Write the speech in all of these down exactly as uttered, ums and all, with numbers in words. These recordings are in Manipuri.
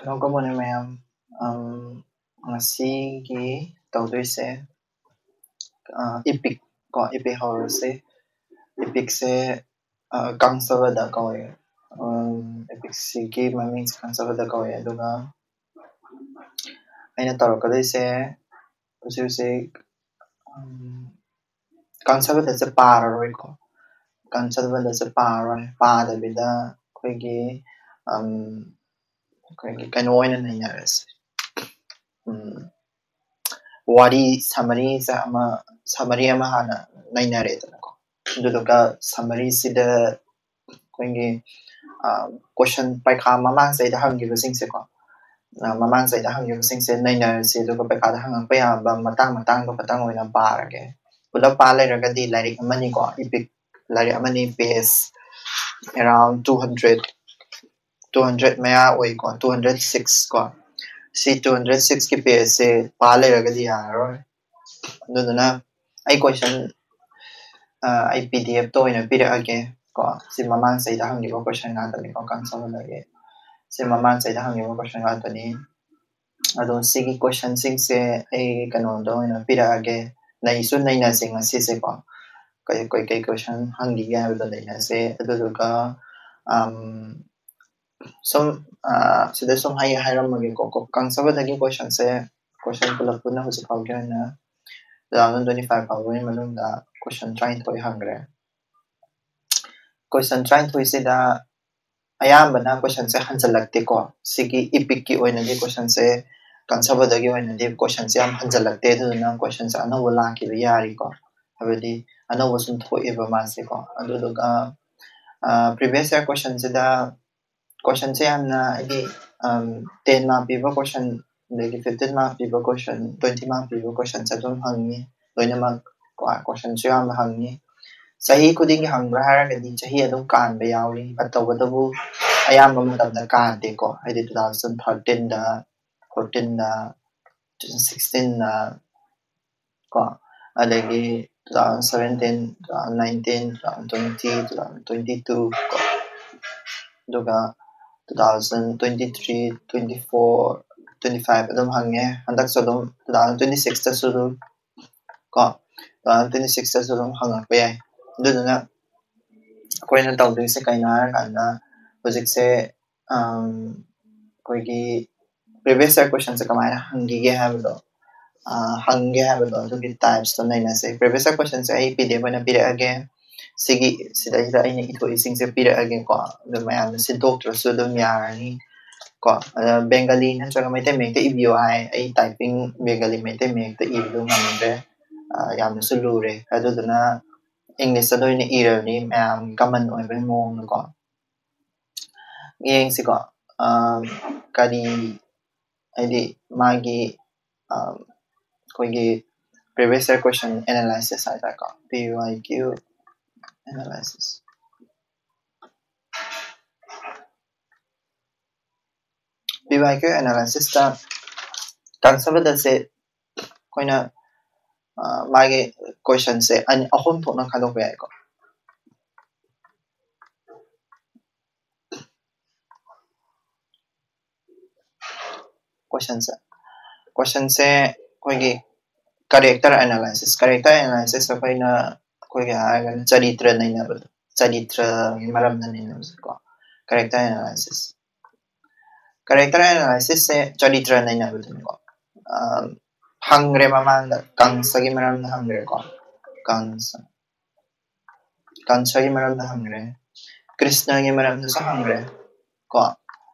Hello, good morning, ꯃꯌꯥꯝ꯫ Um, ꯉꯁꯤꯒꯤ ꯇꯧꯗꯣꯏꯁꯦ, uh, epic ꯀꯣ, epic ꯍꯧꯔꯁꯦ꯫ Epicꯁꯦ, uh, ꯀꯥꯡꯁꯕꯗ ꯀꯧꯋꯦ꯫ Um, epicꯁꯤꯒꯤ ꯃꯃꯤꯡꯁꯦ ꯀꯥꯡꯁꯕꯗ ꯀꯧꯋꯦ꯫ ꯑꯗꯨꯒ ꯑꯩꯅ ꯇꯧꯔꯛꯀꯗꯣꯏꯁꯦ ꯍꯧꯖꯤꯛ ꯍꯧꯖꯤꯛ, um, ꯀꯥꯡꯁꯕꯗꯁꯦ ꯄꯥꯔꯔꯣꯏꯀꯣ꯫ ꯀꯥꯡꯁꯕꯗꯁꯦ ꯄꯥꯔꯔꯣꯏ꯫ ꯄꯥꯗꯕꯤꯗ ꯑꯩꯈꯣꯏꯒꯤ, um, ꯑꯩꯈꯣꯏꯒꯤ ꯀꯩꯅꯣ ꯑꯣꯏꯅ ꯅꯩꯅꯔꯁꯦ꯫ Um, ꯋꯥꯔꯤ summaryꯁꯦ ꯑꯃ, summary ꯑꯃ ꯍꯥꯟꯅ ꯅꯩꯅꯔꯦꯗꯅꯀꯣ꯫ ꯑꯗꯨꯗꯨꯒ summaryꯁꯤꯗ ꯑꯩꯈꯣꯏꯒꯤ, ꯑ, question ꯄꯩꯈꯥ ꯃꯃꯥꯡ ꯆꯍꯤꯗ ꯍꯪꯈꯤꯕꯁꯤꯡꯁꯦꯀꯣ, ꯑ, ꯃꯃꯥꯡ ꯆꯍꯤꯗ ꯍꯪꯈꯤꯕꯁꯤꯡꯁꯦ ꯅꯩꯅꯔꯁꯤ꯫ ꯑꯗꯨꯒ ꯄꯩꯈꯥꯗ ꯍꯪꯉꯛꯄ ꯌꯥꯕ ꯃꯇꯥꯡ ꯃꯇꯥꯡꯗꯣ ꯈꯇꯪ ꯑꯣꯏꯅ ꯄꯥꯔꯒꯦ꯫ ꯄꯨꯂꯞ ꯄꯥ ꯂꯩꯔꯒꯗꯤ ꯂꯥꯏꯔꯤꯛ ꯑꯃꯅꯤꯀꯣ, epic ꯂꯥꯏꯔꯤꯛ ꯑꯃꯅꯤ, page around two hundred, two hundred ꯃꯌꯥ ꯑꯣꯏꯀꯣ, two hundred six ꯀꯣ꯫ ꯁꯤ two hundred sixꯀꯤ pageꯁꯦ ꯄꯥ ꯂꯩꯔꯒꯗꯤ ꯌꯥꯔꯔꯣꯏ꯫ ꯑꯗꯨꯗꯨꯅ ꯑꯩ question, ꯑ, ꯑꯩ PDFꯇ ꯑꯣꯏꯅ ꯄꯤꯔꯛꯑꯒꯦ ꯀꯣ꯫ ꯁꯤ ꯃꯃꯥꯡ ꯆꯍꯤꯗ ꯍꯪꯈꯤꯕ question ꯉꯥꯛꯇꯅꯤꯀꯣ, ꯀꯥꯡꯁꯕꯗꯒꯤ꯫ ꯁꯤ ꯃꯃꯥꯡ ꯆꯍꯤꯗ ꯍꯪꯈꯤꯕ question ꯉꯥꯛꯇꯅꯤ꯫ ꯑꯗꯣ ꯁꯤꯒꯤ questionꯁꯤꯡꯁꯦ ꯑꯩ ꯀꯩꯅꯣꯗ ꯑꯣꯏꯅ ꯄꯤꯔꯛꯑꯒꯦ꯫ ꯅꯩꯁꯨ ꯅꯩꯅꯁꯦ ꯉꯁꯤꯁꯦꯀꯣ꯫ ꯀꯩ, ꯀꯩ, ꯀꯩ question ꯍꯪꯈꯤꯒꯦ ꯍꯥꯏꯕꯗꯣ ꯅꯩꯅꯁꯦ꯫ ꯑꯗꯨꯗꯨꯒ, ꯑꯝ, ꯁꯨꯝ, ꯑ, ꯁꯤꯗ ꯁꯨꯝ ꯍꯥꯏ-, ꯍꯥꯏꯔꯝꯃꯒꯦꯀꯣ꯫ ꯀꯣ-, ꯀꯥꯡꯁꯕꯗꯒꯤ questionꯁꯦ, question ꯄꯨꯂꯞ ꯄꯨꯟꯅ ꯍꯧꯖꯤꯛ ꯐꯥꯎꯒꯤ ꯑꯣꯏꯅ two thousand twenty-five ꯐꯥꯎꯕꯒꯤ ꯃꯅꯨꯡꯗ question ꯇꯔꯥꯅꯤꯊꯣꯏ ꯍꯪꯈ꯭ꯔꯦ꯫ Question ꯇꯔꯥꯅꯤꯊꯣꯏꯁꯤꯗ ꯑꯌꯥꯝꯕꯅ questionꯁꯦ ꯍꯟꯖꯜꯂꯛꯇꯦꯀꯣ꯫ ꯁꯤꯒꯤ epicꯀꯤ ꯑꯣꯏꯅꯗꯤ questionꯁꯦ, ꯀꯥꯡꯁꯕꯗꯒꯤ ꯑꯣꯏꯅꯗꯤ questionꯁꯦ ꯌꯥꯝ ꯍꯟꯖꯜꯂꯛꯇꯦ꯫ ꯑꯗꯨꯗꯨꯅ questionꯁꯦ ꯑꯅꯧꯕ ꯂꯥꯛꯈꯤꯕ ꯌꯥꯔꯤꯀꯣ, ꯍꯥꯏꯕꯗꯤ ꯑꯅꯧꯕ ꯁꯨꯝ ꯊꯣꯛꯑꯦꯕ ꯃꯥꯁꯦꯀꯣ꯫ ꯑꯗꯨꯗꯨꯒ, ꯑ, previous year questionꯁꯤꯗ questionꯁꯦ ꯌꯥꯝꯅ, ꯍꯥꯏꯗꯤ, ꯑꯝ, ten mark ꯄꯤꯕ question, ꯑꯗꯒꯤ fifteen mark ꯄꯤꯕ question, twenty mark ꯄꯤꯕ questionꯁꯦ ꯑꯗꯨꯝ ꯍꯪꯉꯤ꯫ ꯂꯣꯏꯅꯃꯛ ꯀꯣ, questionꯁꯨ ꯌꯥꯝꯅ ꯍꯪꯉꯤ꯫ ꯆꯍꯤ ꯈꯨꯗꯤꯡꯒꯤ ꯍꯪꯕ꯭ꯔꯥ ꯍꯥꯏꯔꯒꯗꯤ ꯆꯍꯤ ꯑꯗꯨꯝ ꯀꯥꯟꯕ ꯌꯥꯎꯔꯤ, but ꯇꯧꯕꯇꯕꯨ ꯑꯌꯥꯝꯕ ꯃꯇꯝꯗ ꯀꯥꯟꯗꯦꯀꯣ꯫ ꯍꯥꯏꯗꯤ two thousand thirteenꯗ, fourteenꯗ, two thousand sixteenꯗ ꯀꯣ, ꯑꯗꯒꯤ two thousand seventeen, two thousand nineteen, two thousand twenty, two thousand twenty-two ꯀꯣ, ꯑꯗꯨꯒ two thousand twenty three, twenty four, twenty five ꯑꯗꯨꯝ ꯍꯪꯉꯦ꯫ ꯍꯟꯗꯛꯁꯨ ꯑꯗꯨꯝ two thousand twenty six ꯇꯁꯨ ꯑꯗꯨꯝ ꯀꯣ two thousand twenty six ꯇꯁꯨ ꯑꯗꯨꯝ ꯍꯪꯉꯛꯄ ꯌꯥꯏ꯫ ꯑꯗꯨꯗꯨꯅ ꯑꯩꯈꯣꯏꯅ ꯇꯧꯗꯣꯏꯁꯦ ꯀꯩꯅꯣ ꯍꯥꯏꯔꯀꯥꯟꯗ, ꯍꯧꯖꯤꯛꯁꯦ ꯑꯩꯈꯣꯏꯒꯤ previous year questionꯁꯦ ꯀꯃꯥꯏꯅ ꯍꯪꯈꯤꯒꯦ ꯍꯥꯏꯕꯗꯣ, ꯍꯪꯒꯦ ꯍꯥꯏꯕꯗꯣ, ꯑꯗꯨꯒꯤ typesꯇꯣ ꯅꯩꯅꯁꯦ꯫ Previous year questionꯁꯦ ꯑꯩ P D F ꯑꯣꯏꯅ ꯄꯤꯔꯛꯑꯒꯦ꯫ ꯁꯤꯒꯤ ꯁꯤꯗꯩꯁꯤꯗ ꯑꯩꯅ ꯏꯊꯣꯛꯏꯁꯤꯡꯁꯦ ꯄꯤꯔꯛꯑꯒꯦꯀꯣ꯫ ꯑꯗꯨ ꯃꯌꯥꯝꯅ ꯁꯤꯟꯗꯣꯛꯇ꯭ꯔꯁꯨ ꯑꯗꯨꯝ ꯌꯥꯔꯅꯤ ꯀꯣ꯫ ꯑꯗ Bengali ꯅꯠꯇ꯭ꯔꯒ ꯃꯩꯇꯩ ꯃꯌꯦꯛꯇ ꯏꯕꯤꯌꯣ ꯍꯥꯏ꯫ ꯑꯩ typing Bengali ꯃꯩꯇꯩ ꯃꯌꯦꯛꯇ ꯏꯕꯗꯨ ꯉꯝꯗ꯭ꯔꯦ, ꯌꯥꯝꯅꯁꯨ ꯂꯨꯔꯦ꯫ ꯑꯗꯨꯗꯨꯅ Englishꯇ ꯑꯣꯏꯅ ꯏꯔꯕꯅꯤ, ꯃꯌꯥꯝ common ꯑꯣꯏꯕꯒꯤ ꯃꯑꯣꯡꯗꯀꯣ꯫ ꯌꯦꯡꯁꯤꯀꯣ, ꯀꯔꯤ, ꯍꯥꯏꯗꯤ ꯃꯥꯒꯤ ꯑꯩꯈꯣꯏꯒꯤ previous year question analysis ꯍꯥꯏꯇꯥꯔꯦꯀꯣ, P Y Q analysis꯫ P Y Q analysisꯇ concept ꯑꯁꯦ ꯑꯩꯈꯣꯏꯅ ꯃꯥꯒꯤ questionꯁꯦ ꯑꯅꯤ, ꯑꯍꯨꯝ ꯊꯣꯛꯅ ꯈꯥꯏꯗꯣꯛꯄ ꯌꯥꯏꯀꯣ꯫ Questionꯁꯦ, questionꯁꯦ ꯑꯩꯈꯣꯏꯒꯤ character analysis, character analysis ꯑꯩꯈꯣꯏꯅ, ꯑꯩꯈꯣꯏꯒꯤ ꯍꯥꯏꯔꯒꯅ ꯆꯔꯤꯇ꯭ꯔ ꯅꯩꯅꯕꯗꯣ, ꯆꯔꯤꯇ꯭ꯔꯒꯤ ꯃꯔꯝꯗ ꯅꯩꯅꯕꯁꯦꯀꯣ, character analysis꯫ Character analysisꯁꯦ ꯆꯔꯤꯇ꯭ꯔ ꯅꯩꯅꯕꯗꯨꯅꯤꯀꯣ꯫ ꯍꯪꯈ꯭ꯔꯦ ꯃꯃꯥꯡꯗ, ꯀꯪꯁꯒꯤ ꯃꯔꯝꯗ ꯍꯪꯈ꯭ꯔꯦꯀꯣ꯫ ꯀꯪꯁ ꯀꯪꯁꯒꯤ ꯃꯔꯝꯗ ꯍꯪꯈ꯭ꯔꯦ, ꯀ꯭ꯔꯤꯁꯅꯒꯤ ꯃꯔꯝꯗꯁꯨ ꯍꯪꯈ꯭ꯔꯦ ꯀꯣ꯫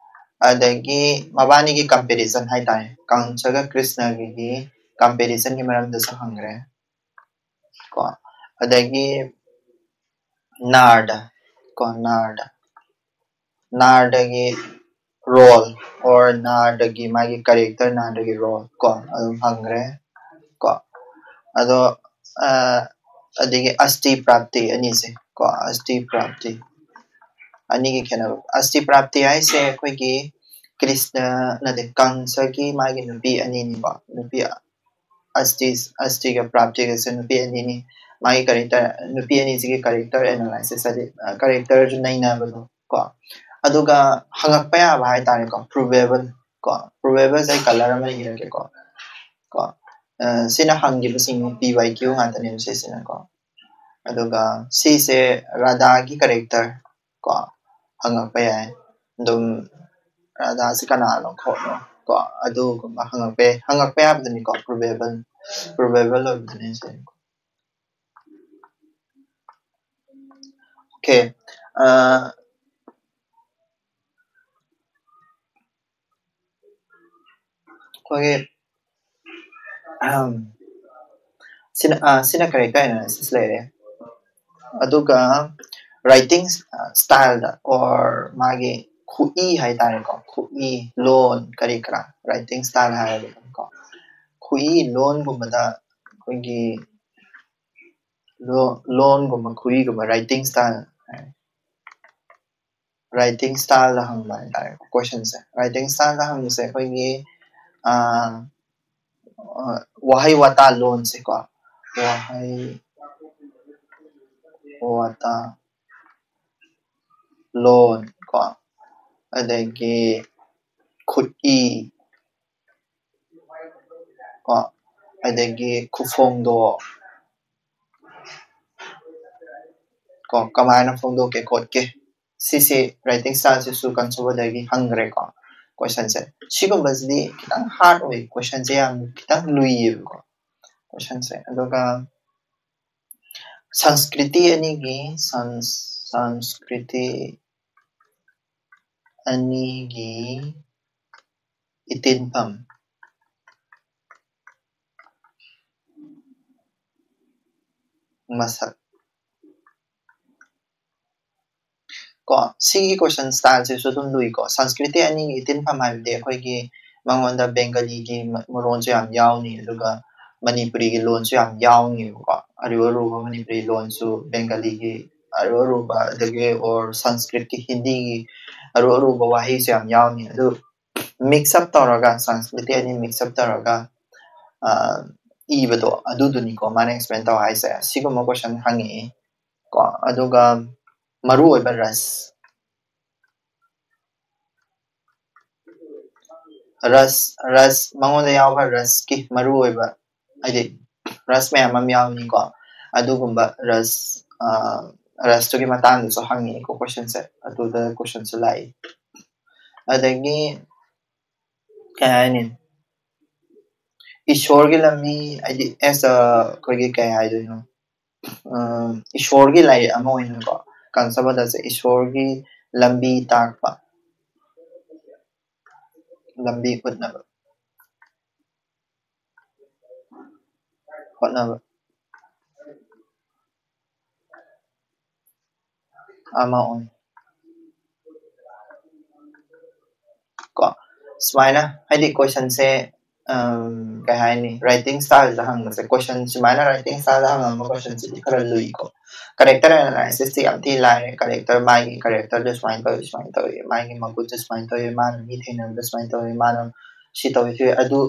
ꯑꯗꯒꯤ ꯃꯕꯥꯅꯤꯒꯤ comparison ꯍꯥꯏꯇꯥꯔꯦ, ꯀꯪꯁꯒ ꯀ꯭ꯔꯤꯁꯅꯒꯤ comparisonꯒꯤ ꯃꯔꯝꯗꯁꯨ ꯍꯪꯈ꯭ꯔꯦ ꯀꯣ꯫ ꯑꯗꯒꯤ ꯅꯥꯔꯗ ꯀꯣ, ꯅꯥꯔꯗ ꯅꯥꯔꯗꯒꯤ role or ꯅꯥꯔꯗꯒꯤ ꯃꯥꯒꯤ character, ꯅꯥꯔꯗꯒꯤ role ꯀꯣ ꯑꯗꯨꯝ ꯍꯪꯈ꯭ꯔꯦ ꯀꯣ꯫ ꯑꯗꯣ ꯑꯗꯒꯤ ꯑꯁꯇꯤ ꯄ꯭ꯔꯥꯞꯇꯤ ꯑꯅꯤꯁꯦ ꯀꯣ, ꯑꯁꯇꯤ ꯄ꯭ꯔꯥꯞꯇꯤ ꯑꯅꯤꯒꯤ ꯈꯦꯠꯅꯕ꯫ ꯑꯁꯇꯤ ꯄ꯭ꯔꯥꯞꯇꯤ ꯍꯥꯏꯁꯦ ꯑꯩꯈꯣꯏꯒꯤ ꯀ꯭ꯔꯤꯁꯅ ꯅꯠꯇꯦ, ꯀꯪꯁꯒꯤ ꯃꯥꯒꯤ ꯅꯨꯄꯤ ꯑꯅꯤꯅꯤꯀꯣ, ꯅꯨꯄꯤ ꯑꯁꯇꯤ, ꯑꯁꯇꯤꯒ ꯄ꯭ꯔꯥꯞꯇꯤꯒꯁꯦ ꯅꯨꯄꯤ ꯑꯅꯤꯅꯤ꯫ ꯃꯥꯒꯤ character, ꯅꯨꯄꯤ ꯑꯅꯤꯁꯤꯒꯤ character analysis ꯍꯥꯏꯗꯤ characterꯁꯨ ꯅꯩꯅꯕꯗꯣ ꯀꯣ꯫ ꯑꯗꯨꯒ ꯍꯪꯉꯛꯄ ꯌꯥꯕ ꯍꯥꯏꯇꯥꯔꯦꯀꯣ, ꯄ꯭ꯔꯨꯚꯦꯕꯜ ꯀꯣ, ꯄ꯭ꯔꯨꯚꯦꯕꯜꯁꯦ ꯑꯩ ꯀꯂꯔ ꯑꯃ ꯏꯔꯒꯦꯀꯣ꯫ ꯀꯣ ꯑ, ꯁꯤꯅ ꯍꯪꯈꯤꯕꯁꯤꯡ P Y Q ꯉꯥꯛꯇꯅꯦꯕ ꯁꯤꯁꯤꯅꯀꯣ꯫ ꯑꯗꯨꯒ ꯁꯤꯁꯦ ꯔꯥꯙꯥꯒꯤ ꯀꯦꯔꯦꯛꯇꯔ ꯀꯣ ꯍꯪꯉꯛꯄ ꯌꯥꯏ꯫ ꯑꯗꯨꯝ ꯔꯥꯙꯥꯁꯤ ꯀꯅꯥꯅꯣ ꯈꯣꯠꯅꯣ ꯀꯣ, ꯑꯗꯨꯒꯨꯝꯕ ꯍꯪꯉꯛꯄ ꯌꯥꯏ꯫ ꯍꯪꯉꯛꯄ ꯌꯥꯕꯗꯨꯅꯤꯀꯣ, ꯄ꯭ꯔꯨꯚꯦꯕꯜ ꯄ꯭ꯔꯨꯚꯦꯕꯜ ꯑꯣꯏꯕꯗꯨꯅꯦ ꯁꯦ꯫ ꯑꯣꯀꯦ꯫ ꯑꯩꯈꯣꯏꯒꯤ ꯁꯤꯅ ꯁꯤꯅ ꯀꯦꯔꯦꯛꯇꯔ ꯑꯦꯅꯥꯂꯥꯏꯁꯤꯁ ꯂꯩꯔꯦ꯫ ꯑꯗꯨꯒ ꯔꯥꯏꯇꯤꯡ ꯁ꯭ꯇꯥꯏꯜꯗ ꯑꯣꯔ ꯃꯥꯒꯤ ꯈꯨꯏ ꯍꯥꯏꯇꯥꯔꯦꯀꯣ, ꯈꯨꯏ, ꯂꯣꯟ, ꯀꯔꯤ ꯀꯔꯥ, ꯔꯥꯏꯇꯤꯡ ꯁ꯭ꯇꯥꯏꯜ ꯍꯥꯏꯔꯒꯀꯣ, ꯈꯨꯏ ꯂꯣꯟꯒꯨꯝꯕꯗ ꯑꯩꯈꯣꯏꯒꯤ ꯂꯣꯟꯒꯨꯝꯕ, ꯈꯨꯏꯒꯨꯝꯕ, ꯔꯥꯏꯇꯤꯡ ꯁ꯭ꯇꯥꯏꯜ ꯔꯥꯏꯇꯤꯡ ꯁ꯭ꯇꯥꯏꯜꯗ ꯍꯪꯕ ꯍꯥꯏꯇꯥꯔꯦꯀꯣ꯫ ꯀꯣꯏꯁꯟꯁꯦ ꯔꯥꯏꯇꯤꯡ ꯁ꯭ꯇꯥꯏꯜꯗ ꯍꯪꯕꯁꯦ ꯑꯩꯈꯣꯏꯒꯤ ꯋꯥꯍꯩ ꯋꯥꯇꯥ ꯂꯣꯟꯁꯦꯀꯣ, ꯋꯥꯍꯩ ꯋꯥꯇꯥ ꯂꯣꯟ ꯀꯣ, ꯑꯗꯒꯤ ꯈꯨꯠꯏ ꯀꯣ, ꯑꯗꯒꯤ ꯈꯨꯐꯣꯡꯗꯣ ꯀꯣ, ꯀꯃꯥꯏꯅ ꯐꯣꯡꯗꯣꯛꯀꯦ ꯈꯣꯠꯀꯦ, ꯁꯤꯁꯦ ꯔꯥꯏꯇꯤꯡ ꯁ꯭ꯇꯥꯏꯜꯁꯤꯁꯨ ꯀꯟꯁꯣꯕꯗꯒꯤ ꯍꯪꯈ꯭ꯔꯦꯀꯣ꯫ ꯀꯣꯏꯁꯟꯁꯦ ꯁꯤꯒꯨꯝꯕꯁꯤꯗꯤ ꯈꯤꯇꯪ ꯍꯥꯔꯗ ꯑꯣꯏ, ꯀꯣꯏꯁꯟꯁꯦ ꯌꯥꯝ ꯈꯤꯇꯪ ꯂꯨꯏꯌꯦꯕꯀꯣ ꯀꯣꯏꯁꯟꯁꯦ꯫ ꯑꯗꯨꯒ ꯁꯪꯁꯀ꯭ꯔꯤꯇꯤ ꯑꯅꯤꯒꯤ ꯁꯪꯁꯀ꯭ꯔꯤꯇꯤ ꯑꯅꯤꯒꯤ ꯏꯇꯤꯟꯐꯝ ꯃꯁꯛ ꯀꯣ, ꯁꯤꯒꯤ ꯀꯣꯏꯁꯟ ꯁ꯭ꯇꯥꯏꯜꯁꯤꯁꯨ ꯑꯗꯨꯝ ꯂꯨꯏꯀꯣ꯫ ꯁꯪꯁꯀ꯭ꯔꯤꯇꯤ ꯑꯅꯤꯒꯤ ꯏꯇꯤꯟꯐꯝ ꯍꯥꯏꯕꯗꯤ ꯑꯩꯈꯣꯏꯒꯤ ꯃꯉꯣꯟꯗ ꯕꯦꯡꯒꯂꯤꯒꯤ ꯃꯔꯣꯟꯁꯨ ꯌꯥꯝ ꯌꯥꯎꯅꯤ, ꯑꯗꯨꯒ ꯃꯅꯤꯄꯨꯔꯤꯒꯤ ꯂꯣꯟꯁꯨ ꯌꯥꯝ ꯌꯥꯎꯅꯤꯕꯀꯣ꯫ ꯑꯔꯨ ꯑꯔꯨꯕ ꯃꯅꯤꯄꯨꯔꯤ ꯂꯣꯟꯁꯨ, ꯕꯦꯡꯒꯂꯤꯒꯤ ꯑꯔꯨ ꯑꯔꯨꯕ, ꯑꯗꯒꯤ ꯑꯣꯔ ꯁꯪꯁꯀ꯭ꯔꯤꯠꯀꯤ, ꯍꯤꯟꯗꯤꯒꯤ ꯑꯔꯨ ꯑꯔꯨꯕ ꯋꯥꯍꯩꯁꯨ ꯌꯥꯝ ꯌꯥꯎꯅꯤ꯫ ꯑꯗꯨ ꯃꯤꯛꯁ ꯑꯞ ꯇꯧꯔꯒ, ꯁꯪꯁꯀ꯭ꯔꯤꯇꯤ ꯑꯅꯤ ꯃꯤꯛꯁ ꯑꯞ ꯇꯧꯔꯒ ꯏꯕꯗꯣ, ꯑꯗꯨꯗꯨꯅꯤꯀꯣ ꯃꯥꯅ ꯑꯦꯛꯁꯄ꯭ꯂꯦꯟ ꯇꯧ ꯍꯥꯏꯁꯦ꯫ ꯁꯤꯒꯨꯝꯕ ꯀꯣꯏꯁꯟ ꯍꯪꯉꯛꯑꯦ ꯀꯣ꯫ ꯑꯗꯨꯒ ꯃꯔꯨ ꯑꯣꯏꯕ ꯔꯁ ꯔꯁ ꯔꯁ ꯃꯉꯣꯟꯗ ꯌꯥꯎꯕ ꯔꯁꯀꯤ ꯃꯔꯨ ꯑꯣꯏꯕ, ꯍꯥꯏꯗꯤ ꯔꯁ ꯃꯌꯥꯝ ꯑꯃ ꯌꯥꯎꯅꯤꯀꯣ, ꯑꯗꯨꯒꯨꯝꯕ ꯔꯁ ꯔꯁꯇꯨꯒꯤ ꯃꯇꯥꯡꯗꯁꯨ ꯍꯪꯉꯛꯏꯀꯣ ꯀꯣꯏꯁꯟꯁꯦ, ꯑꯗꯨꯗ ꯀꯣꯏꯁꯟꯁꯨ ꯂꯥꯛꯏ꯫ ꯑꯗꯒꯤ ꯀꯩ ꯍꯥꯏꯅꯤ, ꯏꯁꯣꯔꯒꯤ ꯂꯝꯕꯤ, ꯍꯥꯏꯗꯤ ꯑꯦꯁ ꯑꯩꯈꯣꯏꯒꯤ ꯀꯩ ꯍꯥꯏꯗꯣꯏꯅꯣ, ꯏꯁꯣꯔꯒꯤ ꯂꯥꯏꯔꯤꯛ ꯑꯃ ꯑꯣꯏꯅꯀꯣ, ꯀꯟꯁꯕꯗꯁꯦ ꯏꯁꯣꯔꯒꯤ ꯂꯝꯕꯤ ꯇꯥꯛꯄ, ꯂꯝꯕꯤ ꯎꯠꯅꯕ ꯍꯣꯠꯅꯕ ꯑꯃ ꯑꯣꯏ꯫ ꯀꯣ ꯁꯨꯃꯥꯏꯅ, ꯍꯥꯏꯗꯤ ꯀꯣꯏꯁꯟꯁꯦ ꯀꯩ ꯍꯥꯏꯅꯤ, ꯔꯥꯏꯇꯤꯡ ꯁ꯭ꯇꯥꯏꯜꯗ ꯍꯪꯕꯁꯦ, ꯀꯣꯏꯁꯟ ꯁꯨꯃꯥꯏꯅ ꯔꯥꯏꯇꯤꯡ ꯁ꯭ꯇꯥꯏꯜꯗ ꯍꯪꯉꯛꯄ ꯀꯣꯏꯁꯟꯁꯤꯗꯤ ꯈꯔ ꯂꯨꯏꯀꯣ꯫ ꯀꯔꯦꯛꯇꯔ ꯑꯦꯅꯥꯂꯥꯏꯁꯤꯁꯇꯤ ꯌꯥꯝ ꯊꯤ ꯂꯥꯏꯔꯦ꯫ ꯀꯔꯦꯛꯇꯔ, ꯃꯥꯒꯤ ꯀꯔꯦꯛꯇꯔꯗ ꯁꯨꯃꯥꯏꯅ ꯇꯧꯋꯤ, ꯁꯨꯃꯥꯏꯅ ꯇꯧꯋꯤ, ꯃꯥꯒꯤ ꯃꯒꯨꯟꯁꯦ ꯁꯨꯃꯥꯏꯅ ꯇꯧꯋꯤ, ꯃꯥꯅ ꯃꯤ ꯊꯦꯡꯅꯕꯗ ꯁꯨꯃꯥꯏꯅ ꯇꯧꯋꯤ, ꯃꯥꯅ ꯁꯤ ꯇꯧꯋꯤ, ꯁꯤ ꯑꯗꯨ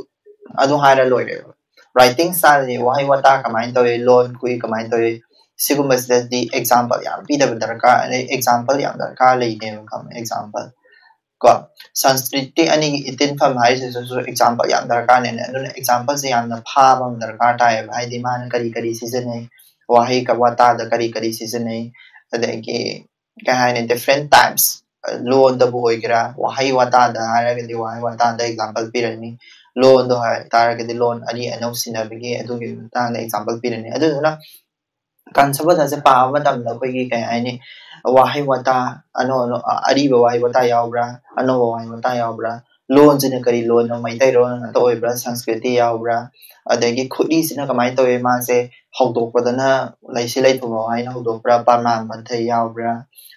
ꯑꯗꯨ ꯍꯥꯏꯔ ꯂꯣꯏꯔꯦꯕ꯫ ꯔꯥꯏꯇꯤꯡ ꯁ꯭ꯇꯥꯏꯜꯁꯦ, ꯋꯥꯍꯩ ꯋꯥꯇꯥ ꯀꯃꯥꯏꯅ ꯇꯧꯋꯤ, ꯂꯣꯟ ꯈꯨꯏ ꯀꯃꯥꯏꯅ ꯇꯧꯋꯤ, ꯁꯤꯒꯨꯝꯕꯁꯤꯗꯗꯤ ꯑꯦꯛꯖꯥꯝꯄꯜ ꯌꯥꯝ ꯄꯤꯗꯕ ꯗꯔꯀꯥꯔ꯫ ꯑꯗꯩ ꯑꯦꯛꯖꯥꯝꯄꯜ ꯌꯥꯝ ꯗꯔꯀꯥꯔ ꯂꯩꯅꯦꯕ, ꯈꯪꯕ꯭ꯔꯥ? ꯑꯦꯛꯖꯥꯝꯄꯜ ꯀꯣ ꯁꯪꯁꯀ꯭ꯔꯤꯠꯀꯤ ꯑꯅꯤꯒꯤ ꯏꯇꯤꯟꯐꯝ ꯍꯥꯏꯁꯤꯗꯁꯨ ꯑꯦꯛꯖꯥꯝꯄꯜ ꯌꯥꯝ ꯗꯔꯀꯥꯔꯅꯦꯅ꯫ ꯑꯗꯨꯅ ꯑꯦꯛꯖꯥꯝꯄꯜꯁꯦ ꯌꯥꯝꯅ ꯐꯥꯕ ꯑꯃ ꯗꯔꯀꯥꯔ ꯇꯥꯏꯌꯦꯕ꯫ ꯍꯥꯏꯗꯤ ꯃꯥꯅ ꯀꯔꯤ ꯀꯔꯤ ꯁꯤꯖꯤꯟꯅꯩ, ꯋꯥꯍꯩ ꯋꯥꯇꯥꯗ ꯀꯔꯤ ꯀꯔꯤ ꯁꯤꯖꯤꯟꯅꯩ, ꯑꯗꯒꯤ ꯀꯩ ꯍꯥꯏꯅꯤ, ꯗꯤꯐ꯭ꯔꯦꯟ ꯇꯥꯏꯞꯁ, ꯂꯣꯟꯗꯕꯨ ꯑꯣꯏꯒꯦꯔꯥ, ꯋꯥꯍꯩ ꯋꯥꯇꯥꯗ ꯍꯥꯏꯔꯒꯗꯤ ꯋꯥꯍꯩ ꯋꯥꯇꯥꯗ ꯑꯦꯛꯖꯥꯝꯄꯜ ꯄꯤꯔꯅꯤ, ꯂꯣꯟꯗꯣ ꯍꯥꯏ ꯇꯥꯔꯒꯗꯤ ꯂꯣꯟ ꯑꯔꯤ ꯑꯅꯧ ꯁꯤꯟꯅꯕꯒꯤ ꯑꯗꯨꯒꯤ ꯃꯇꯥꯡꯗ ꯑꯦꯛꯖꯥꯝꯄꯜ ꯄꯤꯔꯅꯤ꯫ ꯑꯗꯨꯗꯨꯅ ꯀꯟꯁꯕꯗꯁꯦ ꯄꯥꯕ ꯃꯇꯝꯗ ꯑꯩꯈꯣꯏꯒꯤ ꯀꯩ ꯍꯥꯏꯅꯤ, ꯋꯥꯍꯩ ꯋꯥꯇꯥ ꯑꯅꯧ ꯑꯅꯧ ꯑꯔꯤꯕ ꯋꯥꯍꯩ ꯋꯥꯇꯥ ꯌꯥꯎꯕ꯭ꯔꯥ, ꯑꯅꯧꯕ ꯋꯥꯍꯩ ꯋꯥꯇꯥ ꯌꯥꯎꯕ꯭ꯔꯥ, ꯂꯣꯟꯁꯤꯅ ꯀꯔꯤ ꯂꯣꯟꯅꯣ, ꯃꯩꯇꯩꯂꯣꯟ ꯉꯥꯛꯇ ꯑꯣꯏꯕ꯭ꯔꯥ, ꯁꯪꯁꯀ꯭ꯔꯤꯇꯤ ꯌꯥꯎꯕ꯭ꯔꯥ, ꯑꯗꯒꯤ ꯈꯨꯠꯏꯁꯤꯅ ꯀꯃꯥꯏꯅ ꯇꯧꯋꯤ, ꯃꯥꯁꯦ ꯍꯧꯗꯣꯛꯄꯗꯅ ꯂꯩꯁꯤ ꯂꯩꯊꯨꯝ ꯍꯥꯏꯅ ꯍꯧꯗꯣꯛꯄ꯭ꯔꯥ, ꯄ꯭ꯔꯃꯥꯟ ꯄꯟꯊꯩ ꯌꯥꯎꯕ꯭ꯔꯥ,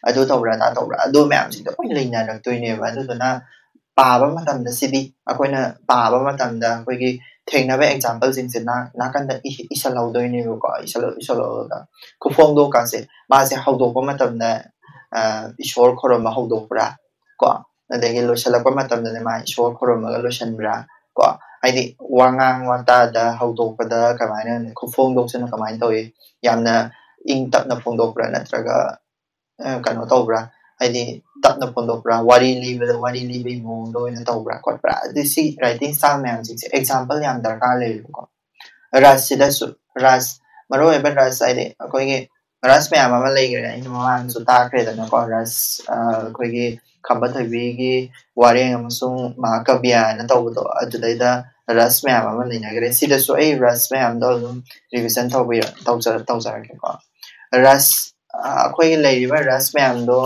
ꯑꯗꯨ ꯇꯧꯕ꯭ꯔꯥ ꯑꯗꯥ ꯇꯧꯕ꯭ꯔꯥ, ꯑꯗꯨ ꯃꯌꯥꯝꯁꯤꯡꯗꯣ ꯂꯣꯏ ꯂꯩꯅꯔꯛꯇꯣꯏꯅꯦꯕ꯫ ꯑꯗꯨꯗꯨꯅ ꯄꯥꯕ ꯃꯇꯝꯗ ꯁꯤꯗꯤ ꯑꯩꯈꯣꯏꯅ ꯄꯥꯕ ꯃꯇꯝꯗ ꯑꯩꯈꯣꯏꯒꯤ ꯊꯦꯡꯅꯕ ꯑꯦꯛꯖꯥꯝꯄꯜꯁꯤꯡꯁꯦ ꯅꯥ- ꯅꯥꯀꯟꯗ ꯏ- ꯏꯁꯜꯍꯧꯗꯣꯏꯅꯦꯕꯀꯣ꯫ ꯏꯁꯜꯍꯧ ꯏꯁꯜꯍꯧꯔꯒ ꯈꯨꯐꯣꯡꯗꯣꯛꯀꯥꯁꯦ ꯃꯥꯁꯦ ꯍꯧꯗꯣꯛꯄ ꯃꯇꯝꯗ ꯏꯁꯣꯔ ꯈꯣꯏꯔꯝꯕ ꯍꯧꯗꯣꯛꯄ꯭ꯔꯥ ꯀꯣ, ꯑꯗꯒꯤ ꯂꯣꯏꯁꯤꯜꯂꯛꯄ ꯃꯇꯝꯗꯅ ꯃꯥ ꯏꯁꯣꯔ ꯈꯣꯏꯔꯝꯃꯒ ꯂꯣꯏꯁꯤꯟꯕ꯭ꯔꯥ ꯀꯣ, ꯍꯥꯏꯗꯤ ꯋꯥꯉꯥꯡ ꯋꯥꯇꯥꯗ ꯍꯧꯗꯣꯛꯄꯗ ꯀꯃꯥꯏꯅ ꯈꯨꯐꯣꯡꯗꯣꯛꯁꯤꯅ ꯀꯃꯥꯏꯅ ꯇꯧꯏ, ꯌꯥꯝꯅ ꯏꯪ ꯇꯞꯅ ꯐꯣꯡꯗꯣꯛꯄ꯭ꯔꯥ ꯅꯠꯇ꯭ꯔꯒ ꯀꯩꯅꯣ ꯇꯧꯕ꯭ꯔꯥ, ꯍꯥꯏꯗꯤ ꯇꯞꯅ ꯐꯣꯡꯗꯣꯛꯄ꯭ꯔꯥ, ꯋꯥꯔꯤ ꯂꯤꯕꯗ ꯋꯥꯔꯤ ꯂꯤꯕꯒꯤ ꯃꯑꯣꯡꯗ ꯑꯣꯏꯅ ꯇꯧꯕ꯭ꯔꯥ ꯈꯣꯠꯄ꯭ꯔꯥ, ꯑꯗꯨ ꯁꯤ writing style ꯃꯌꯥꯝꯁꯤꯡꯁꯦ example ꯌꯥꯝ ꯗꯔꯀꯥꯔ ꯂꯩꯌꯦꯕꯀꯣ꯫ ꯔꯁꯁꯤꯗꯁꯨ, ꯔꯁ, ꯃꯔꯨꯑꯣꯏꯕ ꯔꯁ ꯍꯥꯏꯗꯤ ꯑꯩꯈꯣꯏꯒꯤ ꯔꯁ ꯃꯌꯥꯝ ꯑꯃ ꯂꯩꯈ꯭ꯔꯦ, ꯑꯩꯅ ꯃꯃꯥꯡꯗꯁꯨ ꯇꯥꯛꯈ꯭ꯔꯦꯗꯅꯀꯣ꯫ ꯔꯁ, ꯑ, ꯑꯩꯈꯣꯏꯒꯤ ꯈꯝꯕ ꯊꯣꯏꯕꯤꯒꯤ ꯋꯥꯔꯦꯡ ꯑꯃꯁꯨꯡ ꯃꯍꯥꯀꯕ꯭ꯌ ꯍꯥꯏꯅ ꯇꯧꯕꯗꯣ, ꯑꯗꯨꯗꯩꯗ ꯔꯁ ꯃꯌꯥꯝ ꯑꯃ ꯅꯩꯅꯈ꯭ꯔꯦ꯫ ꯁꯤꯗꯁꯨ ꯑꯩ ꯔꯁ ꯃꯌꯥꯝꯗꯣ ꯑꯗꯨꯝ revision ꯇꯧꯕꯤꯔ-, ꯇꯧꯖ-, ꯇꯧꯖꯔꯛꯀꯦꯀꯣ꯫ ꯔꯁ, ꯑ, ꯑꯩꯈꯣꯏꯒꯤ ꯂꯩꯔꯤꯕ ꯔꯁ ꯃꯌꯥꯝꯗꯣ,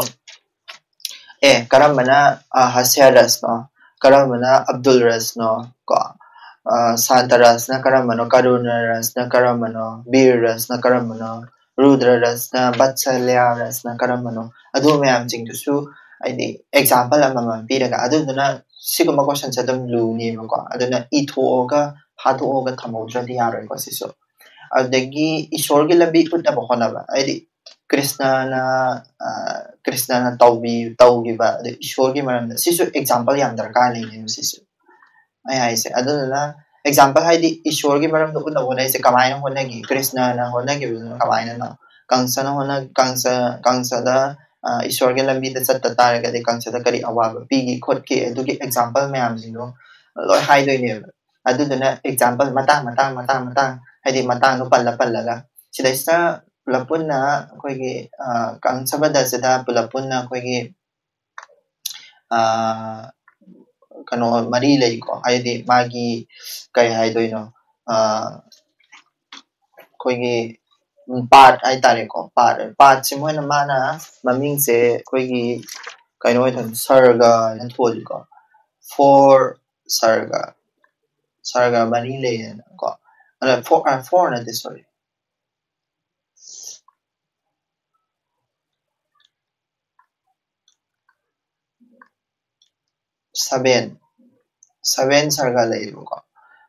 ꯑꯦ, ꯀꯔꯝꯕꯅ, ꯑ, ꯍꯥꯁ꯭ꯌ ꯔꯁꯅꯣ, ꯀꯔꯝꯕꯅ ꯑꯕꯗꯨꯜ ꯔꯁꯅꯣ, ꯀꯣ? ꯑ, ꯁꯥꯟꯇ ꯔꯁꯅ ꯀꯔꯝꯕꯅꯣ, ꯀꯔꯨꯅ ꯔꯁꯅ ꯀꯔꯝꯕꯅꯣ, ꯕꯤꯔ ꯔꯁꯅ ꯀꯔꯝꯕꯅꯣ, ꯔꯨꯗ꯭ꯔ ꯔꯁꯅ, ꯕꯠꯁꯂ꯭ꯌ ꯔꯁꯅ ꯀꯔꯝꯕꯅꯣ, ꯑꯗꯨ ꯃꯌꯥꯝꯁꯤꯡꯗꯨꯁꯨ ꯍꯥꯏꯗꯤ example ꯑꯃꯃꯝ ꯄꯤꯔꯒ, ꯑꯗꯨꯗꯨꯅ ꯁꯤꯒꯨꯝꯕ questionꯁꯦ ꯑꯗꯨꯝ ꯂꯨꯅꯦꯕꯀꯣ꯫ ꯑꯗꯨꯅ ꯏꯊꯣꯛꯑꯒ ꯐꯥꯗꯣꯛꯑꯒ ꯊꯝꯍꯧꯗ꯭ꯔꯗꯤ ꯌꯥꯔꯣꯏꯀꯣ ꯁꯤꯁꯨ꯫ ꯑꯗꯨꯗꯒꯤ ꯏꯁꯣꯔꯒꯤ ꯂꯝꯕꯤ ꯎꯠꯅꯕ ꯍꯣꯠꯅꯕ, ꯍꯥꯏꯗꯤ ꯀ꯭ꯔꯤꯁꯅꯅ, ꯑ, ꯀ꯭ꯔꯤꯁꯅꯅ ꯇꯧꯕꯤ-, ꯇꯧꯈꯤꯕ, ꯑꯗꯩ ꯏꯁꯣꯔꯒꯤ ꯃꯔꯝꯗ, ꯁꯤꯁꯨ example ꯌꯥꯝ ꯗꯔꯀꯥꯔ ꯂꯩꯅꯦꯕ ꯁꯤꯁꯨ꯫ ꯑꯩ ꯍꯥꯏꯁꯦ꯫ ꯑꯗꯨꯗꯨꯅ example ꯍꯥꯏꯗꯤ ꯏꯁꯣꯔꯒꯤ ꯃꯔꯝꯗ ꯎꯠꯅꯕ ꯍꯣꯠꯅꯩꯁꯦ ꯀꯃꯥꯏꯅ ꯍꯣꯠꯅꯈꯤ? ꯀ꯭ꯔꯤꯁꯅꯅ ꯍꯣꯠꯅꯈꯤꯕꯗꯨꯅ ꯀꯃꯥꯏꯅꯅꯣ? ꯀꯪꯁꯅ ꯍꯣꯠꯅ-, ꯀꯪꯁ-, ꯀꯪꯁꯗ, ꯑ, ꯏꯁꯣꯔꯒꯤ ꯂꯝꯕꯤꯗ ꯆꯠꯇ ꯇꯥꯔꯒꯗꯤ ꯀꯪꯁꯗ ꯀꯔꯤ ꯑꯋꯥꯕ ꯄꯤꯈꯤ ꯈꯣꯠꯈꯤ? ꯑꯗꯨꯒꯤ example ꯃꯌꯥꯝꯁꯤꯡꯗꯣ ꯂꯣꯏ ꯍꯥꯏꯗꯣꯏꯅꯦꯕ꯫ ꯑꯗꯨꯗꯨꯅ example ꯃꯇꯥꯡ, ꯃꯇꯥꯡ, ꯃꯇꯥꯡ, ꯃꯇꯥꯡ, ꯍꯥꯏꯗꯤ ꯃꯇꯥꯡꯗꯣ ꯄꯜꯂ ꯄꯜꯂꯒ ꯁꯤꯗꯩꯁꯤꯗ ꯄꯨꯂꯞ ꯄꯨꯟꯅ ꯑꯩꯈꯣꯏꯒꯤ, ꯑ, ꯀꯪꯁꯕꯗꯁꯤꯗ ꯄꯨꯂꯞ ꯄꯨꯟꯅ ꯑꯩꯈꯣꯏꯒꯤ, ꯑ, ꯀꯩꯅꯣ ꯃꯔꯤ ꯂꯩꯀꯣ, ꯍꯥꯏꯗꯤ ꯃꯥꯒꯤ ꯀꯩ ꯍꯥꯏꯗꯣꯏꯅꯣ, ꯑ, ꯑꯩꯈꯣꯏꯒꯤ part ꯍꯥꯏꯇꯥꯔꯦꯀꯣ, part, partꯁꯦ ꯃꯣꯏꯅ, ꯃꯥꯅ ꯃꯃꯤꯡꯁꯦ ꯑꯩꯈꯣꯏꯒꯤ ꯀꯩꯅꯣ ꯑꯣꯏꯅ ꯊꯣꯟ-, ꯁꯔꯒ ꯍꯥꯏꯅ ꯊꯣꯜꯂꯤꯀꯣ, four ꯁꯔꯒ, ꯁꯔꯒ ꯃꯔꯤ ꯂꯩꯌꯦꯅꯀꯣ꯫ ꯑꯗ four, ꯑ, four ꯅꯠꯇꯦ, sorry, seven, seven ꯁꯔꯒ ꯂꯩꯌꯦꯕꯀꯣ꯫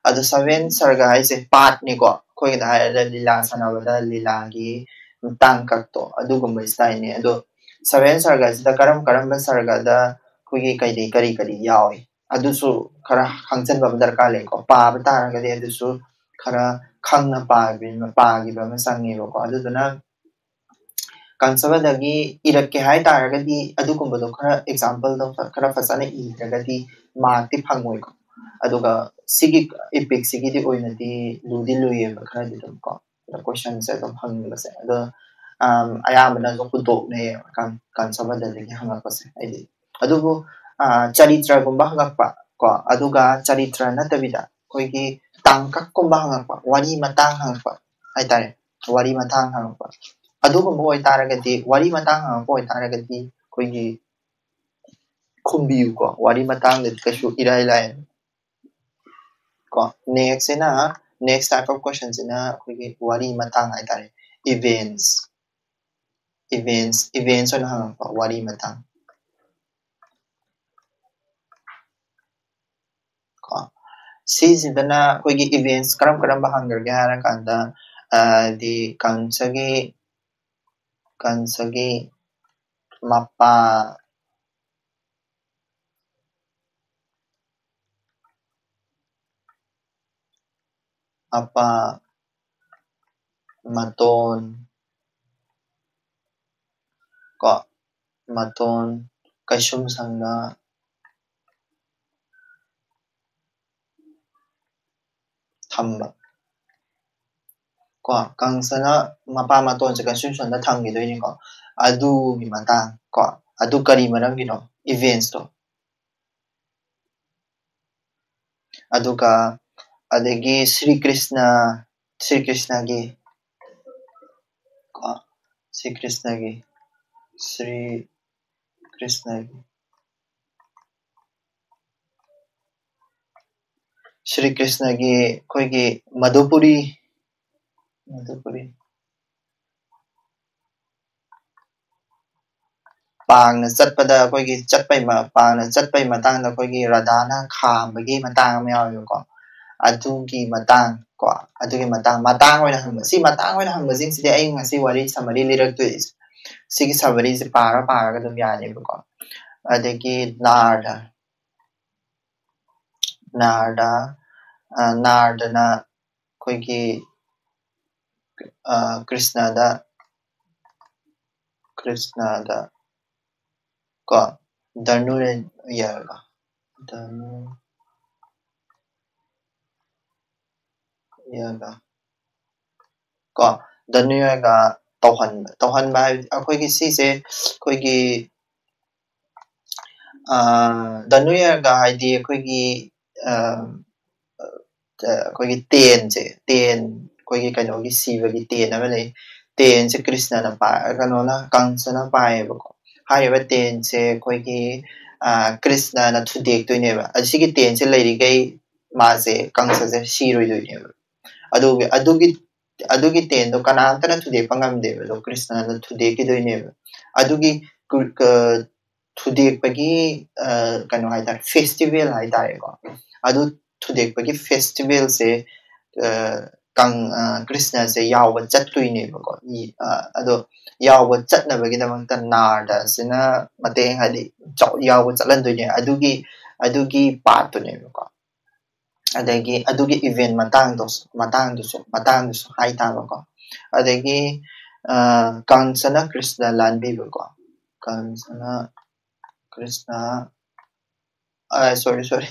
ꯑꯗꯣ seven ꯁꯔꯒ ꯍꯥꯏꯁꯦ partꯅꯤꯀꯣ, ꯑꯩꯈꯣꯏꯒꯤꯗ ꯍꯥꯏꯔꯒ ꯂꯤꯂꯥ ꯁꯥꯟꯅꯕꯗ ꯂꯤꯂꯥꯒꯤ ꯇꯥꯡꯀꯛꯇꯣ ꯑꯗꯨꯒꯨꯝꯕ styleꯅꯦ꯫ ꯑꯗꯣ seven ꯁꯔꯒꯁꯤꯗ ꯀꯔꯝ ꯀꯔꯝꯕ ꯁꯔꯒꯗ ꯑꯩꯈꯣꯏꯒꯤ ꯀꯩꯗꯤ ꯀꯔꯤ ꯀꯔꯤ ꯌꯥꯎꯏ, ꯑꯗꯨꯁꯨ ꯈꯔ ꯈꯪꯖꯤꯟꯕ ꯑꯃ ꯗꯔꯀꯥꯔ ꯂꯩꯀꯣ꯫ ꯄꯥꯕ ꯇꯥꯔꯒꯗꯤ ꯑꯗꯨꯁꯨ ꯈꯔ ꯈꯪꯅ ꯄꯥꯕꯤ-, ꯄꯥꯈꯤꯕ ꯑꯃ ꯆꯪꯉꯦꯕꯀꯣ꯫ ꯑꯗꯨꯗꯨꯅ ꯀꯥꯟꯁꯕꯗꯒꯤ ꯏꯔꯛꯀꯦ ꯍꯥꯏ ꯇꯥꯔꯒꯗꯤ ꯑꯗꯨꯒꯨꯝꯕꯗꯣ ꯈꯔ ꯑꯦꯛꯖꯥꯝꯄꯜꯗꯣ ꯈꯔ ꯐꯖꯅ ꯏꯗ꯭ꯔꯒꯗꯤ ꯃꯥꯔꯛꯇꯤ ꯐꯪꯉꯣꯏꯀꯣ꯫ ꯑꯗꯨꯒ ꯁꯤꯒꯤ ꯏꯄꯤꯛꯁꯤꯒꯤꯗꯤ ꯑꯣꯏꯅꯗꯤ ꯂꯨꯗꯤ ꯂꯨꯏꯌꯦꯕ ꯈꯔꯗꯤ ꯑꯗꯨꯝ ꯀꯣ꯫ ꯀꯣꯏꯁꯟꯁꯦ ꯑꯗꯨꯝ ꯍꯪꯕꯁꯦ ꯑꯗꯣ ꯑꯌꯥꯝꯕꯅ ꯑꯗꯨꯝ ꯍꯨꯟꯗꯣꯛꯅꯩꯌꯦꯕ ꯀꯥꯟꯁꯕꯗꯒꯤ ꯍꯪꯉꯛꯄꯁꯦ ꯍꯥꯏꯗꯤ꯫ ꯑꯗꯨꯕꯨ ꯆꯔꯤꯇ꯭ꯔꯒꯨꯝꯕ ꯍꯪꯉꯛꯄ ꯀꯣ, ꯑꯗꯨꯒ ꯆꯔꯤꯇ꯭ꯔ ꯅꯠꯇꯕꯤꯗ ꯑꯩꯈꯣꯏꯒꯤ ꯇꯥꯡꯀꯛꯀꯨꯝꯕ ꯍꯪꯉꯛꯄ, ꯋꯥꯔꯤ ꯃꯇꯥꯡ ꯍꯪꯉꯛꯄ ꯍꯥꯏꯇꯥꯔꯦ, ꯋꯥꯔꯤ ꯃꯇꯥꯡ ꯍꯪꯉꯛꯄ ꯑꯗꯨꯒꯨꯝꯕ ꯑꯣꯏꯇꯥꯔꯒꯗꯤ, ꯋꯥꯔꯤ ꯃꯇꯥꯡ ꯍꯪꯉꯛꯄ ꯑꯣꯏꯇꯥꯔꯒꯗꯤ ꯑꯩꯈꯣꯏꯒꯤ ꯈꯨꯝꯕꯤꯌꯨꯀꯣ꯫ ꯋꯥꯔꯤ ꯃꯇꯥꯡꯗꯗꯤ ꯀꯩꯁꯨ ꯏꯔꯥꯏ ꯂꯥꯏ ꯀꯣ꯫ ꯅꯦꯛꯁꯁꯤꯅ next type of questionꯁꯤꯅ ꯑꯩꯈꯣꯏꯒꯤ ꯋꯥꯔꯤ ꯃꯇꯥꯡ ꯍꯥꯏꯇꯥꯔꯦ, events events events ꯑꯣꯏꯅ ꯍꯪꯉꯛꯄ ꯋꯥꯔꯤ ꯃꯇꯥꯡ ꯀꯣ꯫ ꯁꯤꯁꯤꯗꯅ ꯑꯩꯈꯣꯏꯒꯤ ꯏꯚꯦꯟꯁ ꯀꯔꯝ ꯀꯔꯝꯕ ꯍꯪꯈ꯭ꯔꯒꯦ ꯍꯥꯏꯔꯀꯥꯟꯗ ꯍꯥꯏꯗꯤ ꯀꯪꯁꯒꯤ ꯀꯪꯁꯒꯤ ꯃꯄꯥ ꯃꯄꯥ ꯃꯇꯣꯟ ꯀꯣ, ꯃꯇꯣꯟ ꯀꯩꯁꯨꯝ ꯁꯪꯅ ꯊꯝꯕ ꯀꯣ꯫ ꯀꯪꯁꯅ ꯃꯄꯥ ꯃꯇꯣꯟꯁꯦ ꯀꯩꯁꯨꯝ ꯁꯪꯅ ꯊꯝꯈꯤꯗꯣꯏꯅꯤꯀꯣ꯫ ꯑꯗꯨꯒꯤ ꯃꯇꯥꯡ ꯀꯣ, ꯑꯗꯨ ꯀꯔꯤ ꯃꯔꯝꯒꯤꯅꯣ? ꯏꯚꯦꯟꯁꯇꯣ꯫ ꯑꯗꯨꯒ ꯑꯗꯒꯤ ꯁ꯭ꯔꯤ ꯀ꯭ꯔꯤꯁꯅ ꯁ꯭ꯔꯤ ꯀ꯭ꯔꯤꯁꯅꯒꯤ ꯀꯣ, ꯁ꯭ꯔꯤ ꯀ꯭ꯔꯤꯁꯅꯒꯤ ꯁ꯭ꯔꯤ ꯀ꯭ꯔꯤꯁꯅꯒꯤ ꯁ꯭ꯔꯤ ꯀ꯭ꯔꯤꯁꯅꯒꯤ ꯑꯩꯈꯣꯏꯒꯤ ꯃꯙꯨꯄꯨꯔꯤ ꯃꯙꯨꯄꯨꯔꯤ ꯄꯥꯡꯅ ꯆꯠꯄꯗ ꯑꯩꯈꯣꯏꯒꯤ ꯆꯠꯄꯩ ꯄꯥꯡꯅ ꯆꯠꯄꯩ ꯃꯇꯥꯡꯗ ꯑꯩꯈꯣꯏꯒꯤ ꯔꯥꯙꯥꯅ ꯈꯥꯝꯕꯒꯤ ꯃꯇꯥꯡ ꯑꯃ ꯌꯥꯎꯋꯦꯕꯀꯣ꯫ ꯑꯗꯨꯒꯤ ꯃꯇꯥꯡ ꯀꯣ, ꯑꯗꯨꯒꯤ ꯃꯇꯥꯡ ꯃꯇꯥꯡ ꯑꯣꯏꯅ ꯍꯪꯕ ꯁꯤ ꯃꯇꯥꯡ ꯑꯣꯏꯅ ꯍꯪꯕꯁꯤꯡꯁꯤꯗꯤ ꯑꯩ ꯉꯁꯤ ꯋꯥꯔꯤ ꯁꯝꯃꯔꯤ ꯂꯤꯔꯛꯇꯣꯏꯁꯦ꯫ ꯁꯤꯒꯤ ꯁꯝꯃꯔꯤꯁꯦ ꯄꯥꯔ ꯄꯥꯔꯒ ꯑꯗꯨꯝ ꯌꯥꯅꯦꯕꯀꯣ꯫ ꯑꯗꯒꯤ ꯅꯥꯔꯗ ꯅꯥꯔꯗ ꯅꯥꯔꯗꯅ ꯑꯩꯈꯣꯏꯒꯤ ꯀ꯭ꯔꯤꯁꯅꯗ ꯀ꯭ꯔꯤꯁꯅꯗ ꯀꯣ ꯙꯅꯨꯌꯔꯒ ꯙꯅꯨꯌꯔꯒ ꯀꯣ ꯙꯅꯨꯌꯔꯒ ꯇꯧꯍꯟꯕ ꯇꯧꯍꯟꯕ ꯍꯥꯏꯕꯗꯤ ꯑꯩꯈꯣꯏꯒꯤ ꯁꯤꯁꯦ ꯑꯩꯈꯣꯏꯒꯤ ꯙꯅꯨꯌꯔꯒ ꯍꯥꯏꯗꯤ ꯑꯩꯈꯣꯏꯒꯤ ꯑꯩꯈꯣꯏꯒꯤ ꯇꯦꯟꯁꯦ ꯇꯦꯟ ꯑꯩꯈꯣꯏꯒꯤ ꯀꯩꯅꯣꯒꯤ ꯁꯤꯕꯒꯤ ꯇꯦꯟ ꯑꯃ ꯂꯩ꯫ ꯇꯦꯟꯁꯦ ꯀ꯭ꯔꯤꯁꯅꯅ ꯄꯥꯏ ꯀꯩꯅꯣꯅ ꯀꯪꯁꯅ ꯄꯥꯏꯌꯦꯕꯀꯣ꯫ ꯍꯥꯏꯔꯤꯕ ꯇꯦꯟꯁꯦ ꯑꯩꯈꯣꯏꯒꯤ ꯀ꯭ꯔꯤꯁꯅꯅ ꯊꯨꯗꯦꯛꯇꯣꯏꯅꯦꯕ꯫ ꯑꯁꯤꯒꯤ ꯇꯦꯟꯁꯦ ꯂꯩꯔꯤꯈꯩ ꯃꯥꯁꯦ ꯀꯪꯁꯁꯦ ꯁꯤꯔꯣꯏꯗꯣꯏꯅꯦꯕ꯫ ꯑꯗꯨꯒꯤ ꯑꯗꯨꯒꯤ ꯑꯗꯨꯒꯤ ꯇꯦꯟꯗꯣ ꯀꯅꯥꯝꯇꯅ ꯊꯨꯗꯦꯛꯄ ꯉꯝꯗꯦꯕ꯫ ꯑꯗꯣ ꯀ꯭ꯔꯤꯁꯅꯅ ꯊꯨꯗꯦꯛꯈꯤꯗꯣꯏꯅꯦꯕ꯫ ꯑꯗꯨꯒꯤ ꯊꯨꯗꯦꯛꯄꯒꯤ ꯀꯩꯅꯣ ꯍꯥꯏꯇꯥꯔꯦ, ꯐꯦꯁꯇꯤꯚꯦꯜ ꯍꯥꯏꯇꯥꯔꯦꯀꯣ꯫ ꯑꯗꯨ ꯊꯨꯗꯦꯛꯄꯒꯤ ꯐꯦꯁꯇꯤꯚꯦꯜꯁꯦ ꯀ꯭ꯔꯤꯁꯅꯁꯦ ꯌꯥꯎꯕ ꯆꯠꯇꯣꯏꯅꯦꯕꯀꯣ꯫ ꯑꯗꯣ ꯌꯥꯎꯕ ꯆꯠꯅꯕꯒꯤꯗꯃꯛꯇ ꯅꯥꯔꯗ ꯑꯁꯤꯅ ꯃꯇꯦꯡ ꯍꯥꯏꯗꯤ ꯌꯥꯎꯕ ꯆꯠꯍꯟꯗꯣꯏꯅꯦ꯫ ꯑꯗꯨꯒꯤ ꯑꯗꯨꯒꯤ ꯄꯥꯔꯠꯇꯨꯅꯦꯕꯀꯣ꯫ ꯑꯗꯒꯤ ꯑꯗꯨꯒꯤ ꯏꯚꯦꯟ ꯃꯇꯥꯡꯗꯣ ꯃꯇꯥꯡꯗꯨꯁꯨ ꯃꯇꯥꯡꯗꯨꯁꯨ ꯍꯥꯏꯇꯥꯕꯀꯣ꯫ ꯑꯗꯒꯤ ꯀꯥꯟꯁꯅ ꯀ꯭ꯔꯤꯁꯅ ꯂꯥꯟꯕꯤꯕꯀꯣ꯫ ꯀꯥꯟꯁꯅ ꯀ꯭ꯔꯤꯁꯅ ꯁꯣꯔꯤ ꯁꯣꯔꯤ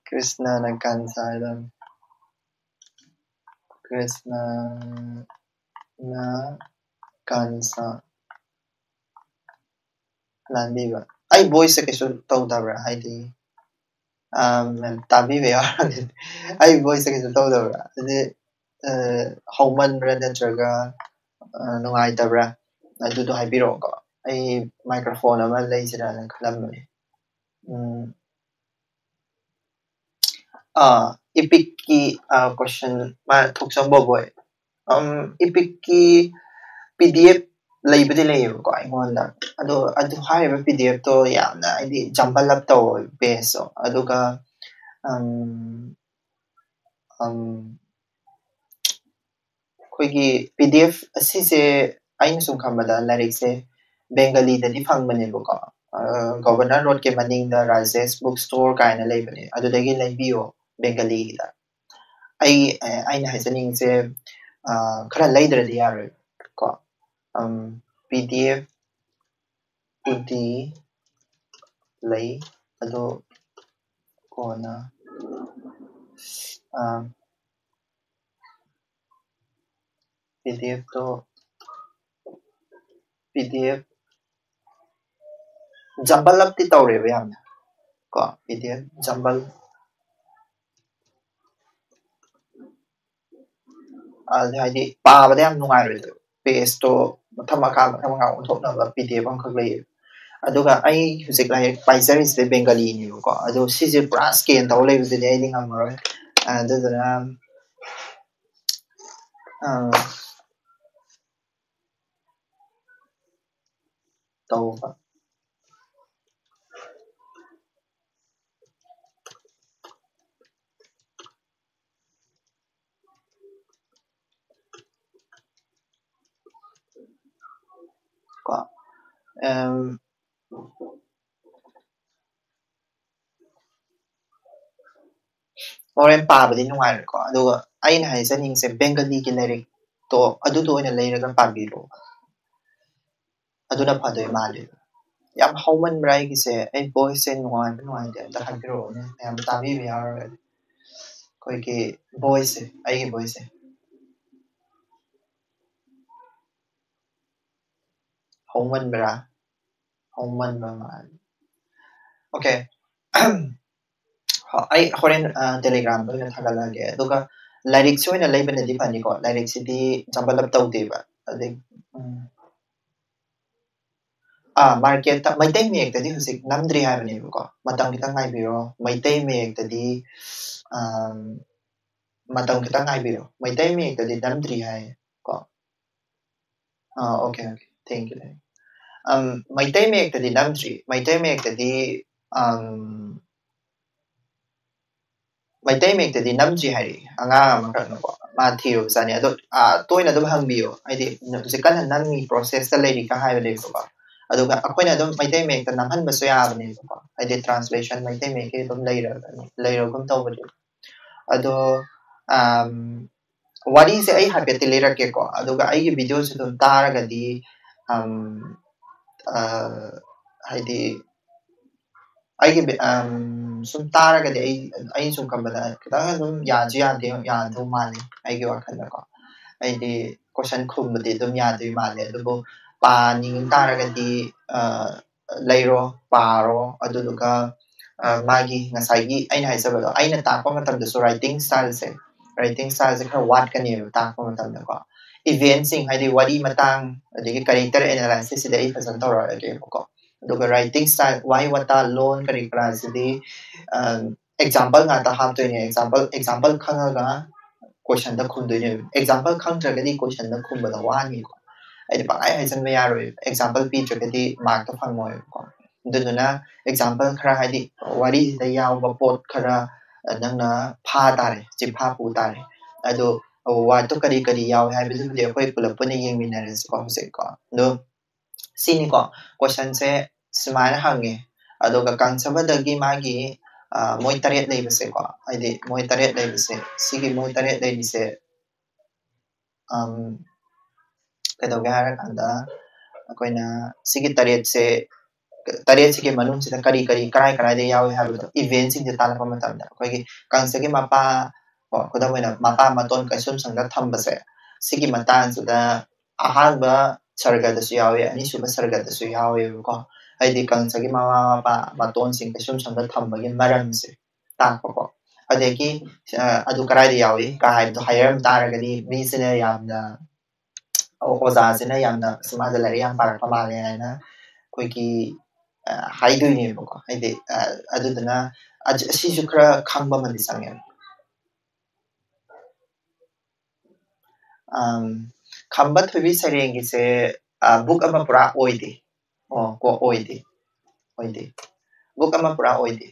ꯀ꯭ꯔꯤꯁꯅꯅ ꯀꯥꯟꯁ ꯍꯥꯏꯗ ꯀ꯭ꯔꯤꯁꯅꯅ ꯀꯥꯟꯁ ꯂꯥꯟꯕꯤꯕ꯫ ꯑꯩ ꯚꯣꯏꯁꯁꯦ ꯀꯩꯁꯨ ꯇꯧꯗꯕ꯭ꯔꯥ? ꯍꯥꯏꯗꯤ ꯇꯥꯕꯤꯕ ꯌꯥꯎꯔꯒꯗꯤ ꯑꯩ ꯚꯣꯏꯁꯁꯦ ꯀꯩꯁꯨ ꯇꯧꯗꯕ꯭ꯔꯥ? ꯍꯥꯏꯗꯤ ꯍꯧꯃꯟꯕ꯭ꯔꯥ ꯅꯠꯇ꯭ꯔꯒ ꯅꯨꯡꯉꯥꯏꯇꯕ꯭ꯔꯥ? ꯑꯗꯨꯗꯣ ꯍꯥꯏꯕꯤꯔꯛꯑꯣꯀꯣ꯫ ꯑꯩ ꯃꯥꯏꯀ꯭ꯔꯣꯐꯣꯟ ꯑꯃ ꯂꯩꯁꯤꯔꯥꯅ ꯈꯜꯂꯝꯕꯅꯦ꯫ ꯎꯝ, ꯑꯥ, ꯏꯄꯤꯛꯀꯤ ꯀꯣꯏꯁꯟ ꯃꯥ ꯊꯣꯛꯆꯝꯕ ꯕꯣꯏ꯫ ꯏꯄꯤꯛꯀꯤ ꯄꯤ ꯗꯤ ꯑꯦꯐ ꯂꯩꯕꯗꯤ ꯂꯩꯌꯦꯕꯀꯣ ꯑꯩꯉꯣꯟꯗ꯫ ꯑꯗꯣ ꯑꯗꯨ ꯍꯥꯏꯔꯤꯕ ꯄꯤ ꯗꯤ ꯑꯦꯐꯇꯣ ꯌꯥꯝꯅ ꯍꯥꯏꯗꯤ ꯖꯝꯕꯜ ꯑꯞ ꯇꯧꯋꯦ ꯄꯦꯖꯇꯣ꯫ ꯑꯗꯨꯒ ꯑꯩꯈꯣꯏꯒꯤ ꯄꯤ ꯗꯤ ꯑꯦꯐ ꯑꯁꯤꯁꯦ ꯑꯩꯅ ꯁꯨꯝ ꯈꯟꯕꯗ ꯂꯥꯏꯔꯤꯛꯁꯦ ꯕꯦꯡꯒꯂꯤꯗꯗꯤ ꯐꯪꯕꯅꯦꯕꯀꯣ꯫ ꯒꯣꯕꯔꯅꯔ ꯔꯣꯗꯀꯤ ꯃꯅꯤꯡꯗ ꯔꯥꯖꯦꯁ ꯕꯨꯛ ꯁ꯭ꯇꯣꯔ ꯀꯥꯏꯅ ꯂꯩꯕꯅꯦ, ꯑꯗꯨꯗꯒꯤ ꯂꯩꯕꯤꯌꯣ ꯕꯦꯡꯒꯂꯤꯗ꯫ ꯑꯩ ꯑꯩꯅ ꯍꯥꯏꯖꯅꯤꯡꯉꯤꯁꯦ ꯈꯔ ꯂꯩꯗ꯭ꯔꯗꯤ ꯌꯥꯔꯣꯏ ꯀꯣ꯫ ꯄꯤ ꯗꯤ ꯑꯦꯐ ꯄꯨꯗꯤ ꯂꯩ, ꯑꯗꯣ ꯀꯣꯟꯅ ꯄꯤ ꯗꯤ ꯑꯦꯐꯇꯣ ꯄꯤ ꯗꯤ ꯑꯦꯐ ꯖꯝꯕꯜ ꯑꯞꯇꯤ ꯇꯧꯔꯦꯕ ꯌꯥꯝꯅ ꯀꯣ, ꯄꯤ ꯗꯤ ꯑꯦꯐ ꯖꯝꯕꯜ, ꯍꯥꯏꯗꯤ ꯄꯥꯕꯗ ꯌꯥꯝ ꯅꯨꯡꯉꯥꯏꯔꯣꯏꯗꯕ, ꯄꯦꯖꯇꯣ ꯃꯊꯪ ꯃꯈꯥ ꯃꯊꯪ ꯃꯈꯥ ꯑꯣꯟꯊꯣꯛꯅꯕ ꯄꯤ ꯗꯤ ꯑꯦꯐ ꯑꯃꯈꯛ ꯂꯩꯌꯦꯕ꯫ ꯑꯗꯨꯒ ꯑꯩ ꯍꯧꯖꯤꯛ ꯂꯥꯏꯔꯤꯛ ꯄꯥꯏꯖꯔꯤꯁꯤꯗꯤ ꯕꯦꯡꯒꯂꯤꯅꯦꯕꯀꯣ, ꯑꯗꯣ ꯁꯤꯁꯦ ꯄꯨꯔꯥ ꯁ꯭ꯀꯦꯟ ꯇꯧꯔ ꯂꯩꯕꯁꯤꯗꯤ ꯑꯩꯗꯤ ꯉꯝꯃꯔꯣꯏ꯫ ꯑꯗꯨꯗꯨꯅ ꯑ, ꯇꯧꯕ꯫ ꯀꯣ, ꯎꯝ, ꯍꯣꯔꯦꯟ ꯄꯥꯕꯗꯤ ꯅꯨꯡꯉꯥꯏꯔꯣꯏꯀꯣ꯫ ꯑꯗꯨꯒ ꯑꯩꯅ ꯍꯥꯏꯖꯅꯤꯡꯉꯤꯁꯦ ꯕꯦꯡꯒꯂꯤꯒꯤ ꯂꯥꯏꯔꯤꯛꯇꯣ ꯑꯗꯨꯗꯣ ꯑꯣꯏꯅ ꯂꯩꯔꯒ ꯄꯥꯕꯤꯔꯣ, ꯑꯗꯨꯅ ꯐꯗꯣꯏ ꯃꯥꯜꯂꯦ꯫ ꯌꯥꯝ ꯍꯧꯃꯟꯕ꯭ꯔꯥ ꯑꯩꯒꯤꯁꯦ? ꯑꯩ ꯚꯣꯏꯁꯁꯦ ꯅꯨꯡꯉꯥꯏꯕ ꯅꯨꯡꯉꯥꯏꯇꯦ ꯑꯝꯇ ꯍꯥꯏꯕꯤꯔꯛꯑꯣꯅꯦ, ꯃꯌꯥꯝ ꯇꯥꯕꯤꯕ ꯌꯥꯎꯔꯒꯗꯤ꯫ ꯑꯩꯈꯣꯏꯒꯤ ꯚꯣꯏꯁꯁꯦ, ꯑꯩꯒꯤ ꯚꯣꯏꯁꯁꯦ ꯍꯧꯃꯟꯕ꯭ꯔꯥ? ꯍꯧꯃꯟꯕ ꯃꯥꯜꯂꯦ꯫ ꯑꯣꯀꯦ꯫ ꯑꯩ ꯍꯣꯔꯦꯟ ꯇꯦꯂꯤꯒ꯭ꯔꯥꯝꯗ ꯑꯣꯏꯅ ꯊꯥꯒꯠꯂꯛꯑꯒꯦ꯫ ꯑꯗꯨꯒ ꯂꯥꯏꯔꯤꯛꯁꯤ ꯑꯣꯏꯅ ꯂꯩꯕꯅꯗꯤ ꯐꯅꯤꯀꯣ, ꯂꯥꯏꯔꯤꯛꯁꯤꯗꯤ ꯖꯝꯕꯜ ꯑꯞ ꯇꯧꯗꯦꯕ꯫ ꯑꯗꯩ ꯎꯝ, ꯑꯥ, ꯃꯥꯔꯀꯦꯠꯇ ꯃꯩꯇꯩ ꯃꯌꯦꯛꯇꯗꯤ ꯍꯧꯖꯤꯛ ꯅꯝꯗ꯭ꯔꯤ ꯍꯥꯏꯕꯅꯦꯕꯀꯣ, ꯃꯇꯝ ꯈꯤꯇꯪ ꯉꯥꯏꯕꯤꯔꯣ꯫ ꯃꯩꯇꯩ ꯃꯌꯦꯛꯇꯗꯤ ꯑꯝ, ꯃꯇꯝ ꯈꯤꯇꯪ ꯉꯥꯏꯕꯤꯔꯣ, ꯃꯩꯇꯩ ꯃꯌꯦꯛꯇꯗꯤ ꯅꯝꯗ꯭ꯔꯤ ꯍꯥꯏ ꯀꯣ꯫ Ah, okay, okay, thank you, thank you. ꯑꯝ, ꯃꯩꯇꯩ ꯃꯌꯦꯛꯇꯗꯤ ꯅꯝꯗ꯭ꯔꯤ꯫ ꯃꯩꯇꯩ ꯃꯌꯦꯛꯇꯗꯤ ꯑꯝ, ꯃꯩꯇꯩ ꯃꯌꯦꯛꯇꯗꯤ ꯅꯝꯗ꯭ꯔꯤ ꯍꯥꯏꯔꯛꯏ ꯑꯉꯥꯡ ꯑꯃꯈꯛꯅꯀꯣ꯫ ꯃꯥ ꯊꯤꯔꯨꯕꯖꯥꯠꯅꯤ꯫ ꯑꯗꯣ ꯑꯥ, ꯇꯣꯏꯅ ꯑꯗꯨꯝ ꯍꯪꯕꯤꯌꯣ, ꯍꯥꯏꯗꯤ ꯍꯧꯖꯤꯛ ꯀꯟꯅ ꯅꯝꯃꯤ, ꯄ꯭ꯔꯣꯁꯦꯁꯇ ꯂꯩꯔꯤꯒ ꯍꯥꯏꯕꯅꯦꯕꯀꯣ꯫ ꯑꯗꯨꯒ ꯑꯩꯈꯣꯏꯅ ꯑꯗꯨꯝ ꯃꯩꯇꯩ ꯃꯌꯦꯛꯇ ꯅꯝꯍꯟꯕꯁꯨ ꯌꯥꯕꯅꯦꯕꯀꯣ, ꯍꯥꯏꯗꯤ ꯇ꯭ꯔꯥꯟꯁꯂꯦꯁꯟ ꯃꯩꯇꯩ ꯃꯌꯦꯛꯀꯤ ꯑꯗꯨꯝ ꯂꯩꯔꯕꯅꯤ, ꯂꯩꯔꯒꯨꯝ ꯇꯧꯕꯅꯦ꯫ ꯑꯗꯣ ꯑꯝ, ꯋꯥꯔꯤꯁꯦ ꯑꯩ ꯍꯥꯏꯐꯦꯠꯇꯤ ꯂꯤꯔꯛꯀꯦꯀꯣ, ꯑꯗꯨꯒ ꯑꯩꯒꯤ ꯚꯤꯗꯤꯑꯣꯁꯦ ꯑꯗꯨꯝ ꯇꯥꯔꯒꯗꯤ ꯍꯥꯏꯗꯤ ꯑꯩꯒꯤ ꯁꯨꯝ ꯇꯥꯔꯒꯗꯤ ꯑꯩ ꯑꯩꯅ ꯁꯨꯝ ꯈꯟꯕꯗ ꯈꯤꯇꯪ ꯑꯗꯨꯝ ꯌꯥꯁꯨ ꯌꯥꯗꯦ ꯌꯥꯗꯧ ꯃꯥꯜꯂꯦ ꯑꯩꯒꯤ ꯋꯥꯈꯜꯗꯀꯣ꯫ ꯑꯩꯗꯤ ꯀꯣꯏꯁꯟ ꯈꯨꯝꯕꯗꯤ ꯑꯗꯨꯝ ꯌꯥꯗꯣꯏ ꯃꯥꯜꯂꯦ, ꯑꯗꯨꯕꯨ ꯄꯥꯅꯤꯡ ꯇꯥꯔꯒꯗꯤ ꯂꯩꯔꯣ, ꯄꯥꯔꯣ꯫ ꯑꯗꯨꯗꯨꯒ ꯃꯥꯒꯤ ꯉꯁꯥꯏꯒꯤ ꯑꯩꯅ ꯍꯥꯏꯖꯕꯗꯣ, ꯑꯩꯅ ꯇꯥꯛꯄ ꯃꯇꯝꯗꯁꯨ writing styleꯁꯦ writing styleꯁꯦ ꯈꯔ ꯋꯥꯠꯀꯅꯦꯕ ꯇꯥꯛꯄ ꯃꯇꯝꯗꯀꯣ꯫ Eventꯁꯤꯡ, ꯍꯥꯏꯗꯤ ꯋꯥꯔꯤ ꯃꯇꯥꯡ, ꯑꯗꯒꯤ character analysisꯁꯤꯗꯤ ꯑꯩ ꯐꯖꯅ ꯇꯧꯔꯛꯑꯒꯦꯕꯀꯣ꯫ ꯑꯗꯨꯒ writing style, ꯋꯥꯍꯩ ꯋꯥꯇꯥ, ꯂꯣꯟ ꯀꯔꯤ ꯀꯔꯥꯁꯤꯗꯤ example ꯉꯥꯛꯇ ꯍꯥꯞꯇꯣꯏꯅꯦ꯫ Example example ꯈꯪꯉꯒ questionꯗ ꯈꯨꯝꯗꯣꯏꯅꯦꯕ꯫ Example ꯈꯪꯗ꯭ꯔꯒꯗꯤ questionꯗ ꯈꯨꯝꯕꯗ ꯋꯥꯅꯤꯀꯣ꯫ ꯍꯥꯏꯗꯤ ꯄꯪꯍꯥꯏ ꯍꯥꯏꯖꯟꯕ ꯌꯥꯔꯣꯏ, example ꯄꯤꯗ꯭ꯔꯒꯗꯤ markꯇꯣ ꯐꯪꯉꯣꯏꯕꯀꯣ꯫ ꯑꯗꯨꯗꯨꯅ example ꯈꯔ, ꯍꯥꯏꯗꯤ ꯋꯥꯔꯤꯁꯤꯗ ꯌꯥꯎꯕ ꯄꯣꯠ ꯈꯔ ꯅꯪꯅ ꯐꯥ ꯇꯥꯔꯦ, ꯆꯤꯟꯐꯥ ꯄꯨ ꯇꯥꯔꯦ꯫ ꯑꯗꯣ wordꯇꯣ ꯀꯔꯤ ꯀꯔꯤ ꯌꯥꯎꯋꯦ ꯍꯥꯏꯕꯗꯨꯕꯨꯗꯤ ꯑꯩꯈꯣꯏ ꯄꯨꯂꯞ ꯄꯨꯟꯅ ꯌꯦꯡꯃꯤꯟꯅꯔꯁꯤꯀꯣ ꯍꯧꯖꯤꯛꯀꯣ꯫ ꯑꯗꯣ ꯁꯤꯅꯤꯀꯣ, questionꯁꯦ ꯁꯨꯃꯥꯏꯅ ꯍꯪꯉꯦ꯫ ꯑꯗꯨꯒ ꯀꯥꯡꯁꯕꯗꯒꯤ ꯃꯥꯒꯤ ꯃꯣꯏ ꯇꯔꯦꯠ ꯂꯩꯕꯁꯦꯀꯣ, ꯍꯥꯏꯗꯤ ꯃꯣꯏ ꯇꯔꯦꯠ ꯂꯩꯕꯁꯦ, ꯁꯤꯒꯤ ꯃꯣꯏ ꯇꯔꯦꯠ ꯂꯩꯔꯤꯁꯦ ꯀꯩꯗꯧꯒꯦ ꯍꯥꯏꯔꯀꯥꯟꯗ, ꯑꯩꯈꯣꯏꯅ ꯁꯤꯒꯤ ꯇꯔꯦꯠꯁꯦ, ꯇꯔꯦꯠꯁꯤꯒꯤ ꯃꯅꯨꯡꯁꯤꯗ ꯀꯔꯤ ꯀꯔꯤ ꯀꯔꯥꯏ ꯀꯔꯥꯏꯗ ꯌꯥꯎꯏ ꯍꯥꯏꯕꯗꯣ, eventꯁꯤꯡꯁꯦ ꯇꯥꯛꯂꯛꯄ ꯃꯇꯝꯗ ꯑꯩꯈꯣꯏꯒꯤ ꯀꯥꯡꯁꯒꯤ ꯃꯄꯥ, ꯀꯣ, ꯈꯨꯗꯝ ꯑꯣꯏꯅ ꯃꯄꯥ ꯃꯇꯣꯟ ꯀꯩꯁꯨꯝꯁꯪꯗ ꯊꯝꯕꯁꯦ, ꯁꯤꯒꯤ ꯃꯇꯥꯡꯁꯤꯗ ꯑꯍꯥꯟꯕ ꯁꯔꯒꯗꯁꯨ ꯌꯥꯎꯏ, ꯑꯅꯤꯁꯨꯕ ꯁꯔꯒꯗꯁꯨ ꯌꯥꯎꯋꯦꯕꯀꯣ꯫ ꯍꯥꯏꯗꯤ ꯀꯥꯡꯁꯒꯤ ꯃꯃꯥ ꯃꯄꯥ ꯃꯇꯣꯟꯁꯤꯡ ꯀꯩꯁꯨꯝꯁꯪꯗ ꯊꯝꯕꯒꯤ ꯃꯔꯝꯁꯦ ꯇꯥꯛꯄꯀꯣ꯫ ꯑꯗꯒꯤ ꯑꯗꯨ ꯀꯗꯥꯏꯗ ꯌꯥꯎꯏ ꯀ ꯍꯥꯏꯕꯗꯣ ꯍꯥꯏꯔꯝ ꯇꯥꯔꯒꯗꯤ, ꯃꯤꯁꯤꯅ ꯌꯥꯝꯅ, ꯑꯣꯖꯥꯁꯤꯅ ꯌꯥꯝꯅ "ꯑꯁ, ꯃꯥꯁꯦ ꯂꯥꯏꯔꯤꯛ ꯌꯥꯝ ꯄꯥꯔꯛꯄ ꯃꯥꯜꯂꯦ" ꯍꯥꯏꯅ ꯑꯩꯈꯣꯏꯒꯤ ꯍꯥꯏꯗꯣꯏꯅꯦꯕꯀꯣ꯫ ꯍꯥꯏꯗꯤ ꯑꯗꯨꯗꯨꯅ ꯑꯁꯤꯁꯨ ꯈꯔ ꯈꯪꯕ ꯑꯃꯗꯤ ꯆꯪꯉꯦ꯫ ꯈꯝꯕ ꯊꯣꯏꯕꯤ ꯁꯩꯔꯦꯡꯒꯤꯁꯦ book ꯑꯃ ꯄꯨꯔꯥ ꯑꯣꯏꯗꯦ꯫ ꯑꯣ, ꯀꯣ, ꯑꯣꯏꯗꯦ꯫ ꯑꯣꯏꯗꯦ꯫ Book ꯑꯃ ꯄꯨꯔꯥ ꯑꯣꯏꯗꯦ꯫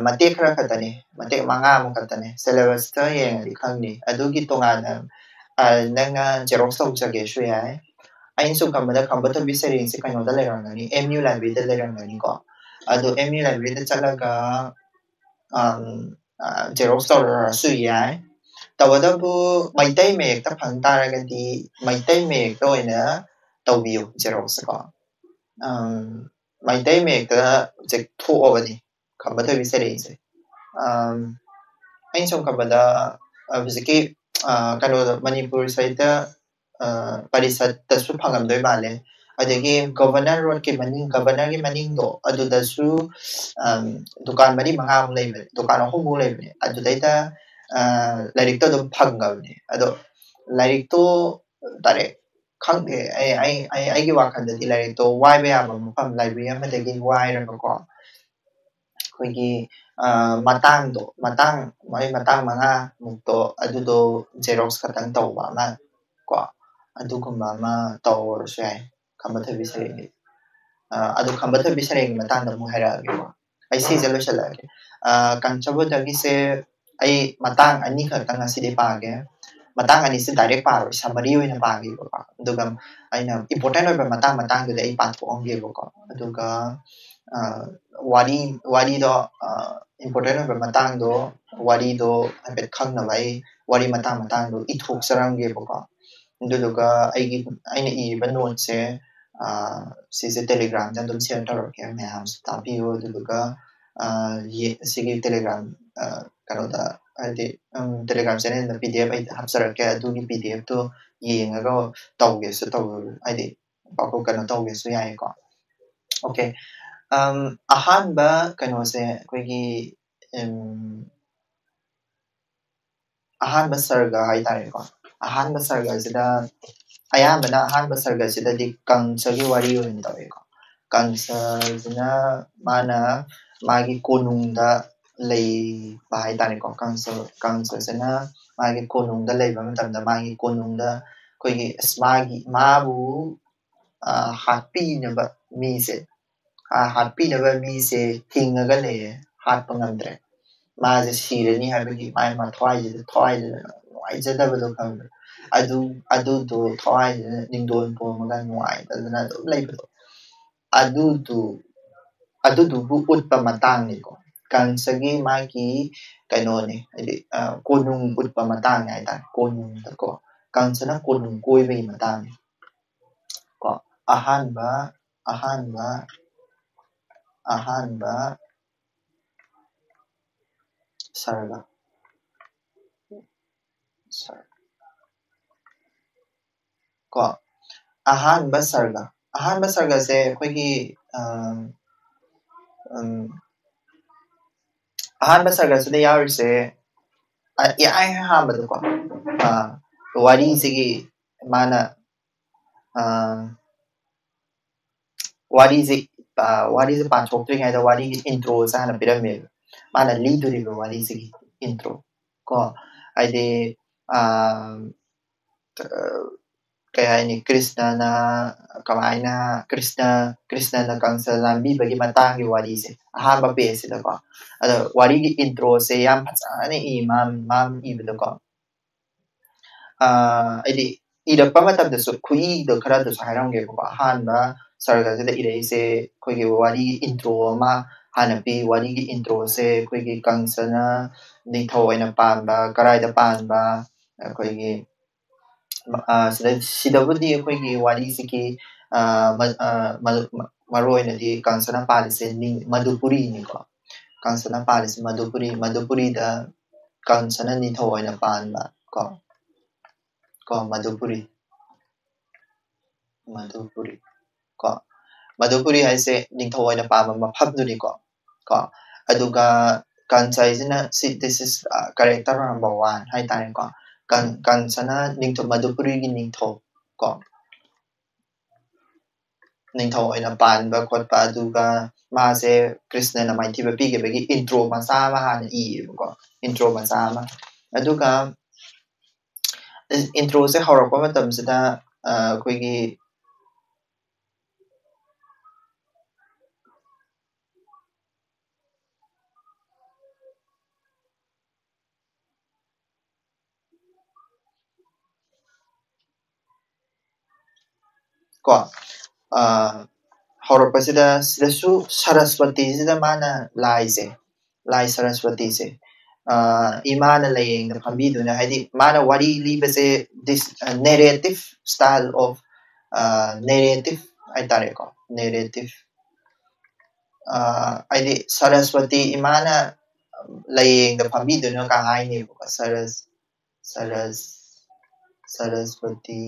ꯃꯇꯦꯛ ꯈꯔ ꯈꯛꯇꯅꯤ, ꯃꯇꯦꯛ ꯃꯉꯥ ꯑꯃ ꯈꯛꯇꯅꯤ꯫ Syllabusꯇ ꯌꯦꯡꯉꯗꯤ ꯈꯪꯅꯤ꯫ ꯑꯗꯨꯒꯤ ꯇꯣꯉꯥꯟꯅ ꯅꯪꯅ xerox ꯇꯧꯖꯒꯦꯁꯨ ꯌꯥꯏ꯫ ꯑꯩꯅ ꯁꯨꯝ ꯈꯟꯕꯗ ꯈꯝꯕ ꯊꯣꯏꯕꯤ ꯁꯩꯔꯦꯡꯁꯦ ꯀꯩꯅꯣꯗ ꯂꯩꯔꯝꯒꯅꯤ, M U libraryꯗ ꯂꯩꯔꯝꯒꯅꯤꯀꯣ꯫ ꯑꯗꯣ M U libraryꯗ ꯆꯠꯂꯒ xerox ꯇꯧꯔꯁꯨ ꯌꯥꯏ꯫ ꯇꯧꯕꯇꯕꯨ ꯃꯩꯇꯩ ꯃꯌꯦꯛꯇ ꯐꯪ ꯇꯥꯔꯒꯗꯤ ꯃꯩꯇꯩ ꯃꯌꯦꯛꯇ ꯑꯣꯏꯅ ꯇꯧꯕꯤꯌꯨ ꯖꯦꯔꯣꯛꯁꯀꯣ꯫ ꯃꯩꯇꯩ ꯃꯌꯦꯛꯇ ꯍꯧꯖꯤꯛ ꯊꯣꯛꯑꯕꯅꯤ ꯈꯝꯕ ꯊꯣꯏꯕꯤ ꯁꯩꯔꯦꯡꯁꯦ꯫ ꯑꯩꯅ ꯁꯨꯝ ꯈꯟꯕꯗ ꯍꯧꯖꯤꯛꯀꯤ ꯀꯩꯅꯣꯗ ꯃꯅꯤꯄꯨꯔ ꯁꯥꯍꯤꯇ꯭ꯌ ꯄꯔꯤꯁꯠꯇꯁꯨ ꯐꯪꯉꯝꯗꯣꯏ ꯃꯥꯜꯂꯦ꯫ ꯑꯗꯒꯤ ꯒꯣꯕꯔꯅꯔ ꯔꯣꯗꯀꯤ ꯃꯅꯤꯡ, ꯒꯣꯕꯔꯅꯔꯒꯤ ꯃꯅꯤꯡꯗꯣ ꯑꯗꯨꯗꯁꯨ ꯗꯨꯀꯥꯟ ꯃꯔꯤ ꯃꯉꯥꯃꯨꯛ ꯂꯩꯕꯅꯦ, ꯗꯨꯀꯥꯟ ꯑꯍꯨꯝꯃꯨꯛ ꯂꯩꯕꯅꯦ꯫ ꯑꯗꯨꯗꯩꯗ ꯂꯥꯏꯔꯤꯛꯇꯣ ꯑꯗꯨꯝ ꯐꯪꯉꯕꯅꯦ꯫ ꯑꯗꯣ ꯂꯥꯏꯔꯤꯛꯇꯣ ꯗꯥꯏꯔꯦꯛ ꯈꯪꯗꯦ, ꯑꯩ ꯑꯩ ꯑꯩ ꯑꯩꯒꯤ ꯋꯥꯈꯜꯗꯗꯤ ꯂꯥꯏꯔꯤꯛꯇꯣ ꯋꯥꯏꯕ ꯌꯥꯕ ꯃꯐꯝ ꯂꯥꯏꯕ꯭ꯔꯦꯔꯤ ꯑꯃꯗꯒꯤ ꯋꯥꯏꯔꯒꯀꯣ, ꯑꯩꯈꯣꯏꯒꯤ ꯃꯇꯥꯡꯗꯣ, ꯃꯇꯥꯡ ꯃꯣꯏ ꯃꯇꯥꯡ ꯃꯉꯥꯃꯨꯛꯇꯣ ꯑꯗꯨꯗꯣ ꯖꯦꯔꯣꯛꯁ ꯈꯛꯇꯪ ꯇꯧꯕ ꯑꯃ ꯀꯣ, ꯑꯗꯨꯒꯨꯝꯕ ꯑꯃ ꯇꯧꯔꯁꯨ ꯌꯥꯏ ꯈꯝꯕ ꯊꯣꯏꯕꯤ ꯁꯩꯔꯦꯡꯒꯤ꯫ ꯑꯗꯨ ꯈꯝꯕ ꯊꯣꯏꯕꯤ ꯁꯩꯔꯦꯡꯒꯤ ꯃꯇꯥꯡꯗ ꯑꯃꯨꯛ ꯍꯥꯏꯔꯛꯑꯒꯦꯀꯣ꯫ ꯑꯩ ꯁꯤꯁꯦ ꯂꯣꯏꯁꯤꯜꯂꯛꯑꯒꯦ꯫ ꯀꯥꯡꯆꯕꯣꯏꯗꯒꯤꯁꯦ ꯑꯩ ꯃꯇꯥꯡ ꯑꯅꯤꯈꯛꯇꯪ ꯉꯁꯤꯗꯤ ꯄꯥꯒꯦ꯫ ꯃꯇꯥꯡ ꯑꯅꯤꯁꯦ ꯗꯥꯏꯔꯦꯛ ꯄꯥꯔꯣꯏ, ꯁꯃꯔꯤ ꯑꯣꯏꯅ ꯄꯥꯒꯦꯕꯀꯣ꯫ ꯑꯗꯨꯒ ꯑꯩꯅ ꯏꯝꯄꯣꯔꯇꯦꯟ ꯑꯣꯏꯕ ꯃꯇꯥꯡ ꯃꯇꯥꯡꯗꯨꯗꯤ ꯑꯩ ꯄꯥꯊꯣꯛꯑꯝꯒꯦꯕꯀꯣ꯫ ꯑꯗꯨꯒ ꯋꯥꯔꯤ ꯋꯥꯔꯤꯗꯣ ꯏꯝꯄꯣꯔꯇꯦꯟ ꯑꯣꯏꯕ ꯃꯇꯥꯡꯗꯣ, ꯋꯥꯔꯤꯗꯣ ꯍꯥꯏꯐꯦꯠ ꯈꯪꯅꯕ ꯑꯩ ꯋꯥꯔꯤ ꯃꯇꯥꯡ ꯃꯇꯥꯡꯗꯣ ꯏꯊꯣꯛꯆꯔꯝꯒꯦꯕꯀꯣ꯫ ꯑꯗꯨꯗꯨꯒ ꯑꯩꯒꯤ ꯑꯩꯅ ꯏꯔꯤꯕ ꯅꯣꯠꯁꯦ ꯁꯤꯁꯦ ꯇꯦꯂꯤꯒ꯭ꯔꯥꯝꯗ ꯑꯗꯨꯝ ꯁꯤꯌꯔ ꯇꯧꯔꯛꯀꯦ, ꯃꯌꯥꯝꯁꯨ ꯇꯥꯕꯤꯌꯨ꯫ ꯑꯗꯨꯗꯨꯒ ꯁꯤꯒꯤ ꯇꯦꯂꯤꯒ꯭ꯔꯥꯝ ꯀꯩꯅꯣꯗ, ꯍꯥꯏꯗꯤ ꯇꯦꯂꯤꯒ꯭ꯔꯥꯝ ꯆꯦꯅꯦꯜꯗ ꯄꯤ ꯗꯤ ꯑꯦꯐ ꯑꯩ ꯍꯥꯞꯆꯔꯛꯀꯦ꯫ ꯑꯗꯨꯒꯤ ꯄꯤ ꯗꯤ ꯑꯦꯐꯇꯣ ꯌꯦꯡꯉꯒ ꯇꯧꯒꯦꯁꯨ ꯇꯧ, ꯍꯥꯏꯗꯤ ꯀꯩꯅꯣ ꯇꯧꯒꯦꯁꯨ ꯌꯥꯏꯀꯣ꯫ ꯑꯣꯀꯦ꯫ ꯑꯍꯥꯟꯕ ꯀꯩꯅꯣꯁꯦ ꯑꯩꯈꯣꯏꯒꯤ ꯑꯍꯥꯟꯕ ꯁꯔꯒ ꯍꯥꯏꯇꯥꯔꯦꯀꯣ꯫ ꯑꯍꯥꯟꯕ ꯁꯔꯒꯁꯤꯗ ꯑꯌꯥꯝꯕꯅ ꯑꯍꯥꯟꯕ ꯁꯔꯒꯁꯤꯗꯗꯤ ꯀꯪꯁꯒꯤ ꯋꯥꯔꯤ ꯑꯣꯏꯅ ꯇꯧꯋꯦꯀꯣ꯫ ꯀꯪꯁꯁꯤꯅ ꯃꯥꯅ ꯃꯥꯒꯤ ꯀꯣꯅꯨꯡꯗ ꯂꯩꯕ ꯍꯥꯏꯇꯥꯔꯦꯀꯣ꯫ ꯀꯪꯁ ꯀꯪꯁꯁꯤꯅ ꯃꯥꯒꯤ ꯀꯣꯅꯨꯡꯗ ꯂꯩꯕ ꯃꯇꯝꯗ ꯃꯥꯒꯤ ꯀꯣꯅꯨꯡꯗ ꯑꯩꯈꯣꯏꯒꯤ ꯑꯁ ꯃꯥꯒꯤ ꯃꯥꯕꯨ ꯍꯥꯠꯄꯤꯅꯕ ꯃꯤꯁꯦ, ꯍꯥꯠꯄꯤꯅꯕ ꯃꯤꯁꯦ ꯊꯤꯡꯉꯒ ꯂꯩꯔꯦ, ꯍꯥꯠꯄ ꯉꯝꯗ꯭ꯔꯦ꯫ ꯃꯥꯁꯦ ꯁꯤꯔꯅꯤ ꯍꯥꯏꯕꯒꯤ ꯃꯥꯒꯤ ꯃꯊ꯭ꯋꯥꯏꯁꯤꯗ ꯊꯋꯥꯏꯁꯤꯗ ꯅꯨꯡꯉꯥꯏꯖꯗꯕꯗꯣ ꯈꯪꯕ꯭ꯔꯥ? ꯑꯗꯨ ꯑꯗꯨꯗꯣ ꯊꯋꯥꯏꯁꯤꯗ ꯅꯤꯡꯗꯣꯟ ꯄꯣꯝꯃꯒ ꯅꯨꯡꯉꯥꯏꯇꯗꯅ ꯑꯗꯨꯝ ꯂꯩꯕꯗꯣ, ꯑꯗꯨꯗꯨ ꯑꯗꯨꯗꯨꯕꯨ ꯎꯠꯄ ꯃꯇꯥꯡꯅꯤꯀꯣ꯫ ꯀꯪꯁꯒꯤ ꯃꯥꯒꯤ ꯀꯩꯅꯣꯅꯦ, ꯍꯥꯏꯗꯤ ꯀꯣꯅꯨꯡ ꯎꯠꯄ ꯃꯇꯥꯡꯅꯦ ꯍꯥꯏꯇꯥꯔꯦ꯫ ꯀꯣꯅꯨꯡꯗꯀꯣ, ꯀꯪꯁꯅ ꯀꯣꯅꯨꯡ ꯀꯣꯏꯕꯒꯤ ꯃꯇꯥꯡꯅꯤ ꯀꯣ꯫ ꯑꯍꯥꯟꯕ ꯑꯍꯥꯟꯕ ꯑꯍꯥꯟꯕ ꯁꯔꯒ ꯁꯔ ꯀꯣ ꯑꯍꯥꯟꯕ ꯁꯔꯒ ꯑꯍꯥꯟꯕ ꯁꯔꯒꯁꯦ ꯑꯩꯈꯣꯏꯒꯤ ꯑꯝ, ꯑꯝ, ꯑꯍꯥꯟꯕ ꯁꯔꯒꯁꯤꯗ ꯌꯥꯎꯔꯤꯁꯦ ꯑ, ꯏꯍꯥꯟ ꯑꯍꯥꯟꯕꯗꯀꯣ ꯑ, ꯋꯥꯔꯤꯁꯤꯒꯤ ꯃꯥꯅ ꯑ, ꯋꯥꯔꯤꯁꯦ ꯑ, ꯋꯥꯔꯤꯁꯦ ꯄꯥꯊꯣꯛꯇ꯭ꯔꯤꯉꯩꯗ ꯋꯥꯔꯤꯒꯤ ꯏꯟꯇ꯭ꯔꯣꯁꯦ ꯍꯥꯟꯅ ꯄꯤꯔꯝꯃꯦꯕ ꯃꯥꯅ ꯂꯤꯗꯣꯔꯤꯕ ꯋꯥꯔꯤꯁꯤꯒꯤ ꯏꯟꯇ꯭ꯔꯣ ꯀꯣ ꯍꯥꯏꯗꯤ ꯑ, ꯑ, ꯀꯩ ꯍꯥꯏꯅꯤ ꯀ꯭ꯔꯤꯁꯅꯅ ꯀꯃꯥꯏꯅ ꯀ꯭ꯔꯤꯁꯅ ꯀ꯭ꯔꯤꯁꯅꯅ ꯀꯪꯁ ꯂꯥꯟꯕꯤꯕꯒꯤ ꯃꯇꯥꯡꯒꯤ ꯋꯥꯔꯤꯁꯦ ꯑꯍꯥꯟꯕ ꯄꯦꯖꯁꯤꯗꯀꯣ ꯑꯗꯣ ꯋꯥꯔꯤꯒꯤ ꯏꯟꯇ꯭ꯔꯣꯁꯦ ꯌꯥꯝ ꯐꯖꯅ ꯏ ꯃꯥ ꯃꯥ ꯏꯕꯗꯀꯣ ꯑ, ꯍꯥꯏꯗꯤ ꯏꯔꯛꯄ ꯃꯇꯝꯗꯁꯨ ꯈꯨꯏꯗꯣ ꯈꯔꯗꯁꯨ ꯍꯥꯏꯔꯝꯒꯦꯕꯀꯣ ꯑꯍꯥꯟꯕ ꯁꯔꯒꯁꯤꯗ ꯏꯔꯛꯏꯁꯦ ꯑꯩꯈꯣꯏꯒꯤ ꯋꯥꯔꯤꯒꯤ ꯏꯟꯇ꯭ꯔꯣ ꯑꯃ ꯍꯥꯟꯅ ꯄꯤ ꯋꯥꯔꯤꯒꯤ ꯏꯟꯇ꯭ꯔꯣꯁꯦ ꯑꯩꯈꯣꯏꯒꯤ ꯀꯪꯁꯅ ꯅꯤꯡꯊꯧ ꯑꯣꯏꯅ ꯄꯥꯟꯕ ꯀꯔꯥꯏꯗ ꯄꯥꯟꯕ ꯑꯩꯈꯣꯏꯒꯤ ꯑ, ꯁꯤꯗ ꯁꯤꯗꯕꯨꯗꯤ ꯑꯩꯈꯣꯏꯒꯤ ꯋꯥꯔꯤꯁꯤꯒꯤ ꯑ, ꯃ- ꯑ, ꯃ- ꯃ- ꯃꯔꯨ ꯑꯣꯏꯅꯗꯤ ꯀꯪꯁꯅ ꯄꯥꯜꯂꯤꯁꯦ ꯅꯤꯡ- ꯃꯗꯨꯄꯨꯔꯤꯅꯤꯀꯣ ꯀꯪꯁꯅ ꯄꯥꯜꯂꯤꯁꯦ ꯃꯗꯨꯄꯨꯔꯤ ꯃꯗꯨꯄꯨꯔꯤꯗ ꯀꯪꯁꯅ ꯅꯤꯡꯊꯧ ꯑꯣꯏꯅ ꯄꯥꯟꯕ ꯀꯣ ꯀꯣ ꯃꯗꯨꯄꯨꯔꯤ ꯃꯗꯨꯄꯨꯔꯤ ꯀꯣ ꯃꯗꯨꯄꯨꯔꯤ ꯍꯥꯏꯁꯦ ꯅꯤꯡꯊꯧ ꯑꯣꯏꯅ ꯄꯥꯟꯕ ꯃꯐꯝꯗꯨꯅꯤꯀꯣ ꯀꯣ ꯑꯗꯨꯒ ꯀꯟꯁ ꯍꯥꯏꯁꯤꯅ ꯁꯤ this is character number one ꯍꯥꯏꯇꯥꯔꯦꯀꯣ ꯀꯟ ꯀꯟꯁꯅ ꯅꯤꯡꯊꯧ ꯃꯗꯨꯄꯨꯔꯤꯒꯤ ꯅꯤꯡꯊꯧ ꯀꯣ ꯅꯤꯡꯊꯧ ꯑꯣꯏꯅ ꯄꯥꯟꯕ ꯈꯣꯠꯄ ꯑꯗꯨꯒ ꯃꯥꯁꯦ ꯀ꯭ꯔꯤꯁꯅꯅ ꯃꯥꯏꯊꯤꯕ ꯄꯤꯈꯤꯕꯒꯤ ꯏꯟꯇ꯭ꯔꯣ ꯃꯆꯥ ꯑꯃ ꯍꯥꯟꯅ ꯏꯌꯦꯕꯀꯣ ꯏꯟꯇ꯭ꯔꯣ ꯃꯆꯥ ꯑꯃ ꯑꯗꯨꯒ ꯏꯟꯇ꯭ꯔꯣꯁꯦ ꯍꯧꯔꯛꯄ ꯃꯇꯝꯁꯤꯗ ꯑ, ꯑꯩꯈꯣꯏꯒꯤ ꯀꯣ ꯑ, ꯍꯧꯔꯛꯄꯁꯤꯗ ꯁꯤꯗꯁꯨ ꯁꯔꯁꯋꯇꯤꯁꯤꯗ ꯃꯥꯅ ꯂꯥꯏꯁꯦ ꯂꯥꯏ ꯁꯔꯁꯋꯇꯤꯁꯦ ꯑ, ꯏꯃꯥꯅ ꯂꯥꯏꯌꯦꯡꯗ ꯐꯝꯕꯤꯗꯨꯅ ꯍꯥꯏꯗꯤ ꯃꯥꯅ ꯋꯥꯔꯤ ꯂꯤꯕꯁꯦ this narrative style of narrative ꯍꯥꯏꯇꯥꯔꯦꯀꯣ, ꯅꯦꯔꯦꯇꯤꯞ꯫ ꯍꯥꯏꯗꯤ ꯁꯔꯁꯋꯇꯤ ꯏꯃꯥꯅ ꯂꯥꯏꯌꯦꯡꯗ ꯐꯝꯕꯤꯗꯨꯅ ꯀꯥꯏ ꯍꯥꯏꯅꯦꯕꯀꯣ, ꯁꯔꯁ ꯁꯔꯁ ꯁꯔꯁꯋꯇꯤ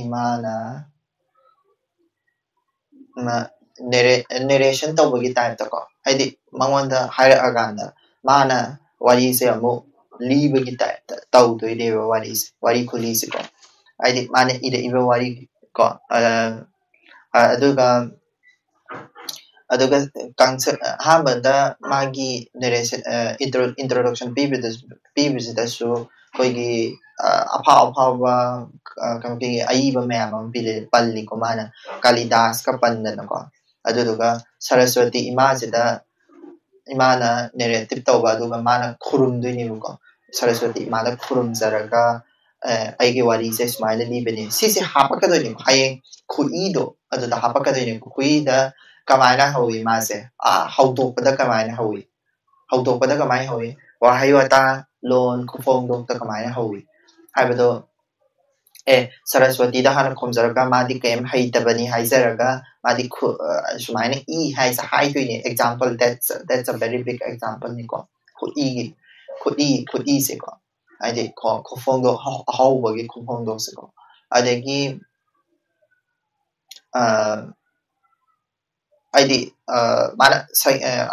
ꯏꯃꯥꯅ ꯅꯦꯔꯦꯁꯟ ꯇꯧꯕꯒꯤ ꯇꯥꯏꯞꯇꯀꯣ, ꯍꯥꯏꯗꯤ ꯃꯉꯣꯟꯗ ꯍꯥꯏꯔꯛꯑꯀꯥꯟꯗ ꯃꯥꯅ ꯋꯥꯔꯤꯁꯦ ꯑꯃꯨꯛ ꯂꯤꯕꯒꯤ ꯇꯥꯏꯞꯇ ꯇꯧꯗꯣꯏꯅꯦꯕ ꯋꯥꯔꯤꯁꯦ, ꯋꯥꯔꯤ ꯈꯨꯂꯤꯁꯤꯀꯣ, ꯍꯥꯏꯗꯤ ꯃꯥꯅ ꯏꯔꯛꯏꯕ ꯋꯥꯔꯤ ꯀꯣ꯫ ꯑꯗꯨꯒ ꯑꯗꯨꯒ ꯑꯍꯥꯟꯕꯗ ꯃꯥꯒꯤ ꯅꯦꯔꯦꯁꯟ, ꯏꯟꯇ꯭ꯔꯣꯗꯛꯁꯟ ꯄꯤꯕꯗꯁꯨ ꯄꯤꯕꯁꯤꯗꯁꯨ ꯑꯩꯈꯣꯏꯒꯤ ꯑꯐꯥꯎ ꯑꯐꯥꯎꯕ ꯀꯩꯅꯣꯒꯤ ꯑꯏꯕ ꯃꯌꯥꯝ ꯑꯃ ꯄꯜꯂꯤꯀꯣ, ꯃꯥꯅ ꯀꯥꯂꯤꯗꯥꯁꯀ ꯄꯟꯗꯅꯀꯣ꯫ ꯑꯗꯨꯗꯨꯒ ꯁꯔꯁꯋꯇꯤ ꯏꯃꯥꯁꯤꯗ ꯏꯃꯥꯅ ꯅꯦꯔꯦꯇꯤꯞ ꯇꯧꯕ, ꯑꯗꯨꯒ ꯃꯥꯅ ꯈꯨꯔꯨꯝꯗꯣꯏꯅꯦꯕꯀꯣ꯫ ꯁꯔꯁꯋꯇꯤ ꯏꯃꯥꯗ ꯈꯨꯔꯨꯝꯖꯔꯒ ꯑꯩꯒꯤ ꯋꯥꯔꯤꯁꯦ ꯁꯨꯃꯥꯏꯅ ꯂꯤꯕꯅꯦ, ꯁꯤꯁꯦ ꯍꯥꯞꯄꯛꯀꯗꯣꯏꯅꯦꯕ꯫ ꯍꯌꯦꯡ ꯈꯨꯏꯗꯣ ꯑꯗꯨꯗ ꯍꯥꯞꯄꯛꯀꯗꯣꯏꯅꯦꯕ꯫ ꯈꯨꯏꯗ ꯀꯃꯥꯏꯅ ꯍꯧꯏ ꯃꯥꯁꯦ? ꯍꯧꯗꯣꯛꯄꯗ ꯀꯃꯥꯏꯅ ꯍꯧꯏ? ꯍꯧꯗꯣꯛꯄꯗ ꯀꯃꯥꯏꯅ ꯍꯧꯏ? ꯋꯥꯍꯩ ꯋꯥꯇꯥ, ꯂꯣꯟ, ꯈꯨꯐꯣꯡꯗꯣꯛꯇ ꯀꯃꯥꯏꯅ ꯍꯧꯏ ꯍꯥꯏꯕꯗꯣ꯫ ꯑꯦ, ꯁꯔꯁꯋꯇꯤꯗ ꯍꯥꯟꯅ ꯈꯣꯝꯖꯔꯒ ꯃꯥꯗꯤ ꯀꯔꯤꯝ ꯍꯩꯇꯕꯅꯤ ꯍꯥꯏꯖꯔꯒ ꯃꯥꯗꯤ ꯁꯨꯃꯥꯏꯅ ꯏ ꯍꯥꯏꯁꯦ ꯍꯥꯏꯗꯣꯏꯅꯦ꯫ Example, that's that's a very big example ꯅꯤꯀꯣ꯫ ꯈꯨꯠꯏꯒꯤ ꯈꯨꯠꯏ ꯈꯨꯠꯏꯁꯦꯀꯣ, ꯍꯥꯏꯗꯤ ꯈꯨꯐꯣꯡꯗꯣꯛ, ꯑꯍꯧꯕꯒꯤ ꯈꯨꯐꯣꯡꯗꯣꯛꯁꯦꯀꯣ꯫ ꯑꯗꯒꯤ ꯍꯥꯏꯗꯤ ꯃꯥꯅ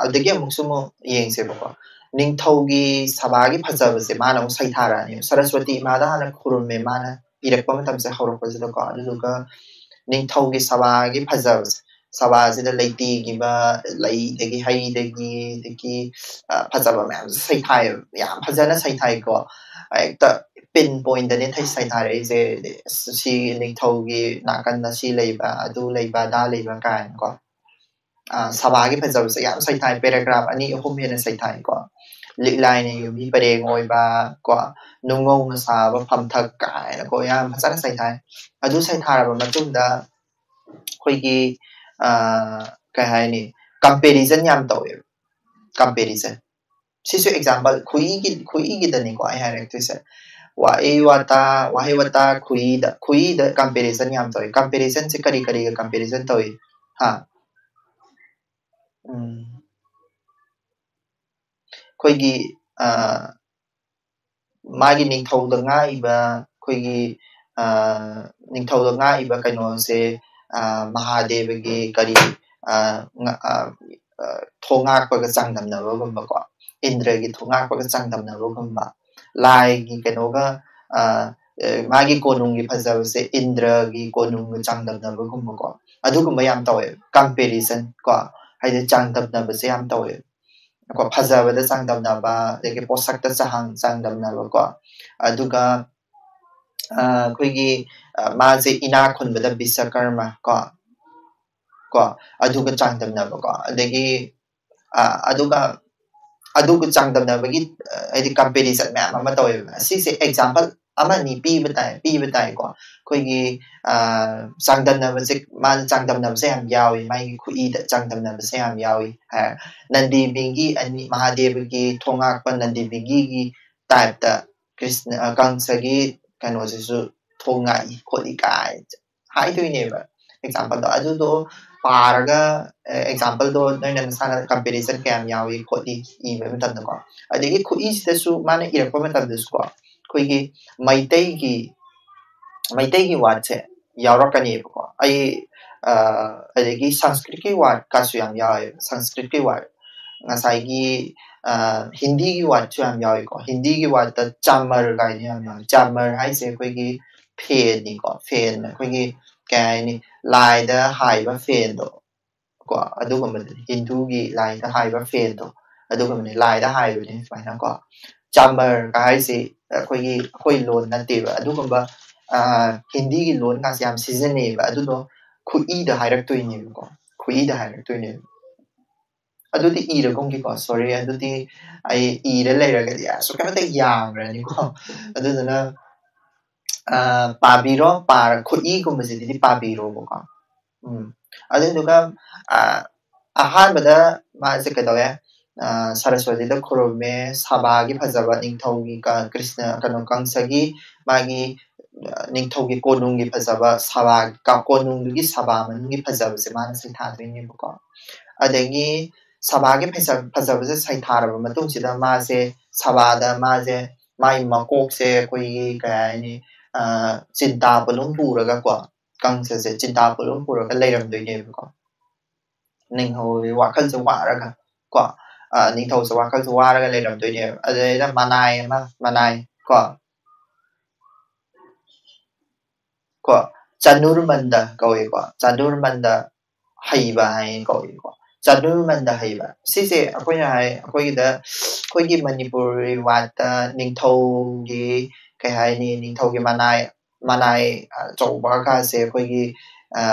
ꯑꯗꯒꯤ ꯑꯃꯨꯛꯁꯨ ꯑꯃꯨꯛ ꯌꯦꯡꯁꯦꯕꯀꯣ, ꯅꯤꯡꯊꯧꯒꯤ ꯁꯚꯥꯒꯤ ꯐꯖꯕꯁꯦ ꯃꯥꯅ ꯑꯃꯨꯛ ꯁꯩꯊꯥꯔꯛꯑꯅꯤ꯫ ꯁꯔꯁꯋꯇꯤ ꯏꯃꯥꯗ ꯍꯥꯟꯅ ꯈꯨꯔꯨꯝꯃꯦ ꯃꯥꯅ ꯏꯔꯛꯄ ꯃꯇꯝꯁꯦ ꯍꯧꯔꯛꯄꯁꯤꯗꯀꯣ꯫ ꯑꯗꯨꯗꯨꯒ ꯅꯤꯡꯊꯧꯒꯤ ꯁꯚꯥꯒꯤ ꯐꯖꯕꯁꯦ, ꯁꯚꯥꯁꯤꯗ ꯂꯩꯇꯦꯡꯈꯤꯕ ꯂꯩꯗꯒꯤ ꯍꯩꯗꯒꯤ ꯑꯗꯒꯤ ꯐꯖꯕ ꯃꯌꯥꯝꯁꯦ ꯁꯩꯊꯥꯏꯌꯦꯕ, ꯌꯥꯝ ꯐꯖꯅ ꯁꯩꯊꯥꯏꯀꯣ꯫ ꯍꯦꯛꯇ ꯄꯤꯟ ꯄꯣꯏꯟꯗꯅꯦ ꯁꯩꯊꯥꯔꯛꯏꯁꯦ꯫ ꯁꯤ ꯅꯤꯡꯊꯧꯒꯤ ꯅꯥꯀꯟꯗ ꯁꯤ ꯂꯩꯕ, ꯑꯗꯨ ꯂꯩꯕ, ꯑꯗꯥ ꯂꯩꯕ ꯀꯥꯏꯅꯀꯣ꯫ ꯁꯚꯥꯒꯤ ꯐꯖꯕꯁꯦ ꯌꯥꯝ ꯁꯩꯊꯥꯏ, ꯄꯦꯔꯥꯒ꯭ꯔꯥꯐ ꯑꯅꯤ ꯑꯍꯨꯝ ꯍꯦꯟꯅ ꯁꯩꯊꯥꯏꯀꯣ꯫ ꯂꯤꯛꯂꯥꯏꯅ ꯌꯨꯝꯕꯤ ꯄꯔꯦꯡ ꯑꯣꯏꯕ ꯀꯣ, ꯅꯨꯡꯉꯧꯅ ꯁꯥꯕ ꯐꯝꯊꯛ ꯀꯥꯏꯅꯀꯣ, ꯌꯥꯝ ꯐꯖꯅ ꯁꯩꯊꯥꯏ꯫ ꯑꯗꯨ ꯁꯩꯊꯥꯔꯕ ꯃꯇꯨꯡꯗ ꯑꯩꯈꯣꯏꯒꯤ ꯀꯩ ꯍꯥꯏꯅꯤ, ꯀꯝꯄꯦꯔꯤꯖꯟ ꯌꯥꯝ ꯇꯧꯋꯦꯕ꯫ ꯀꯝꯄꯦꯔꯤꯖꯟ ꯁꯤꯁꯨ ꯑꯦꯛꯖꯥꯝꯄꯜ ꯈꯨꯏꯒꯤ ꯈꯨꯏꯒꯤꯗꯅꯤꯀꯣ ꯑꯩ ꯍꯥꯏꯔꯛꯇꯣꯏꯁꯦ꯫ ꯋꯥꯍꯩ ꯋꯥꯇꯥ ꯋꯥꯍꯩ ꯋꯥꯇꯥ ꯈꯨꯏꯗ ꯈꯨꯏꯗ comparison ꯌꯥꯝ ꯇꯧꯏ꯫ Comparison ꯁꯦ ꯀꯔꯤ ꯀꯔꯤꯒ comparison ꯇꯧꯏ? ꯍꯥ? ꯎꯝ, ꯑꯩꯈꯣꯏꯒꯤ ꯑ, ꯃꯥꯒꯤ ꯅꯤꯡꯊꯧꯗ ꯉꯥꯛꯏꯕ ꯑꯩꯈꯣꯏꯒꯤ ꯑ, ꯅꯤꯡꯊꯧꯗ ꯉꯥꯛꯏꯕ ꯀꯩꯅꯣꯁꯦ, ꯑ, ꯃꯍꯥꯗꯦꯕꯒꯤ ꯀꯔꯤ ꯑ, ꯉ- ꯑ, ꯑ, ꯊꯣꯡꯉꯥꯛꯄꯒ ꯆꯥꯡꯗꯝꯅꯕꯒꯨꯝꯕꯀꯣ, ꯏꯟꯗ꯭ꯔꯒꯤ ꯊꯣꯡꯉꯥꯛꯄꯒ ꯆꯥꯡꯗꯝꯅꯕꯒꯨꯝꯕ, ꯂꯥꯏꯒꯤ ꯀꯩꯅꯣꯒ ꯑ, ꯑ, ꯃꯥꯒꯤ ꯀꯣꯅꯨꯡꯒꯤ ꯐꯖꯕꯁꯦ ꯏꯟꯗ꯭ꯔꯒꯤ ꯀꯣꯅꯨꯡꯒ ꯆꯥꯡꯗꯝꯅꯕꯒꯨꯝꯕꯀꯣ, ꯑꯗꯨꯒꯨꯝꯕ ꯌꯥꯝ ꯇꯧꯋꯦ꯫ Comparison ꯀꯣ, ꯍꯥꯏꯗꯤ ꯆꯥꯡꯗꯝꯅꯕꯁꯦ ꯌꯥꯝ ꯇꯧꯋꯦ꯫ ꯀꯣ, ꯐꯖꯕꯗ ꯆꯥꯡꯗꯝꯅꯕ, ꯑꯗꯒꯤ ꯄꯣꯠꯁꯛꯇ ꯆꯍꯥꯡ ꯆꯥꯡꯗꯝꯅꯕ ꯀꯣ, ꯑꯗꯨꯒ ꯑ, ꯑꯩꯈꯣꯏꯒꯤ ꯑ, ꯃꯥꯁꯦ ꯏꯅꯥꯛ ꯈꯨꯟꯕꯗ ꯕꯤꯁꯀꯔꯃ ꯀꯣ, ꯀꯣ, ꯑꯗꯨꯒ ꯆꯥꯡꯗꯝꯅꯕ ꯀꯣ, ꯑꯗꯒꯤ ꯑ, ꯑꯗꯨꯒ ꯑꯗꯨꯒ ꯆꯥꯡꯗꯝꯅꯕꯒꯤ ꯑ, ꯍꯥꯏꯗꯤ comparison ꯃꯌꯥꯝ ꯑꯃ ꯇꯧꯋꯦꯕ꯫ ꯑꯁꯤꯁꯦ example ꯑꯃꯅꯤ ꯄꯤꯕ ꯇꯥꯏ ꯄꯤꯕ ꯇꯥꯏꯀꯣ꯫ ꯑꯩꯈꯣꯏꯒꯤ ꯑ, ꯆꯥꯡꯗꯝꯅꯕꯁꯦ, ꯃꯥꯅ ꯆꯥꯡꯗꯝꯅꯕꯁꯦ ꯌꯥꯝ ꯌꯥꯎꯏ, ꯃꯥꯒꯤ ꯈꯨꯏꯗ ꯆꯥꯡꯗꯝꯅꯕꯁꯦ ꯌꯥꯝ ꯌꯥꯎꯏ꯫ ꯍꯥꯏ, ꯅꯟꯗꯤ ꯕꯤꯒꯤ ꯑꯅꯤ, ꯃꯍꯥꯗꯦꯕꯒꯤ ꯊꯣꯡꯉꯥꯛꯄ ꯅꯟꯗꯤ ꯕꯤꯒꯤꯒꯤ type ꯇ ꯀ꯭ꯔꯤꯁꯅ ꯑ, ꯀꯪꯁꯒꯤ ꯀꯩꯅꯣꯁꯤꯁꯨ ꯊꯣꯡ ꯉꯥꯛꯏ ꯈꯣꯠꯂꯤ ꯀꯥꯏ ꯍꯥꯏꯗꯣꯏꯅꯦꯕ꯫ Example ꯗꯣ ꯑꯗꯨꯗꯣ ꯄꯥꯔꯒ, example ꯗꯣ ꯅꯣꯏꯅ ꯅꯁꯥꯅ comparison ꯀꯌꯥꯝ ꯌꯥꯎꯏ ꯈꯣꯠꯂꯤ ꯏꯕ ꯃꯇꯝꯗꯀꯣ꯫ ꯑꯗꯒꯤ ꯈꯨꯏꯁꯤꯗꯁꯨ ꯃꯥꯅ ꯏꯔꯛꯄ ꯃꯇꯝꯗꯁꯨꯀꯣ, ꯑꯩꯈꯣꯏꯒꯤ ꯃꯩꯇꯩꯒꯤ ꯃꯩꯇꯩꯒꯤ word ꯁꯦ ꯌꯥꯎꯔꯛꯀꯅꯦꯕꯀꯣ꯫ ꯑꯩ ꯑ, ꯑꯗꯒꯤ ꯁꯪꯁꯀ꯭ꯔꯤꯠꯀꯤ word ꯀꯥꯁꯨ ꯌꯥꯝ ꯌꯥꯎꯋꯦꯕ꯫ ꯁꯪꯁꯀ꯭ꯔꯤꯠꯀꯤ word ꯉꯁꯥꯏꯒꯤ ꯑ, ꯍꯤꯟꯗꯤꯒꯤ word ꯁꯨ ꯌꯥꯝ ꯌꯥꯎꯋꯤꯀꯣ꯫ ꯍꯤꯟꯗꯤꯒꯤ word ꯇ ꯆꯥꯃꯔ ꯀꯥꯏꯅ ꯌꯥꯝ ꯌꯥꯎꯋꯤ꯫ ꯆꯥꯃꯔ ꯍꯥꯏꯁꯦ ꯑꯩꯈꯣꯏꯒꯤ ꯐꯦꯟꯅꯤꯀꯣ꯫ ꯐꯦꯟ ꯑꯩꯈꯣꯏꯒꯤ ꯀꯩ ꯍꯥꯏꯅꯤ, ꯂꯥꯏꯗ ꯍꯥꯏꯕ ꯐꯦꯟꯗꯣ ꯀꯣ, ꯑꯗꯨꯒꯨꯝꯕꯗꯨꯅꯤ꯫ ꯍꯤꯟꯗꯨꯒꯤ ꯂꯥꯏꯗ ꯍꯥꯏꯕ ꯐꯦꯟꯗꯣ ꯑꯗꯨꯒꯨꯝꯕꯅꯤ, ꯂꯥꯏꯗ ꯍꯥꯏꯕꯅꯤ ꯁꯨꯃꯥꯏꯅ ꯀꯣ꯫ ꯆꯥꯃꯔꯒ ꯍꯥꯏꯁꯤ ꯑꯩꯈꯣꯏꯒꯤ ꯑꯩꯈꯣꯏ ꯂꯣꯟ ꯅꯠꯇꯦꯕ꯫ ꯑꯗꯨꯒꯨꯝꯕ ꯑ, ꯍꯤꯟꯗꯤꯒꯤ ꯂꯣꯟꯒꯥꯁꯦ ꯌꯥꯝ ꯁꯤꯖꯤꯟꯅꯩꯌꯦꯕ꯫ ꯑꯗꯨꯗꯣ ꯈꯨꯏꯗ ꯍꯥꯏꯔꯛꯇꯣꯏꯅꯦꯕꯀꯣ, ꯈꯨꯏꯗ ꯍꯥꯏꯔꯛꯇꯣꯏꯅꯦꯕ꯫ ꯑꯗꯨꯗꯤ ꯏꯔꯒꯨꯝꯒꯦꯀꯣ, sorry, ꯑꯗꯨꯗꯤ ꯑꯩ ꯏꯔ ꯂꯩꯔꯒꯗꯤ ꯑꯁꯨꯛꯀꯤ ꯃꯇꯤꯛ ꯌꯥꯝꯈ꯭ꯔꯅꯤꯀꯣ꯫ ꯑꯗꯨꯗꯨꯅ ꯑ, ꯄꯥꯕꯤꯔꯣ, ꯄꯥꯔ ꯈꯨꯠꯏꯒꯨꯝꯕꯁꯤꯗꯤ ꯄꯥꯕꯤꯔꯣꯕꯀꯣ꯫ ꯎꯝ꯫ ꯑꯗꯨꯗꯨꯒ ꯑ, ꯑꯍꯥꯟꯕꯗ ꯃꯥꯁꯦ ꯀꯩꯗꯧꯋꯦ? ꯁꯔꯁꯋꯇꯤꯗ ꯈꯨꯔꯨꯝꯃꯦ, ꯁꯚꯥꯒꯤ ꯐꯖꯕ, ꯅꯤꯡꯊꯧꯒꯤ ꯀ꯭ꯔꯤꯁꯅ ꯀꯩꯅꯣ ꯀꯪꯁꯒꯤ ꯃꯥꯒꯤ ꯅꯤꯡꯊꯧꯒꯤ ꯀꯣꯅꯨꯡꯒꯤ ꯐꯖꯕ, ꯁꯚꯥ ꯀꯣꯅꯨꯡꯗꯨꯒꯤ ꯁꯚꯥ ꯃꯅꯨꯡꯒꯤ ꯐꯖꯕꯁꯦ ꯃꯥꯅ ꯁꯩꯊꯥꯗꯣꯏꯅꯦꯕꯀꯣ꯫ ꯑꯗꯒꯤ ꯁꯚꯥꯒꯤ ꯐꯖꯕꯁꯦ ꯁꯩꯊꯥꯔꯕ ꯃꯇꯨꯡꯁꯤꯗ ꯃꯥꯁꯦ ꯁꯚꯥꯗ ꯃꯥꯁꯦ ꯃꯥꯒꯤ ꯃꯀꯣꯛꯁꯦ ꯑꯩꯈꯣꯏꯒꯤ ꯀꯩ ꯍꯥꯏꯅꯤ, ꯆꯤꯟꯇꯥ ꯄꯨꯂꯨꯝ ꯄꯨꯔꯒꯀꯣ, ꯀꯪꯁꯁꯦ ꯆꯤꯟꯇꯥ ꯄꯨꯂꯨꯝ ꯄꯨꯔꯒ ꯂꯩꯔꯝꯗꯣꯏꯅꯦꯕꯀꯣ꯫ ꯅꯤꯡꯊꯧꯒꯤ ꯋꯥꯈꯜꯁꯦ ꯋꯥꯔꯒ ꯀꯣ, ꯅꯤꯡꯊꯧꯁꯦ ꯋꯥꯈꯜꯁꯦ ꯋꯥꯔꯒ ꯂꯩꯔꯝꯗꯣꯏꯅꯦꯕ꯫ ꯑꯗꯨꯗꯩꯗ ꯃꯅꯥꯏ ꯑꯃ, ꯃꯅꯥꯏ ꯀꯣ, ꯀꯣ ꯆꯅꯨꯔꯃꯟꯗ ꯀꯧꯏꯀꯣ, ꯆꯅꯨꯔꯃꯟꯗ ꯍꯩꯕ ꯍꯥꯏꯅ ꯀꯧꯏꯀꯣ꯫ ꯆꯅꯨꯔꯃꯟꯗ ꯍꯩꯕ ꯁꯤꯁꯦ ꯑꯩꯈꯣꯏꯅ ꯍꯥꯏ, ꯑꯩꯈꯣꯏꯒꯤꯗ, ꯑꯩꯈꯣꯏꯒꯤ ꯃꯅꯤꯄꯨꯔꯤ ꯋꯥꯠꯇ ꯅꯤꯡꯊꯧꯒꯤ ꯀꯩ ꯍꯥꯏꯅꯤ, ꯅꯤꯡꯊꯧꯒꯤ ꯃꯅꯥꯏ, ꯃꯅꯥꯏ ꯑꯆꯧꯕꯒꯁꯦ ꯑꯩꯈꯣꯏꯒꯤ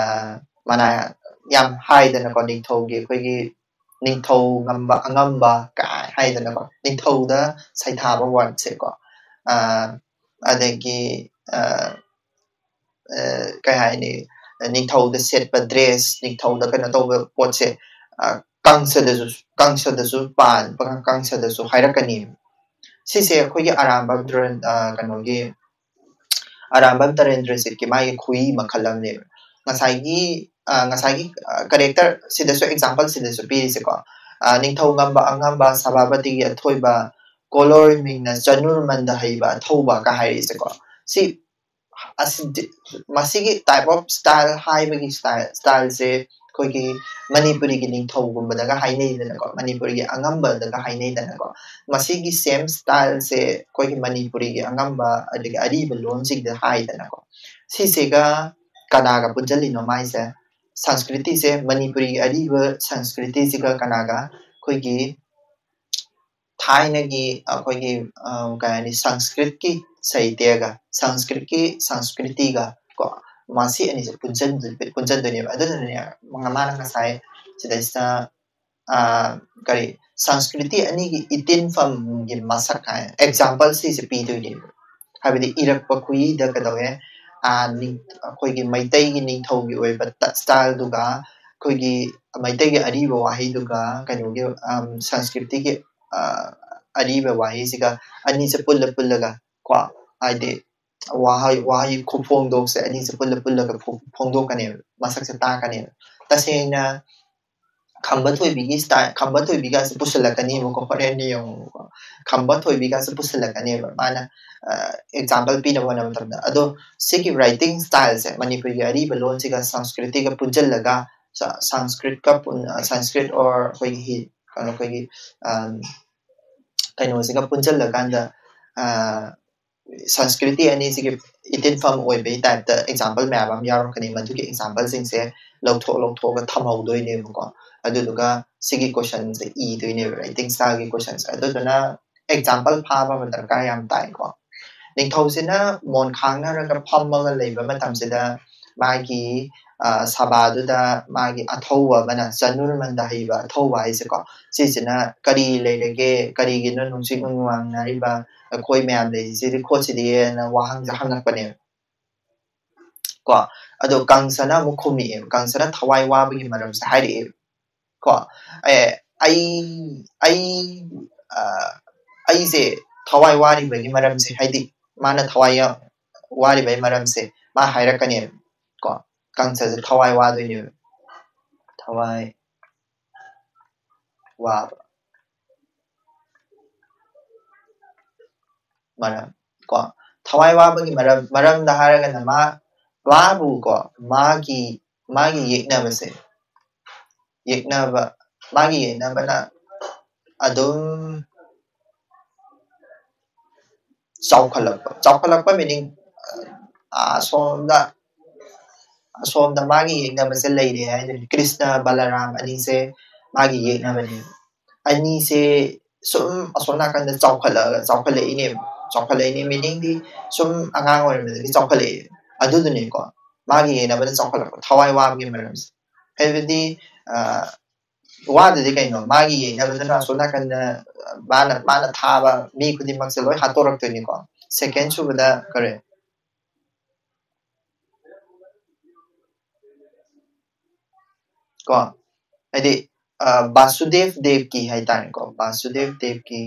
ꯃꯅꯥꯏ ꯌꯥꯝ ꯍꯥꯏꯗꯅꯀꯣ, ꯅꯤꯡꯊꯧꯒꯤ ꯑꯩꯈꯣꯏꯒꯤ ꯅꯤꯡꯊꯧ ꯉꯝꯕ, ꯑꯉꯝꯕ ꯀꯥꯏ ꯍꯥꯏꯗꯅꯀꯣ, ꯅꯤꯡꯊꯧꯗ ꯁꯩꯊꯥꯕ ꯋꯥꯔꯗꯁꯦꯀꯣ꯫ ꯑꯗꯒꯤ ꯀꯩ ꯍꯥꯏꯅꯤ, ꯅꯤꯡꯊꯧꯗ ꯁꯦꯠꯄ ꯗ꯭ꯔꯦꯁ, ꯅꯤꯡꯊꯧꯗ ꯀꯩꯅꯣ ꯇꯧꯕ ꯄꯣꯠꯁꯦ ꯀꯪꯁꯗꯁꯨ, ꯀꯪꯁꯗꯁꯨ ꯄꯥꯟꯕ, ꯀꯪꯁꯗꯁꯨ ꯍꯥꯏꯔꯛꯀꯅꯤ꯫ ꯁꯤꯁꯦ ꯑꯩꯈꯣꯏꯒꯤ ꯑꯔꯥꯝꯕꯝ ꯇꯔꯦꯟ ꯀꯩꯅꯣꯒꯤ ꯑꯔꯥꯝꯕꯝ ꯇꯔꯦꯟꯗ꯭ꯔꯖꯤꯠꯀꯤ ꯃꯥꯒꯤ ꯈꯨꯍꯤ ꯃꯈꯜ ꯑꯃꯅꯦꯕ꯫ ꯉꯁꯥꯏꯒꯤ ꯉꯁꯥꯏꯒꯤ ꯀꯦꯔꯦꯛꯇꯔ ꯁꯤꯗꯁꯨ, ꯑꯦꯛꯖꯥꯝꯄꯜ ꯁꯤꯗꯁꯨ ꯄꯤꯔꯤꯁꯦꯀꯣ, ꯅꯤꯡꯊꯧ ꯉꯝꯕ ꯑꯉꯝꯕ, ꯁꯚꯥꯄꯇꯤꯒꯤ ꯑꯊꯣꯏꯕ, ꯀꯣꯂꯣꯔ ꯃꯤꯡꯅ ꯆꯅꯨꯔꯃꯟꯗ ꯍꯩꯕ ꯑꯊꯧꯕ ꯀ ꯍꯥꯏꯔꯤꯁꯦꯀꯣ꯫ ꯁꯤ ꯃꯁꯤꯒꯤ type of style ꯍꯥꯏꯕꯒꯤ ꯁ꯭ꯇꯥꯏꯜꯁꯦ ꯑꯩꯈꯣꯏꯒꯤ ꯃꯅꯤꯄꯨꯔꯤꯒꯤ ꯅꯤꯡꯊꯧꯒꯨꯝꯕꯗꯒ ꯍꯥꯏꯅꯩꯗꯅꯀꯣ, ꯃꯅꯤꯄꯨꯔꯤꯒꯤ ꯑꯉꯝꯕꯗꯒ ꯍꯥꯏꯅꯩꯗꯅꯀꯣ꯫ ꯃꯁꯤꯒꯤ ꯁꯦꯝ ꯁ꯭ꯇꯥꯏꯜꯁꯦ ꯑꯩꯈꯣꯏꯒꯤ ꯃꯅꯤꯄꯨꯔꯤꯒꯤ ꯑꯉꯝꯕ ꯑꯗꯒꯤ ꯑꯔꯤꯕ ꯂꯣꯟꯁꯤꯡꯗ ꯍꯥꯏꯗꯅꯀꯣ꯫ ꯁꯤꯁꯤꯒ ꯀꯅꯥꯒ ꯄꯨꯟꯁꯤꯜꯂꯤꯅꯣ ꯃꯥꯏꯁꯦ? ꯁꯪꯁꯀ꯭ꯔꯤꯇꯤꯁꯦ, ꯃꯅꯤꯄꯨꯔꯤꯒꯤ ꯑꯔꯤꯕ ꯁꯪꯁꯀ꯭ꯔꯤꯇꯤꯁꯤꯒ ꯀꯅꯥꯒ? ꯑꯩꯈꯣꯏꯒꯤ ꯊꯥꯏꯅꯒꯤ ꯑꯩꯈꯣꯏꯒꯤ ꯀꯩ ꯍꯥꯏꯅꯤ, ꯁꯪꯁꯀ꯭ꯔꯤꯠꯀꯤ ꯁꯥꯍꯤꯇ꯭ꯌꯒ, ꯁꯪꯁꯀ꯭ꯔꯤꯠꯀꯤ ꯁꯪꯁꯀ꯭ꯔꯤꯇꯤꯒ ꯀꯣ, ꯃꯁꯤ ꯑꯅꯤꯁꯦ ꯄꯨꯟꯁꯤꯟꯗꯣꯏꯅꯦꯕ꯫ ꯑꯗꯨꯅꯅꯦ ꯃꯥꯅ ꯉꯁꯥꯏ ꯁꯤꯗꯩꯁꯤꯗ ꯀꯔꯤ, ꯁꯪꯁꯀ꯭ꯔꯤꯇꯤ ꯑꯅꯤꯒꯤ ꯏꯇꯤꯟꯐꯝꯒꯤ ꯃꯁꯛ ꯍꯥꯏ ꯑꯦꯛꯖꯥꯝꯄꯜ ꯁꯤꯁꯦ ꯄꯤꯗꯣꯏꯅꯦꯕ꯫ ꯍꯥꯏꯕꯗꯤ ꯏꯔꯛꯄ ꯈꯨꯍꯤꯗ ꯀꯩꯗꯧꯋꯦ, ꯑꯩꯈꯣꯏꯒꯤ ꯃꯩꯇꯩꯒꯤ ꯅꯤꯡꯊꯧꯒꯤ ꯑꯣꯏꯕ ꯁ꯭ꯇꯥꯏꯜꯗꯨꯒ ꯑꯩꯈꯣꯏꯒꯤ ꯃꯩꯇꯩꯒꯤ ꯑꯔꯤꯕ ꯋꯥꯍꯩꯗꯨꯒ ꯀꯩꯅꯣꯒꯤ, ꯑꯝ, ꯁꯪꯁꯀ꯭ꯔꯤꯠꯀꯤ, ꯑ, ꯑꯔꯤꯕ ꯋꯥꯍꯩꯁꯤꯒ ꯑꯅꯤꯁꯦ ꯄꯨꯜꯂ ꯄꯨꯜꯂꯒ ꯀꯣ, ꯍꯥꯏꯗꯤ ꯋꯥꯍꯩ, ꯋꯥꯍꯩ ꯈꯨꯐꯣꯡꯗꯣꯛꯁꯦ ꯑꯅꯤꯁꯦ ꯄꯨꯜꯂ ꯄꯨꯜꯂꯒ ꯐꯣ-, ꯐꯣꯡꯗꯣꯛꯀꯅꯦꯕ, ꯃꯁꯛꯁꯦ ꯇꯥꯛꯀꯅꯦꯕ꯫ ꯇꯁꯦꯡꯅ ꯈꯝꯕ ꯊꯣꯏꯕꯤꯒꯤ style, ꯈꯝꯕ ꯊꯣꯏꯕꯤꯒꯁꯦ ꯄꯨꯁꯜꯂꯛꯀꯅꯦꯕꯀꯣ, ꯍꯣꯔꯦꯟ ꯌꯦꯡꯉꯨꯀꯣ꯫ ꯈꯝꯕ ꯊꯣꯏꯕꯤꯒꯁꯦ ꯄꯨꯁꯜꯂꯛꯀꯅꯦꯕ ꯃꯥꯅ, ꯑ, example ꯄꯤꯅꯕ ꯍꯣꯠꯅꯕ ꯃꯇꯝꯗ꯫ ꯑꯗꯣ ꯁꯤꯒꯤ writing styleꯁꯦ ꯃꯅꯤꯄꯨꯔꯒꯤ ꯑꯔꯤꯕ ꯂꯣꯟꯁꯤꯒ ꯁꯪꯁꯀ꯭ꯔꯤꯠꯀ ꯄꯨꯟꯁꯤꯜꯂꯒ, ꯁ-, ꯁꯪꯁꯀ꯭ꯔꯤꯠꯀ ꯄꯨꯟ-, ꯑ, ꯁꯪꯁꯀ꯭ꯔꯤꯠ or ꯑꯩꯈꯣꯏꯒꯤ ꯍꯤ-, ꯀꯩꯅꯣ, ꯑꯩꯈꯣꯏꯒꯤ, ꯑꯝ, ꯀꯩꯅꯣꯁꯤꯒ ꯄꯨꯟꯁꯤꯜꯂꯀꯥꯟꯗ, ꯑ, ꯁꯪꯁꯀ꯭ꯔꯤꯇꯤ ꯑꯅꯤꯁꯤꯒꯤ ꯏꯇꯤꯟꯐꯝ ꯑꯣꯏꯕꯒꯤ typeꯇ example ꯃꯌꯥꯝ ꯑꯃ ꯌꯥꯎꯔꯛꯀꯅꯤ꯫ ꯃꯗꯨꯒꯤ exampleꯁꯤꯡꯁꯦ ꯂꯧꯊꯣꯛ ꯂꯧꯊꯣꯛꯑꯒ ꯊꯝꯍꯧꯗꯣꯏꯅꯦꯕꯀꯣ꯫ ꯑꯗꯨꯗꯨꯒ ꯁꯤꯒꯤ questionꯁꯦ ꯏꯗꯣꯏꯅꯦꯕ, writing styleꯒꯤ questionꯁꯦ꯫ ꯑꯗꯨꯗꯨꯅ example ꯐꯥꯕ ꯑꯃ ꯗꯔꯀꯥꯔ ꯌꯥꯝ ꯇꯥꯏꯀꯣ꯫ ꯅꯤꯡꯊꯧꯁꯤꯅ ꯃꯣꯟ ꯈꯥꯡꯅꯔꯒ ꯐꯝꯃꯒ ꯂꯩꯕ ꯃꯇꯝꯁꯤꯗ ꯃꯥꯒꯤ, ꯑ, ꯁꯚꯥꯗꯨꯗ ꯃꯥꯒꯤ ꯑꯊꯧꯕ ꯑꯃꯅ, ꯆꯅꯨꯔꯃꯟꯗ ꯍꯩꯕ ꯑꯊꯧꯕ ꯍꯥꯏꯁꯦꯀꯣ, ꯁꯤꯁꯤꯅ "ꯀꯔꯤ ꯂꯩꯔꯒꯦ? ꯀꯔꯤꯒꯤꯅꯣ ꯅꯨꯡꯁꯤꯠ ꯅꯨꯡꯃꯥꯡꯅꯔꯤꯕ? ꯑꯩꯈꯣꯏ ꯃꯌꯥꯝ ꯂꯩꯔꯤꯁꯤꯗꯤ ꯈꯣꯠꯁꯤꯗꯤꯅ" ꯋꯥꯍꯪꯁꯦ ꯍꯪꯉꯛꯄꯅꯦꯕ ꯀꯣ꯫ ꯑꯗꯣ ꯀꯪꯁꯅ ꯑꯃꯨꯛ ꯈꯨꯝꯃꯛꯑꯦꯕ, ꯀꯪꯁꯅ ꯊꯋꯥꯏ ꯋꯥꯕꯒꯤ ꯃꯔꯝꯁꯦ ꯍꯥꯏꯔꯛꯑꯦꯕ ꯀꯣ꯫ "ꯑꯦ, ꯑꯩ, ꯑꯩ, ꯑ, ꯑꯩꯁꯦ ꯊꯋꯥꯏ ꯋꯥꯔꯤꯕꯒꯤ ꯃꯔꯝꯁꯦ", ꯍꯥꯏꯗꯤ ꯃꯥꯅ ꯊꯋꯥꯏ ꯌꯥ-, ꯋꯥꯔꯤꯕꯒꯤ ꯃꯔꯝꯁꯦ ꯃꯥ ꯍꯥꯏꯔꯛꯀꯅꯦꯕ ꯀꯣ꯫ ꯀꯪꯁꯁꯦ ꯊꯋꯥꯏ ꯋꯥꯗꯣꯏꯅꯦꯕ, ꯊꯋꯥꯏ ꯋꯥꯕ ꯃꯔꯝ ꯀꯣ꯫ ꯊꯋꯥꯏ ꯋꯥꯕꯒꯤ ꯃꯔꯝ, ꯃꯔꯝꯗ ꯍꯥꯏꯔꯒꯅ ꯃꯥ, ꯃꯥꯕꯨ ꯀꯣ, ꯃꯥꯒꯤ, ꯃꯥꯒꯤ ꯌꯦꯛꯅꯕꯁꯦ, ꯌꯦꯛꯅꯕ, ꯃꯥꯒꯤ ꯌꯦꯛꯅꯕꯅ ꯑꯗꯨꯝ ꯆꯥꯎꯈꯠꯂꯛꯄ, ꯆꯥꯎꯈꯠꯂꯛꯄ meaning, ꯑ, ꯑꯁꯣꯝꯗ, ꯑꯁꯣꯝꯗ ꯃꯥꯒꯤ ꯌꯦꯛꯅꯕꯁꯦ ꯂꯩꯔꯦ ꯍꯥꯏꯗꯣꯏꯅꯤ꯫ ꯀ꯭ꯔꯤꯁꯅ ꯕꯂꯔꯥꯝ ꯑꯅꯤꯁꯦ ꯃꯥꯒꯤ ꯌꯦꯛꯅꯕꯅꯦꯕ꯫ ꯑꯅꯤꯁꯦ ꯁꯨꯝ ꯑꯁꯣꯝ ꯅꯥꯀꯟꯗ ꯆꯥꯎꯈꯠꯂꯛꯑꯒ, ꯆꯥꯎꯈꯠꯂꯛꯏꯅꯦꯕ꯫ ꯆꯥꯎꯈꯠꯂꯛꯏꯅꯦ meaningꯗꯤ ꯁꯨꯝ ꯑꯉꯥꯡ ꯑꯣꯏꯔꯤꯉꯩꯗꯒꯤ ꯆꯥꯎꯈꯠꯂꯛꯑꯦ꯫ ꯑꯗꯨꯗꯨꯅꯦꯀꯣ ꯃꯥꯒꯤ ꯌꯦꯛꯅꯕꯗ ꯆꯥꯎꯈꯠꯂꯛꯄ, ꯊꯋꯥꯏ ꯋꯥꯕꯒꯤ ꯃꯔꯝꯁꯦ꯫ ꯍꯥꯏꯕꯗꯤ, ꯑ, ꯋꯥꯗꯗꯤ ꯀꯩꯅꯣ? ꯃꯥꯒꯤ ꯌꯦꯛꯅꯕꯗꯨꯅ ꯑꯁꯣꯝ ꯅꯥꯀꯟꯗ, ꯑ, ꯃꯥꯅ, ꯃꯥꯅ ꯊꯥꯕ ꯃꯤ ꯈꯨꯗꯤꯡꯃꯛꯁꯦ ꯂꯣꯏ ꯍꯥꯠꯇꯣꯔꯛꯇꯣꯏꯅꯤꯀꯣ꯫ Second ꯁꯨꯕꯗ ꯀꯔꯤ? ꯀꯣ, ꯍꯥꯏꯗꯤ ꯕꯥꯁꯨꯗꯦꯕ ꯗꯦꯕꯀꯤ ꯍꯥꯏꯇꯥꯔꯦꯀꯣ, ꯕꯥꯁꯨꯗꯦꯕ ꯗꯦꯕꯀꯤ꯫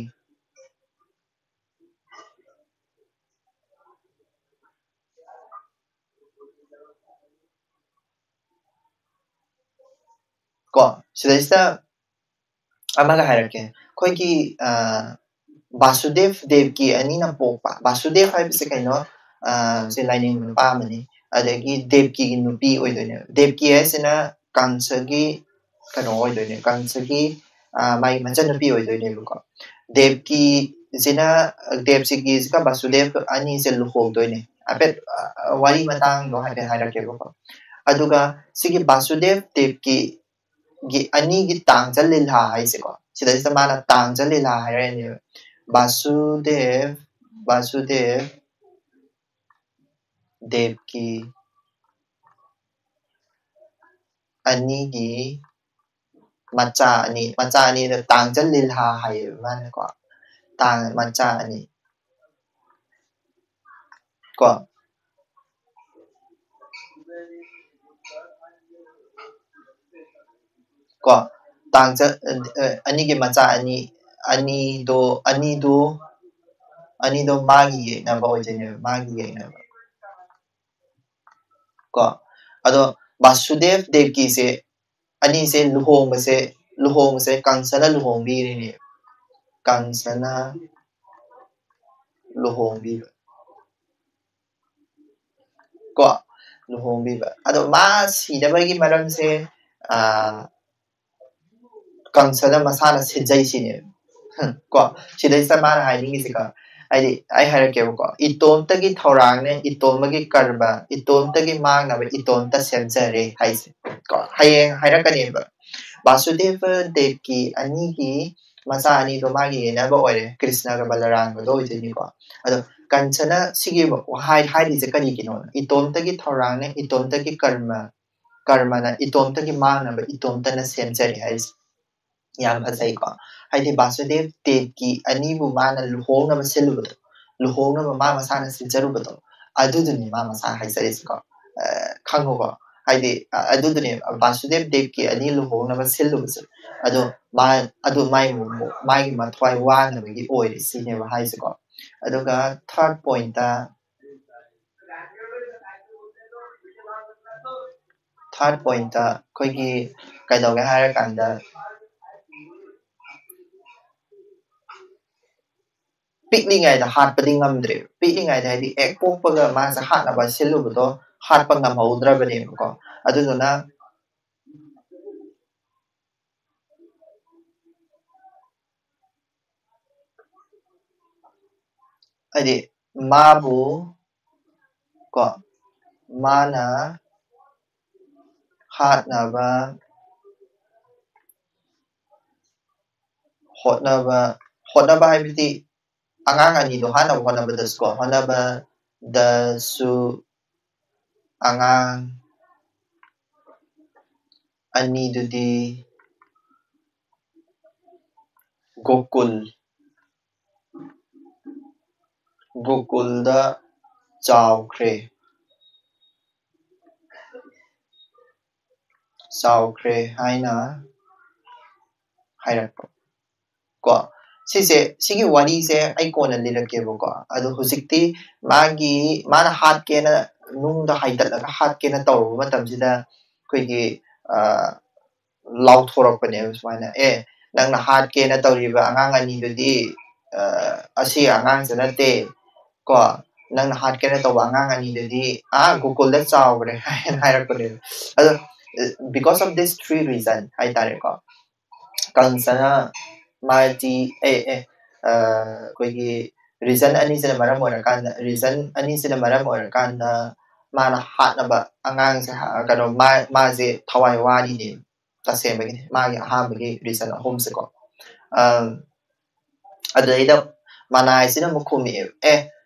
ꯀꯣ, ꯁꯤꯗꯩꯁꯤꯗ ꯑꯃꯒ ꯍꯥꯏꯔꯛꯀꯦ, ꯑꯩꯈꯣꯏꯒꯤ ꯕꯥꯁꯨꯗꯦꯕ ꯗꯦꯕꯀꯤ ꯑꯅꯤꯅ ꯄꯣꯛꯄ꯫ ꯕꯥꯁꯨꯗꯦꯕ ꯍꯥꯏꯕꯁꯦ ꯀꯩꯅꯣ? ꯁꯤ ꯂꯥꯏꯅꯤꯡ ꯅꯨꯄꯥ ꯑꯃꯅꯤ꯫ ꯑꯗꯒꯤ ꯗꯦꯕꯀꯤꯒꯤ ꯅꯨꯄꯤ ꯑꯣꯏꯗꯣꯏꯅꯦꯕ꯫ ꯗꯦꯕꯀꯤ ꯍꯥꯏꯁꯤꯅ ꯀꯪꯁꯒꯤ ꯀꯩꯅꯣ ꯑꯣꯏꯗꯣꯏꯅꯦ, ꯀꯪꯁꯒꯤ ꯃꯥꯒꯤ ꯃꯆꯟꯅꯨꯄꯤ ꯑꯣꯏꯗꯣꯏꯅꯦꯕꯀꯣ꯫ ꯗꯦꯕꯀꯤꯁꯤꯅ, ꯗꯦꯕꯁꯤꯒꯤꯁꯤꯒ ꯕꯥꯁꯨꯗꯦꯕ ꯑꯅꯤꯁꯦ ꯂꯨꯍꯣꯡꯗꯣꯏꯅꯦ꯫ ꯍꯥꯏꯐꯦꯠ ꯋꯥꯔꯤ ꯃꯇꯥꯡꯗꯣ ꯍꯥꯏꯐꯦꯠ ꯍꯥꯏꯔꯛꯀꯦꯕꯀꯣ꯫ ꯑꯗꯨꯒ ꯁꯤꯒꯤ ꯕꯥꯁꯨꯗꯦꯕ ꯗꯦꯕꯀꯤ ꯒꯤ ꯑꯅꯤꯒꯤ ꯇꯥꯡꯖ ꯂꯤꯂꯥ ꯍꯥꯏꯁꯦꯀꯣ, ꯁꯤꯗꯩꯁꯤꯗ ꯃꯥꯅ ꯇꯥꯡꯖ ꯂꯤꯂꯥ ꯍꯥꯏꯔꯛꯑꯅꯦꯕ꯫ ꯕꯥꯁꯨꯗꯦꯕ, ꯕꯥꯁꯨꯗꯦꯕ ꯗꯦꯕꯀꯤ ꯑꯅꯤꯒꯤ ꯃꯆꯥ ꯑꯅꯤ, ꯃꯆꯥ ꯑꯅꯤꯗ ꯇꯥꯡꯖ ꯂꯤꯂꯥ ꯍꯥꯏꯌꯦꯕ ꯃꯥꯅꯀꯣ꯫ ꯇꯥꯡ ꯃꯆꯥ ꯑꯅꯤ ꯀꯣ꯫ ꯀꯣ, ꯇꯥꯡꯖ-, ꯑ, ꯑꯅꯤꯒꯤ ꯃꯆꯥ ꯑꯅꯤ, ꯑꯅꯤꯗꯣ, ꯑꯅꯤꯗꯣ, ꯑꯅꯤꯗꯣ ꯃꯥꯒꯤ ꯌꯦꯛꯅꯕ ꯑꯣꯏꯗꯣꯏꯅꯦꯕ, ꯃꯥꯒꯤ ꯌꯦꯛꯅꯕ꯫ ꯀꯣ, ꯑꯗꯣ ꯕꯥꯁꯨꯗꯦꯕ ꯗꯦꯕꯀꯤꯁꯦ ꯑꯅꯤꯁꯦ ꯂꯨꯍꯣꯡꯕꯁꯦ, ꯂꯨꯍꯣꯡꯕꯁꯦ ꯀꯪꯁꯅ ꯂꯨꯍꯣꯡꯕꯤꯔꯤꯅꯦ꯫ ꯀꯪꯁꯅ ꯂꯨꯍꯣꯡꯕꯤꯕ꯫ ꯀꯣ, ꯂꯨꯍꯣꯡꯕꯤꯕ꯫ ꯑꯗꯣ ꯃꯥ ꯁꯤꯅꯕꯒꯤ ꯃꯔꯝꯁꯦ, ꯑ, ꯀꯪꯁꯅ ꯃꯁꯥꯅ ꯁꯤꯟꯖꯩ ꯁꯤꯅꯦꯕ꯫ ꯀꯣ, ꯁꯤꯗꯩꯁꯤꯗ ꯃꯥꯅ ꯍꯥꯏꯅꯤꯡꯉꯤꯁꯦꯀꯣ, ꯍꯥꯏꯗꯤ ꯑꯩ ꯍꯥꯏꯔꯛꯀꯦꯕꯀꯣ, "ꯏꯇꯣꯝꯇꯒꯤ ꯊꯧꯔꯥꯡꯅꯦ, ꯏꯇꯣꯝꯕꯒꯤ ꯀꯔꯃ, ꯏꯇꯣꯝꯇꯒꯤ ꯃꯥꯡꯅꯕ ꯏꯇꯣꯝꯇ ꯁꯦꯝꯖꯔꯦ" ꯍꯥꯏꯁꯦ꯫ ꯀꯣ, ꯍꯌꯦꯡ ꯍꯥꯏꯔꯛꯀꯅꯦꯕ꯫ ꯕꯥꯁꯨꯗꯦꯕ ꯗꯦꯕꯀꯤ ꯑꯅꯤꯒꯤ ꯃꯆꯥ ꯑꯅꯤꯗꯣ ꯃꯥꯒꯤ ꯌꯦꯟꯅꯕ ꯑꯣꯏꯔꯦ, ꯀ꯭ꯔꯤꯁꯅꯒ ꯕꯂꯔꯥꯝꯒꯗꯣ ꯑꯣꯏꯗꯣꯏꯅꯤꯀꯣ꯫ ꯑꯗꯣ ꯀꯪꯁꯅ ꯁꯤꯒꯤ ꯋꯥꯍꯩ ꯍꯥꯏꯔꯤꯁꯦ ꯀꯔꯤꯒꯤꯅꯣ? "ꯏꯇꯣꯝꯇꯒꯤ ꯊꯧꯔꯥꯡꯅꯦ, ꯏꯇꯣꯝꯇꯒꯤ ꯀꯔꯃ, ꯀꯔꯃꯅ ꯏꯇꯣꯝꯇꯒꯤ ꯃꯥꯡꯅꯕ ꯏꯇꯣꯝꯇꯅ ꯁꯦꯝꯖꯔꯦ" ꯍꯥꯏꯁꯦ꯫ ꯌꯥꯝ ꯐꯖꯩꯀꯣ꯫ ꯍꯥꯏꯗꯤ ꯕꯥꯁꯨꯗꯦꯕ ꯗꯦꯕꯀꯤ ꯑꯅꯤꯕꯨ ꯃꯥꯅ ꯂꯨꯍꯣꯡꯅꯕ ꯁꯤꯜꯂꯨꯕꯗꯣ, ꯂꯨꯍꯣꯡꯅꯕ ꯃꯥ ꯃꯁꯥꯅ ꯁꯤꯟꯖꯔꯨꯕꯗꯣ, ꯑꯗꯨꯗꯨꯅꯤ ꯃꯥ ꯃꯁꯥꯅ ꯍꯥꯏꯖꯔꯤꯁꯦꯀꯣ꯫ ꯑ, ꯈꯪꯉꯨꯀꯣ꯫ ꯍꯥꯏꯗꯤ ꯑ- ꯑꯗꯨꯗꯨꯅꯦꯕ ꯕꯥꯁꯨꯗꯦꯕ ꯗꯦꯕꯀꯤ ꯑꯅꯤ ꯂꯨꯍꯣꯡꯅꯕ ꯁꯤꯜꯂꯨꯕꯁꯦ꯫ ꯑꯗꯣ ꯃꯥ ꯑꯗꯨ ꯃꯥꯏ ꯃꯥꯒꯤ ꯃꯊ꯭ꯋꯥꯏ ꯋꯥꯅꯕꯒꯤ ꯑꯣꯏꯔꯦ ꯁꯤꯅꯦꯕ ꯍꯥꯏꯁꯦꯀꯣ꯫ ꯑꯗꯨꯒ ꯊꯥꯔꯠ ꯄꯣꯏꯟꯠꯇ ꯊꯥꯔꯠ ꯄꯣꯏꯟꯠꯇ ꯑꯩꯈꯣꯏꯒꯤ ꯀꯩꯗꯧꯒꯦ ꯍꯥꯏꯔꯀꯥꯟꯗ ꯄꯤꯛꯂꯤꯉꯩꯗ ꯍꯥꯠꯄꯗꯤ ꯉꯝꯗ꯭ꯔꯦꯕ꯫ ꯄꯤꯛꯂꯤꯉꯩꯗ ꯍꯥꯏꯗꯤ ꯍꯦꯛ ꯄꯣꯛꯄꯒ ꯃꯥꯁꯦ ꯍꯥꯠꯅꯕ ꯁꯤꯜꯂꯨꯕꯗꯣ ꯍꯥꯠꯄ ꯉꯝꯍꯧꯗ꯭ꯔꯕꯅꯦꯕꯀꯣ꯫ ꯑꯗꯨꯗꯨꯅ ꯍꯥꯏꯗꯤ ꯃꯥꯕꯨ ꯀꯣ ꯃꯥꯅ ꯍꯥꯠꯅꯕ ꯍꯣꯠꯅꯕ ꯍꯣꯠꯅꯕ ꯍꯥꯏꯕꯗꯤ ꯑꯉꯥꯡ ꯑꯅꯤꯗꯣ ꯍꯥꯠꯅꯕ ꯍꯣꯠꯅꯕꯗꯁꯨꯀꯣ ꯍꯣꯠꯅꯕꯗꯁꯨ ꯑꯉꯥꯡ ꯑꯅꯤꯗꯨꯗꯤ ꯒꯣꯀꯨꯜ ꯒꯣꯀꯨꯜꯗ ꯆꯥꯎꯈ꯭ꯔꯦ ꯆꯥꯎꯈ꯭ꯔꯦ ꯍꯥꯏꯅ ꯍꯥꯏꯔꯛꯄ ꯀꯣ꯫ ꯁꯤꯁꯦ ꯁꯤꯒꯤ ꯋꯥꯔꯤꯁꯦ ꯑꯩ ꯀꯣꯟꯅ ꯂꯤꯔꯛꯀꯦꯕꯀꯣ꯫ ꯑꯗꯣ ꯍꯧꯖꯤꯛꯇꯤ ꯃꯥꯒꯤ ꯃꯥꯅ ꯍꯥꯠꯀꯦꯅ ꯅꯨꯡꯗ ꯍꯥꯏꯗꯠꯂꯒ ꯍꯥꯠꯀꯦꯅ ꯇꯧꯔꯨꯕ ꯃꯇꯝꯁꯤꯗ ꯑꯩꯈꯣꯏꯒꯤ ꯑ, ꯂꯥꯎꯊꯣꯔꯛꯄꯅꯦꯕ ꯁꯨꯃꯥꯏꯅ, "ꯑꯦ, ꯅꯪꯅ ꯍꯥꯠꯀꯦꯅ ꯇꯧꯔꯤꯕ ꯑꯉꯥꯡ ꯑꯅꯤꯗꯨꯗꯤ ꯑ, ꯑꯁꯤ ꯑꯉꯥꯡꯁꯦ ꯅꯠꯇꯦ ꯀꯣ, ꯅꯪꯅ ꯍꯥꯠꯀꯦꯅ ꯇꯧꯕ ꯑꯉꯥꯡ ꯑꯅꯤꯗꯨꯗꯤ ꯑꯥ ꯒꯣꯀꯨꯜꯗ ꯆꯥꯎꯈ꯭ꯔꯦ" ꯍꯥꯏꯅ ꯍꯥꯏꯔꯛꯄꯅꯦꯕ꯫ ꯑꯗꯣ because of this three reason ꯍꯥꯏꯇꯥꯔꯦꯀꯣ, ꯀꯪꯁꯅ ꯃꯥꯗꯤ ꯑꯦ ꯑꯦ ꯑ, ꯑꯩꯈꯣꯏꯒꯤ ꯔꯤꯖꯟ ꯑꯅꯤꯁꯤꯅ ꯃꯔꯝ ꯑꯣꯏꯔꯀꯥꯟꯗ ꯔꯤꯖꯟ ꯑꯅꯤꯁꯤꯅ ꯃꯔꯝ ꯑꯣꯏꯔꯀꯥꯟꯗ ꯃꯥꯅ ꯍꯥꯠꯅꯕ ꯑꯉꯥꯡꯁꯦ ꯍꯥ- ꯀꯩꯅꯣ ꯃꯥ ꯃꯥꯁꯦ ꯊꯋꯥꯏ ꯋꯥꯔꯤꯅꯦ꯫ ꯇꯁꯦꯡꯕꯒꯤꯗꯤ ꯃꯥꯒꯤ ꯑꯍꯥꯟꯕꯒꯤ ꯔꯤꯖꯟ ꯑꯍꯨꯝꯁꯦꯀꯣ꯫ ꯑꯝ, ꯑꯗꯨꯗꯩꯗ ꯃꯅꯥꯏꯁꯤꯅ ꯑꯃꯨꯛ ꯈꯨꯝꯃꯛꯑꯦꯕ, "ꯑꯦ,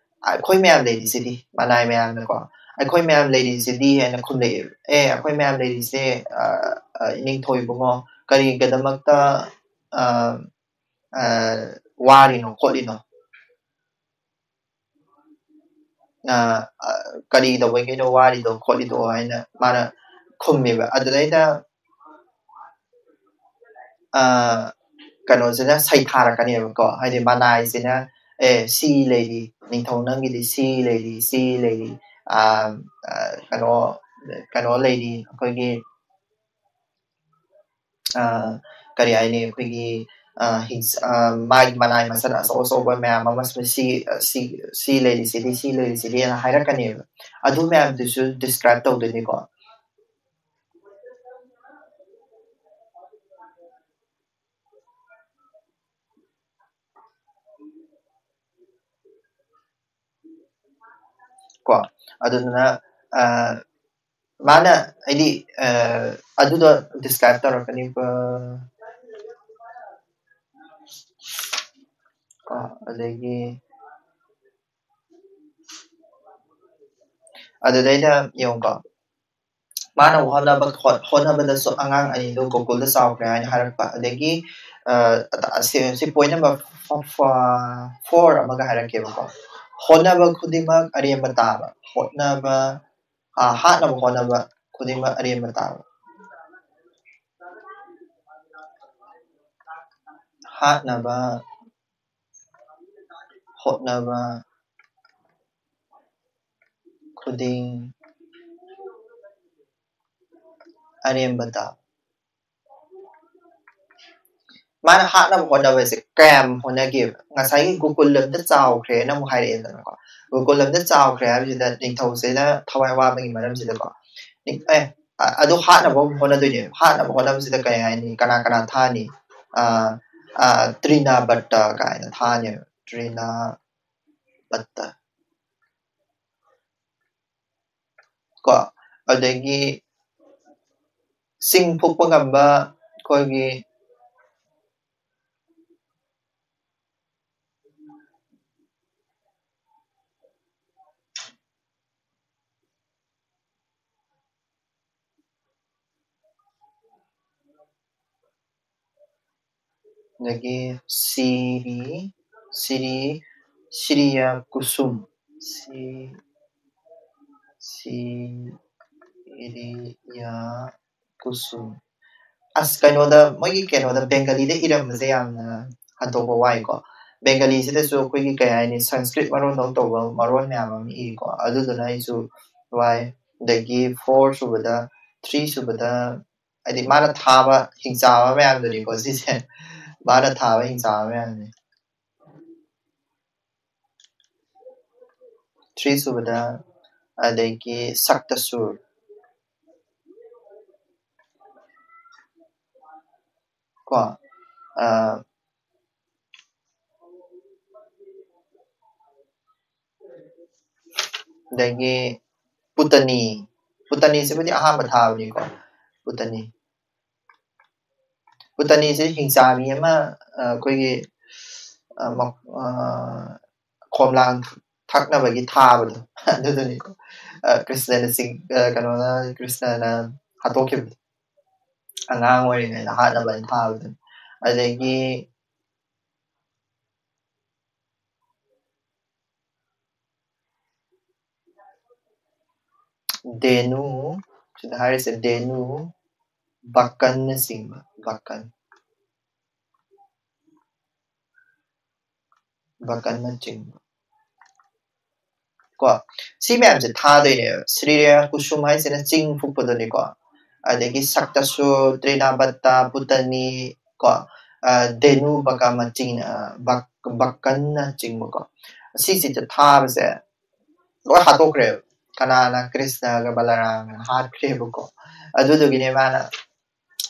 ꯑꯩꯈꯣꯏ ꯃꯌꯥꯝ ꯂꯩꯔꯤꯁꯤꯗꯤ", ꯃꯅꯥꯏ ꯃꯌꯥꯝꯅꯀꯣ, "ꯑꯩꯈꯣꯏ ꯃꯌꯥꯝ ꯂꯩꯔꯤꯁꯤꯗꯤ" ꯍꯥꯏꯅ ꯈꯨꯝꯂꯛꯑꯦꯕ꯫ "ꯑꯦ, ꯑꯩꯈꯣꯏ ꯃꯌꯥꯝ ꯂꯩꯔꯤꯁꯦ ꯑ, ꯑ, ꯏꯅꯤꯡꯊꯧ ꯏꯕꯨꯡꯉꯣ, ꯀꯔꯤꯒꯤꯗꯃꯛꯇ ꯑ, ꯑ, ꯋꯥꯔꯤꯅꯣ ꯈꯣꯠꯂꯤꯅꯣ? ꯑ, ꯑ, ꯀꯔꯤ ꯇꯧꯕꯒꯤꯅꯣ ꯋꯥꯔꯤꯗꯣ ꯈꯣꯠꯂꯤꯗꯣ?" ꯍꯥꯏꯅ ꯃꯥꯅ ꯈꯨꯝꯃꯦꯕ꯫ ꯑꯗꯨꯗꯩꯗ ꯑ, ꯀꯩꯅꯣꯁꯤꯅ ꯁꯩꯊꯥꯔꯛꯀꯅꯦꯕꯀꯣ, ꯍꯥꯏꯗꯤ ꯃꯅꯥꯏꯁꯤꯅ, "ꯑꯦ, ꯁꯤ ꯂꯩꯔꯤ, ꯅꯤꯡꯊꯧ ꯅꯪꯒꯤꯗꯤ ꯁꯤ ꯂꯩꯔꯤ, ꯁꯤ ꯂꯩꯔꯤ, ꯑ, ꯑ, ꯀꯩꯅꯣ, ꯀꯩꯅꯣ ꯂꯩꯔꯤ, ꯑꯩꯈꯣꯏꯒꯤ, ꯑ, ꯀꯔꯤ ꯍꯥꯏꯅꯤ, ꯑꯩꯈꯣꯏꯒꯤ, ꯑ, ꯍꯤꯡꯁ-, ꯑ, ꯃꯥꯒꯤ ꯃꯅꯥꯏ ꯃꯁꯜ ꯑꯆꯧ ꯑꯆꯧꯕ ꯃꯌꯥꯝ ꯑꯃ, ꯁꯤ, ꯁꯤ, ꯁꯤ ꯂꯩꯔꯤꯁꯤꯗꯤ, ꯁꯤ ꯂꯩꯔꯤꯁꯤꯗꯤꯅ ꯍꯥꯏꯔꯛꯀꯅꯦꯕ꯫ ꯑꯗꯨ ꯃꯌꯥꯝꯗꯨꯁꯨ describe ꯇꯧꯗꯣꯏꯅꯤꯀꯣ꯫ ꯀꯣ, ꯑꯗꯨꯗꯨꯅ, ꯑ, ꯃꯥꯅ, ꯍꯥꯏꯗꯤ, ꯑ, ꯑꯗꯨꯗꯣ describe ꯇꯧꯔꯛꯀꯅꯤꯕ꯫ ꯀꯣ, ꯑꯗꯒꯤ, ꯑꯗꯨꯗꯩꯗ ꯌꯦꯡꯉꯨꯀꯣ, ꯃꯥꯅ ꯍꯣꯠꯅꯕ, ꯍꯣꯠ-, ꯍꯣꯠꯅꯕꯗꯁꯨ ꯑꯉꯥꯡ ꯑꯅꯤꯗꯨ ꯒꯣꯀꯨꯜꯗ ꯆꯥꯎꯈ꯭ꯔꯦ ꯍꯥꯏꯅ ꯍꯥꯏꯔꯛꯄ꯫ ꯑꯗꯒꯤ, ꯑ, ꯑ, ꯁꯤ, ꯁꯤ point number ꯐ-, ꯐ-, four ꯑꯃꯒ ꯍꯥꯏꯔꯛꯀꯦꯕꯀꯣ꯫ ꯍꯣꯠꯅꯕ ꯈꯨꯗꯤꯡꯃꯛ ꯑꯔꯦꯝꯕ ꯇꯥꯕ꯫ ꯍꯣꯠꯅꯕ, ꯑ, ꯍꯥꯠꯅꯕ ꯍꯣꯠꯅꯕ ꯈꯨꯗꯤꯡꯃꯛ ꯑꯔꯦꯝꯕ ꯇꯥꯕ꯫ ꯍꯥꯠꯅꯕ ꯍꯣꯠꯅꯕ ꯈꯨꯗꯤꯡ ꯑꯔꯦꯝꯕꯗ꯫ ꯃꯥꯅ ꯍꯥꯠꯅꯕ ꯍꯣꯠꯅꯕꯁꯦ ꯀꯌꯥꯝ ꯍꯣꯠꯅꯒꯦꯕ? ꯉꯁꯥꯏꯒꯤ ꯒꯣꯀꯨꯜ ꯂꯝꯗ ꯆꯥꯎꯈ꯭ꯔꯦꯅ ꯑꯃꯨꯛ ꯍꯥꯏꯔꯛꯑꯦꯗꯅꯀꯣ꯫ ꯒꯣꯀꯨꯜ ꯂꯝꯗ ꯆꯥꯎꯈ꯭ꯔꯦ ꯍꯥꯏꯕꯁꯤꯗ ꯅꯤꯡꯊꯧꯁꯤꯅ ꯊꯋꯥꯏ ꯋꯥꯕꯒꯤ ꯃꯔꯝꯁꯤꯗꯀꯣ, ꯅꯤꯡ-, ꯑꯦ, ꯑ-, ꯑꯗꯨ ꯍꯥꯠꯅꯕ ꯑꯃꯨꯛ ꯍꯣꯠꯅꯗꯣꯏꯅꯦꯕ꯫ ꯍꯥꯠꯅꯕ ꯍꯣꯠꯅꯕꯁꯤꯗ ꯀꯩ ꯍꯥꯏꯅꯤ? ꯀꯅꯥ ꯀꯅꯥ ꯊꯥꯅꯤ? ꯑ, ꯑ, ꯇ꯭ꯔꯤꯅꯥꯕꯠꯇ ꯀꯥꯏꯅ ꯊꯥꯅꯦꯕ꯫ ꯇ꯭ꯔꯤꯅꯥꯕꯠꯇ꯫ ꯀꯣ, ꯑꯗꯒꯤ ꯆꯤꯡ ꯐꯨꯛꯄ ꯉꯝꯕ ꯑꯩꯈꯣꯏꯒꯤ ꯑꯗꯒꯤ ꯁꯤꯔꯤ, ꯁꯤꯔꯤ, ꯁꯤꯔꯤꯌꯥ ꯀꯨꯁꯨꯝ, ꯁꯤ, ꯁꯤ, ꯁ꯭ꯔꯤꯔꯦꯌꯥ ꯀꯨꯁꯨꯝ꯫ ꯑꯁ, ꯀꯩꯅꯣꯗ, ꯃꯣꯏꯒꯤ ꯀꯩꯅꯣꯗ, ꯕꯦꯡꯒꯂꯤꯗ ꯏꯔꯝꯕꯁꯦ ꯌꯥꯝꯅ ꯍꯟꯗꯣꯛꯄ ꯋꯥꯏꯀꯣ꯫ ꯕꯦꯡꯒꯂꯤꯁꯤꯗꯁꯨ ꯑꯩꯈꯣꯏꯒꯤ, ꯀꯩ ꯍꯥꯏꯅꯤ, ꯁꯪꯁꯀ꯭ꯔꯤꯠ ꯃꯔꯣꯟꯗꯧ ꯇꯧꯕ ꯃꯔꯣꯟ ꯃꯌꯥꯝ ꯑꯃ ꯏꯀꯣ꯫ ꯑꯗꯨꯗꯨꯅ ꯑꯩꯁꯨ ꯋꯥꯏ꯫ ꯑꯗꯒꯤ ꯐꯣꯔ ꯁꯨꯕꯗ, ꯊ꯭ꯔꯤ ꯁꯨꯕꯗ, ꯍꯥꯏꯗꯤ ꯃꯥꯅ ꯊꯥꯕ ꯍꯤꯡꯆꯥꯕ ꯃꯌꯥꯝꯗꯨꯅꯤꯀꯣ ꯁꯤꯁꯦ꯫ ꯃꯥꯅ ꯊꯥꯕ ꯍꯤꯡꯆꯥꯕ ꯃꯌꯥꯝꯅꯤ꯫ ꯊ꯭ꯔꯤ ꯁꯨꯕꯗ, ꯑꯗꯒꯤ ꯁꯛꯇꯁꯨꯔ꯫ ꯀꯣ, ꯑ, ꯑꯗꯒꯤ ꯄꯨꯇꯅꯤ꯫ ꯄꯨꯇꯅꯤꯁꯤꯕꯨꯗꯤ ꯑꯍꯥꯟꯕ ꯊꯥꯕꯅꯤꯀꯣ꯫ ꯄꯨꯇꯅꯤ꯫ ꯄꯨꯇꯅꯤꯁꯤ ꯍꯤꯡꯆꯥꯕꯤ ꯑꯃ, ꯑ, ꯑꯩꯈꯣꯏꯒꯤ, ꯑ, ꯃ-, ꯑ, ꯈꯣꯝꯂꯥꯡ ꯊꯛꯅꯕꯒꯤ ꯊꯥꯕꯗꯣ꯫ ꯑꯗꯨꯗꯨꯅꯤꯀꯣ꯫ ꯑ, ꯀ꯭ꯔꯤꯁꯅꯅ ꯆꯤꯡ-, ꯑ, ꯀꯩꯅꯣꯅ, ꯀ꯭ꯔꯤꯁꯅꯅ ꯍꯥꯠꯇꯣꯛꯈꯤꯕꯗꯣ꯫ ꯑꯉꯥꯡ ꯑꯣꯏꯔꯤꯉꯩꯗ ꯍꯥꯠꯅꯕ ꯍꯥꯏꯅ ꯊꯥꯕꯗꯣ꯫ ꯑꯗꯒꯤ ꯙꯦꯅꯨ, ꯁꯤꯗ ꯍꯥꯏꯔꯤꯁꯦ ꯙꯦꯅꯨ, ꯕꯀꯟꯅꯆꯤꯡꯕ, ꯕꯀꯟ꯫ ꯕꯀꯟꯅꯆꯤꯡꯕ꯫ ꯀꯣ, ꯁꯤ ꯃꯌꯥꯝꯁꯦ ꯊꯥꯗꯣꯏꯅꯦꯕ꯫ ꯁ꯭ꯔꯤꯔꯦꯌꯥ ꯀꯨꯁꯨꯝ ꯍꯥꯏꯁꯤꯅ ꯆꯤꯡ ꯐꯨꯛꯄꯗꯨꯅꯤꯀꯣ꯫ ꯑꯗꯒꯤ ꯁꯛꯇꯁꯨ, ꯇ꯭ꯔꯤꯅꯥꯕꯠꯇ, ꯄꯨꯇꯅꯤ, ꯀꯣ, ꯑ, ꯙꯦꯅꯨ ꯕꯀꯥꯃꯆꯤꯡ-, ꯑ, ꯕꯛ-, ꯕꯀꯟꯅꯆꯤꯡꯕꯀꯣ꯫ ꯁꯤꯁꯤꯗ ꯊꯥꯕꯁꯦ ꯂꯣꯏ ꯍꯥꯠꯇꯣꯛꯈ꯭ꯔꯦꯕ꯫ ꯀꯅꯥꯅ? ꯀ꯭ꯔꯤꯁꯅꯒ ꯕꯂꯔꯥꯝꯒꯅ ꯍꯥꯠꯈ꯭ꯔꯦꯕꯀꯣ꯫ ꯑꯗꯨꯗꯨꯒꯤꯅꯦ ꯃꯥꯅ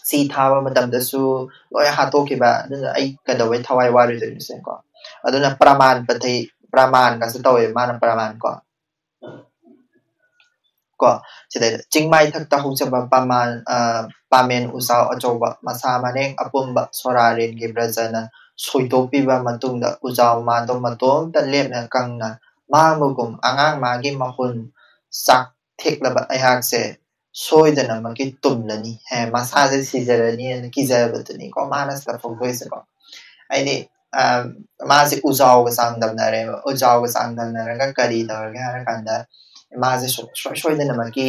ꯁꯤ ꯊꯥꯕ ꯃꯇꯝꯗꯁꯨ ꯂꯣꯏ ꯍꯥꯠꯇꯣꯛꯈꯤꯕ꯫ ꯑꯗꯨꯅ ꯑꯩ ꯀꯩꯗꯧꯕꯩ ꯊꯋꯥꯏ ꯋꯥꯔꯨꯗꯣꯏꯅꯣ ꯁꯤꯅꯤꯀꯣ꯫ ꯑꯗꯨꯅ ꯄ꯭ꯔꯃꯥꯟ ꯄꯊꯩ, ꯄ꯭ꯔꯃꯥꯟꯒꯁꯨ ꯇꯧꯋꯦ ꯃꯥꯅ, ꯄ꯭ꯔꯃꯥꯟ ꯀꯣ꯫ ꯀꯣ, ꯁꯤꯗꯩꯗ ꯆꯤꯡꯃꯥꯏꯊꯛꯇ ꯍꯧꯖꯕ ꯄꯥꯃꯥꯟ-, ꯑ, ꯄꯥꯃꯦꯟ ꯎꯖꯥꯎ ꯑꯆꯧꯕ, ꯃꯁꯥ ꯃꯅꯦꯡ ꯑꯄꯨꯝꯕ ꯁꯣꯔꯥꯔꯦꯟꯒꯤ ꯕ꯭ꯔꯖꯅ ꯁꯣꯏꯗꯣꯛꯄꯤꯕ ꯃꯇꯨꯡꯗ, ꯎꯖꯥꯎ ꯃꯥꯗꯣ ꯃꯇꯣꯝꯇ ꯂꯦꯞꯅ ꯀꯪꯅ ꯃꯥꯡꯕꯒꯨꯝ, ꯑꯉꯥꯡ ꯃꯥꯒꯤ ꯃꯍꯨꯟ ꯆꯥꯛ ꯊꯦꯛꯂꯕ ꯑꯩꯍꯥꯛꯁꯦ ꯁꯣꯏꯗꯅꯃꯛꯀꯤ ꯇꯨꯝꯂꯅꯤ, ꯍꯦ, ꯃꯁꯥꯁꯦ ꯁꯤꯖꯔꯅꯤ ꯍꯥꯏꯅ ꯀꯤꯖꯕꯗꯨꯅꯤꯀꯣ ꯃꯥꯅ ꯁꯤꯗ ꯐꯣꯡꯗꯣꯛꯏꯁꯦꯀꯣ꯫ ꯍꯥꯏꯗꯤ, ꯑ, ꯃꯥꯁꯦ ꯎꯖꯥꯎꯒ ꯆꯥꯡꯗꯝꯅꯔꯦꯕ꯫ ꯎꯖꯥꯎꯒ ꯆꯥꯡꯗꯝꯅꯔꯒ ꯀꯔꯤ ꯇꯧꯔꯒꯦ ꯍꯥꯏꯔ ꯀꯥꯟꯗ, ꯃꯥꯁꯦ ꯁꯨꯡꯁꯣꯏ ꯁꯣꯏꯗꯅꯃꯛꯀꯤ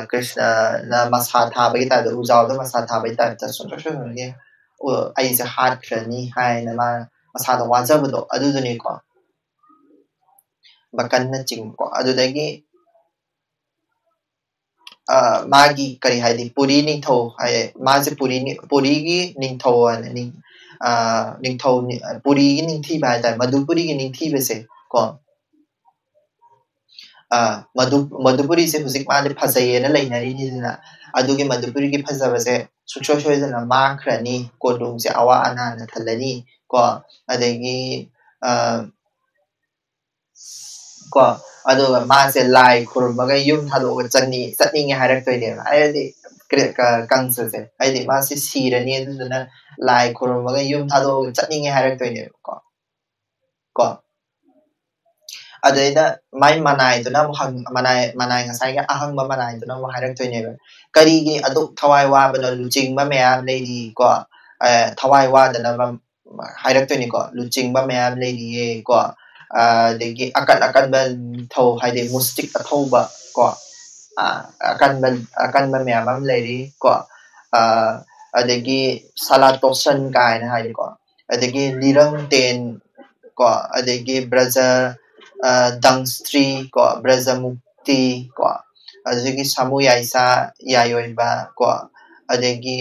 ꯀ꯭ꯔꯤꯁꯅꯅ ꯃꯁꯥ ꯊꯥꯕꯒꯤ ꯇꯥꯏꯞꯇ, ꯎꯖꯥꯎꯗ ꯃꯁꯥ ꯊꯥꯕꯒꯤ ꯇꯥꯏꯞꯇ ꯁꯨꯡꯁꯣꯏ ꯁꯣꯏꯗꯅꯒꯤ ꯑꯩꯁꯦ ꯍꯥꯠꯈ꯭ꯔꯅꯤ ꯍꯥꯏꯅ ꯃꯥ ꯃꯁꯥꯗ ꯋꯥꯖꯕꯗꯣ ꯑꯗꯨꯗꯨꯅꯤꯀꯣ꯫ ꯕꯀꯟꯅ ꯆꯤꯡꯕꯀꯣ꯫ ꯑꯗꯨꯗꯒꯤ ꯃꯥꯒꯤ ꯀꯔꯤ ꯍꯥꯏꯗꯤ ꯄꯨꯔꯤ ꯅꯤꯡꯊꯧ ꯍꯥꯏ, ꯃꯥꯁꯦ ꯄꯨꯔꯤ ꯄꯨꯔꯤꯒꯤ ꯅꯤꯡꯊꯧ ꯍꯥꯏꯅ ꯅꯤꯡꯊꯧ ꯄꯨꯔꯤꯒꯤ ꯅꯤꯡꯊꯤꯕ ꯍꯥꯏꯇꯥꯔꯦ, ꯃꯗꯨꯄꯨꯔꯤꯒꯤ ꯅꯤꯡꯊꯤꯕꯁꯦ ꯀꯣ꯫ ꯃꯗꯨ ꯃꯗꯨꯄꯨꯔꯤꯁꯦ ꯍꯧꯖꯤꯛ ꯃꯥꯁꯦ ꯐꯖꯩꯌꯦꯅ ꯂꯩꯅꯔꯤꯅꯤꯗꯅ, ꯑꯗꯨꯒꯤ ꯃꯗꯨꯄꯨꯔꯤꯒꯤ ꯐꯖꯕꯁꯦ ꯁꯨꯡꯁꯣꯏ ꯁꯣꯏꯗꯅ ꯃꯥꯡꯈ꯭ꯔꯅꯤ, ꯀꯣꯅꯨꯡꯁꯦ ꯑꯋꯥ ꯑꯅꯥꯅ ꯊꯜꯂꯅꯤ ꯀꯣ꯫ ꯑꯗꯒꯤ ꯀꯣ, ꯑꯗꯨꯒ ꯃꯥꯁꯦ ꯂꯥꯏ ꯈꯨꯔꯨꯝꯃꯒ ꯌꯨꯝ ꯊꯥꯗꯣꯛꯑꯒ ꯆꯠꯅꯤ ꯆꯠꯅꯤꯡꯉꯦ ꯍꯥꯏꯔꯛꯇꯣꯏꯅꯦꯕ꯫ ꯍꯥꯏꯗꯤ ꯀꯪꯁꯁꯦ ꯍꯥꯏꯗꯤ ꯃꯥꯁꯦ ꯁꯤꯔꯅꯤ, ꯑꯗꯨꯗꯨꯅ ꯂꯥꯏ ꯈꯨꯔꯨꯝꯃꯒ ꯌꯨꯝ ꯊꯥꯗꯣꯛꯑꯒ ꯆꯠꯅꯤꯡꯉꯦ ꯍꯥꯏꯔꯛꯇꯣꯏꯅꯦꯕꯀꯣ꯫ ꯀꯣ ꯑꯗꯩꯗ ꯃꯥꯏ ꯃꯅꯥꯏꯗꯨꯅ ꯑꯃꯨꯛ ꯍꯪ ꯃꯅꯥꯏ ꯃꯅꯥꯏ ꯉꯁꯥꯏꯒꯤ ꯑꯍꯪꯕ ꯃꯅꯥꯏꯗꯨꯅ ꯑꯃꯨꯛ ꯍꯥꯏꯔꯛꯇꯣꯏꯅꯦꯕ, ꯀꯔꯤꯒꯤ ꯑꯗꯨꯛ ꯊꯋꯥꯏ ꯋꯥꯕꯅꯣ? ꯂꯨꯆꯤꯡꯕ ꯃꯌꯥꯝ ꯂꯩꯔꯤ ꯀꯣ꯫ ꯊꯋꯥꯏ ꯋꯥꯗꯅꯕ ꯍꯥꯏꯔꯛꯇꯣꯏꯅꯤꯀꯣ, ꯂꯨꯆꯤꯡꯕ ꯃꯌꯥꯝ ꯂꯩꯔꯤꯌꯦ ꯀꯣ꯫ ꯑꯗꯒꯤ ꯑꯀꯟ ꯑꯀꯟꯕ ꯅꯤꯡꯊꯧ ꯍꯥꯏꯗꯤ ꯃꯨꯁꯇꯤꯛ ꯑꯊꯧꯕ ꯀꯣ, ꯑꯀꯟꯕ ꯑꯀꯟꯕ ꯃꯌꯥꯝ ꯑꯃ ꯂꯩꯔꯤ ꯀꯣ꯫ ꯑꯗꯒꯤ ꯁꯂꯥꯇꯣꯁꯟ ꯀꯥꯏꯅ ꯍꯥꯏꯔꯤꯀꯣ, ꯑꯗꯒꯤ ꯂꯤꯔꯪꯇꯦꯟ ꯀꯣ, ꯑꯗꯒꯤ ꯕ꯭ꯔꯖ ꯗꯪꯁꯇ꯭ꯔꯤ ꯀꯣ, ꯕ꯭ꯔꯖꯃꯨꯛꯇꯤ ꯀꯣ, ꯑꯗꯨꯗꯒꯤ ꯁꯥꯃꯨ ꯌꯥꯏꯁꯥ ꯌꯥꯏꯑꯣꯏꯕ ꯀꯣ, ꯑꯗꯒꯤ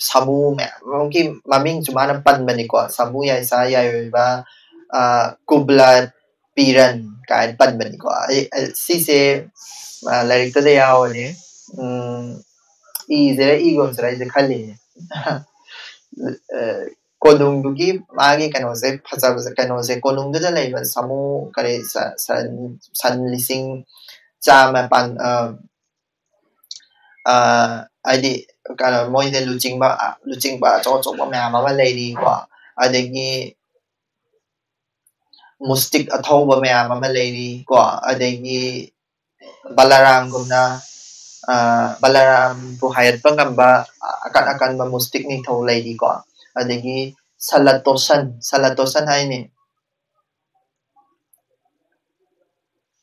ꯁꯥꯃꯨ ꯃꯌꯥꯝ ꯑꯃꯒꯤ ꯃꯃꯤꯡꯁꯨ ꯃꯥꯅ ꯄꯟꯕꯅꯤꯀꯣ꯫ ꯁꯥꯃꯨ ꯌꯥꯏꯁꯥ ꯌꯥꯏꯑꯣꯏꯕ, ꯀꯨꯕ꯭ꯂꯥ ꯄꯤꯔꯟ ꯀꯥꯏꯅ ꯄꯟꯕꯅꯤꯀꯣ꯫ ꯁꯤꯁꯦ ꯂꯥꯏꯔꯤꯛꯇꯗ ꯌꯥꯎꯔꯦ꯫ ꯏꯁꯤꯔ ꯏꯒꯨꯝꯁꯤꯔ ꯑꯩꯁꯦ ꯈꯜꯂꯤꯅꯦ꯫ ꯀꯣꯅꯨꯡꯗꯨꯒꯤ ꯃꯥꯒꯤ ꯀꯩꯅꯣꯁꯦ ꯐꯖꯕꯁꯦ, ꯀꯩꯅꯣꯁꯦ ꯀꯣꯅꯨꯡꯗꯨꯗ ꯂꯩꯕ ꯁꯥꯃꯨ ꯀꯔꯤ ꯁꯟ ꯂꯤꯁꯤꯡ ꯆꯥꯝꯃ ꯄꯥꯟ ꯍꯥꯏꯗꯤ ꯀꯩꯅꯣ ꯃꯣꯏꯗ ꯂꯨꯆꯤꯡꯕ ꯂꯨꯆꯤꯡꯕ ꯑꯆꯧ ꯑꯆꯧꯕ ꯃꯌꯥꯝ ꯑꯃ ꯂꯩꯔꯤꯀꯣ꯫ ꯑꯗꯒꯤ ꯃꯨꯁꯇꯤꯛ ꯑꯊꯧꯕ ꯃꯌꯥꯝ ꯑꯃ ꯂꯩꯔꯤ ꯀꯣ꯫ ꯑꯗꯒꯤ ꯕꯂꯔꯥꯝꯒꯨꯝꯅ ꯕꯂꯔꯥꯝꯕꯨ ꯍꯥꯏꯒꯠꯄ ꯉꯝꯕ ꯑꯀꯟ ꯑꯀꯟꯕ ꯃꯨꯁꯇꯤꯛ ꯅꯤꯡꯊꯧ ꯂꯩꯔꯤꯀꯣ꯫ ꯑꯗꯒꯤ ꯁꯂꯇꯣꯁꯟ ꯁꯂꯇꯣꯁꯟ ꯍꯥꯏꯅꯤ꯫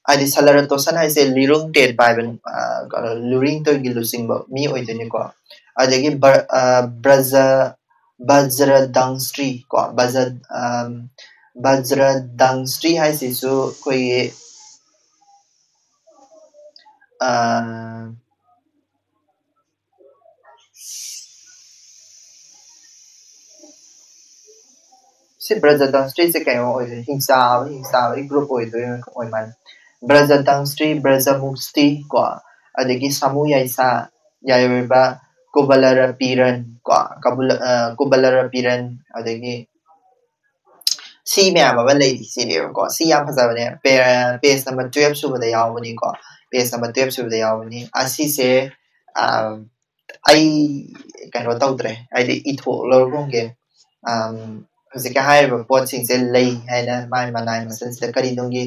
ꯍꯥꯏꯗꯤ ꯁꯂꯔꯇꯣꯁꯟ ꯍꯥꯏꯁꯦ ꯂꯤꯔꯨꯡ ꯇꯦꯟ ꯄꯥꯏꯕ, ꯑ, ꯀꯩꯅꯣ, ꯂꯨꯔꯤꯡꯇꯣꯏꯒꯤ ꯂꯨꯆꯤꯡꯕ ꯃꯤ ꯑꯣꯏꯗꯣꯏꯅꯤꯀꯣ꯫ ꯑꯗꯒꯤ ꯕ-, ꯑ, ꯕ꯭ꯔꯖ-, ꯕꯖ꯭ꯔꯗꯪꯁ꯭ꯔꯤ ꯀꯣ, ꯕꯖ-, ꯑꯝ, ꯕꯖ꯭ꯔꯗꯪꯁ꯭ꯔꯤ ꯍꯥꯏꯁꯤꯁꯨ ꯑꯩꯈꯣꯏꯒꯤ, ꯑ, ꯁꯤ ꯕ꯭ꯔꯖꯗꯪꯁ꯭ꯔꯤꯁꯦ ꯀꯩꯅꯣ ꯑꯣꯏꯗꯣꯏꯅꯤ, ꯍꯤꯡꯆꯥꯕ, ꯍꯤꯡꯆꯥꯕꯒꯤ ꯒ꯭ꯔꯨꯞ ꯑꯣꯏꯗꯣꯏ ꯑꯣꯏ ꯃꯥꯜꯂꯦ꯫ ꯕ꯭ꯔꯖꯗꯪꯁ꯭ꯔꯤ, ꯕ꯭ꯔꯖꯃꯨꯛꯁ꯭ꯔꯤ ꯀꯣ, ꯑꯗꯒꯤ ꯁꯥꯃꯨ ꯌꯥꯏꯁꯥ, ꯌꯥꯏꯑꯣꯏꯕ, ꯀꯨꯕꯂꯔꯄꯤꯔꯟ ꯀꯣ, ꯀꯕꯨꯂ-, ꯑ, ꯀꯨꯕꯂꯔꯄꯤꯔꯟ, ꯑꯗꯒꯤ ꯁꯤ ꯃꯌꯥꯝ ꯑꯃ ꯂꯩꯔꯤ ꯁꯤꯅꯦꯕꯀꯣ꯫ ꯁꯤ ꯌꯥꯝ ꯐꯖꯕꯅꯦ꯫ ꯄꯦ-, ꯄꯦꯖ ꯅꯝꯕꯔ ꯇꯨꯌꯦꯜꯞ ꯁꯨꯕꯗ ꯌꯥꯎꯕꯅꯤꯀꯣ꯫ ꯄꯦꯖ ꯅꯝꯕꯔ ꯇꯨꯌꯦꯜꯞ ꯁꯨꯕꯗ ꯌꯥꯎꯕꯅꯤ꯫ ꯑꯁꯤꯁꯦ, ꯑ, ꯑꯩ ꯀꯩꯅꯣ ꯇꯧꯗ꯭ꯔꯦ, ꯍꯥꯏꯗꯤ ꯏꯊꯣꯛꯂꯒꯨꯝꯒꯦ꯫ ꯑꯝ, ꯍꯧꯖꯤꯛꯀꯤ ꯍꯥꯏꯔꯤꯕ ꯄꯣꯠꯁꯤꯡꯁꯦ ꯂꯩ ꯍꯥꯏꯅ ꯃꯥꯏ ꯃꯅꯥꯏ ꯃꯁꯤꯡꯁꯤꯗ ꯀꯔꯤꯅꯨꯡꯒꯤ,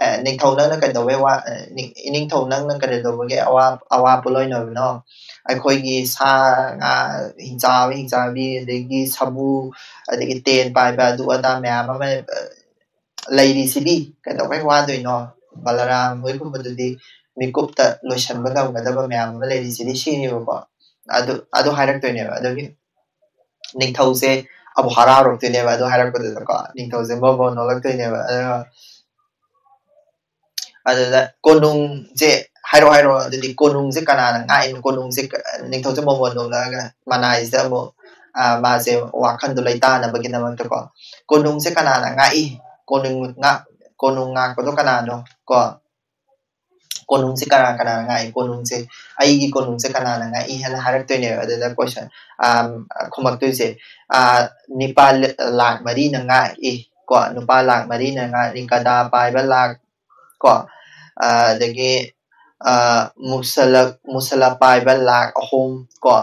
ꯑ, ꯅꯤꯡꯊꯧ ꯅꯪꯅ ꯀꯩꯗꯧꯕꯩ ꯋꯥ-, ꯑ, ꯅꯤꯡ-, ꯅꯤꯡꯊꯧ ꯅꯪꯅ ꯀꯩꯗꯧꯕꯒꯤ ꯑꯋꯥ-, ꯑꯋꯥ ꯄꯣꯠꯂꯣꯏꯅꯕꯅꯣ? ꯑꯩꯈꯣꯏꯒꯤ ꯁꯥ ꯉꯥ, ꯍꯤꯡꯆꯥꯕ ꯍꯤꯡꯆꯥꯕꯤ, ꯑꯗꯒꯤ ꯁꯥꯃꯨ, ꯑꯗꯒꯤ ꯇꯦꯟ ꯄꯥꯏꯕ, ꯑꯗꯨ ꯑꯗꯥ ꯃꯌꯥꯝ ꯑꯃ, ꯑ, ꯂꯩꯔꯤꯁꯤꯗꯤ ꯀꯩꯗꯧꯕꯩ ꯋꯥꯗꯣꯏꯅꯣ? ꯕꯂꯔꯥꯝ ꯍꯣꯏꯒꯨꯝꯕꯗꯨꯗꯤ ꯃꯤꯀꯨꯞꯇ ꯂꯣꯏꯁꯤꯟꯕ ꯉꯝꯒꯗꯕ ꯃꯌꯥꯝ ꯑꯃ ꯂꯩꯔꯤꯁꯤꯗꯤ ꯁꯤꯅꯦꯕꯀꯣ꯫ ꯑꯗꯨ, ꯑꯗꯨ ꯍꯥꯏꯔꯛꯇꯣꯏꯅꯦꯕ꯫ ꯑꯗꯨꯒꯤ ꯅꯤꯡꯊꯧꯁꯦ ꯑꯃꯨꯛ ꯍꯔꯥꯎꯔꯛꯇꯣꯏꯅꯦꯕ ꯑꯗꯨ ꯍꯥꯏꯔꯛꯄꯗꯨꯗꯀꯣ꯫ ꯅꯤꯡꯊꯧꯁꯦ ꯃꯣꯃꯣ ꯅꯣꯛꯂꯛꯇꯣꯏꯅꯦꯕ꯫ ꯑꯗꯨꯒ ꯑꯗꯨꯗ ꯀꯣꯅꯨꯡꯁꯦ ꯍꯥꯏꯔꯛꯑꯣ, ꯍꯥꯏꯔꯛꯑꯣ꯫ ꯑꯗꯨꯗꯤ ꯀꯣꯅꯨꯡꯁꯦ ꯀꯅꯥꯅ ꯉꯥꯛꯏꯅꯣ? ꯀꯣꯅꯨꯡꯁꯦ ꯀ-, ꯅꯤꯡꯊꯧꯁꯦ ꯃꯣꯃꯣꯟ ꯅꯣꯛꯂꯛꯑꯒ ꯃꯅꯥꯏꯁꯤꯗ ꯑꯃꯨꯛ, ꯑ, ꯃꯥꯁꯦ ꯋꯥꯈꯟꯗꯣ ꯂꯩꯇꯥꯅꯕꯒꯤꯗꯃꯛꯇꯀꯣ꯫ "ꯀꯣꯅꯨꯡꯁꯦ ꯀꯅꯥꯅ ꯉꯥꯛꯏ? ꯀꯣꯅꯨꯡ ꯉꯥꯛ-, ꯀꯣꯅꯨꯡ ꯉꯥꯛꯄꯗꯣ ꯀꯅꯥꯅꯣ?" ꯀꯣ꯫ "ꯀꯣꯅꯨꯡꯁꯦ ꯀꯅꯥ ꯀꯅꯥꯅ ꯉꯥꯛꯏ? ꯀꯣꯅꯨꯡꯁꯦ, ꯑꯩꯒꯤ ꯀꯣꯅꯨꯡꯁꯦ ꯀꯅꯥꯅ ꯉꯥꯛꯏ?" ꯍꯥꯏꯅ ꯍꯥꯏꯔꯛꯇꯣꯏꯅꯦꯕ꯫ ꯑꯗꯨꯗ ꯀꯣꯏꯁꯟ, ꯑ, ꯈꯨꯝꯃꯛꯇꯣꯏꯁꯦ, ꯑ, "ꯅꯤꯄꯥ ꯂꯥꯛ ꯃꯔꯤꯅ ꯉꯥꯛꯏ", ꯀꯣ, "ꯅꯨꯄꯥ ꯂꯥꯛ ꯃꯔꯤꯅ ꯉꯥꯛꯏ", ꯒꯗꯥ ꯄꯥꯏꯕ ꯂꯥꯛ ꯀꯣ, ꯑ, ꯑꯗꯒꯤ, ꯑ, ꯃꯨꯁꯂ-, ꯃꯨꯁꯂ ꯄꯥꯏꯕ ꯂꯥꯛ ꯑꯍꯨꯝ ꯀꯣ,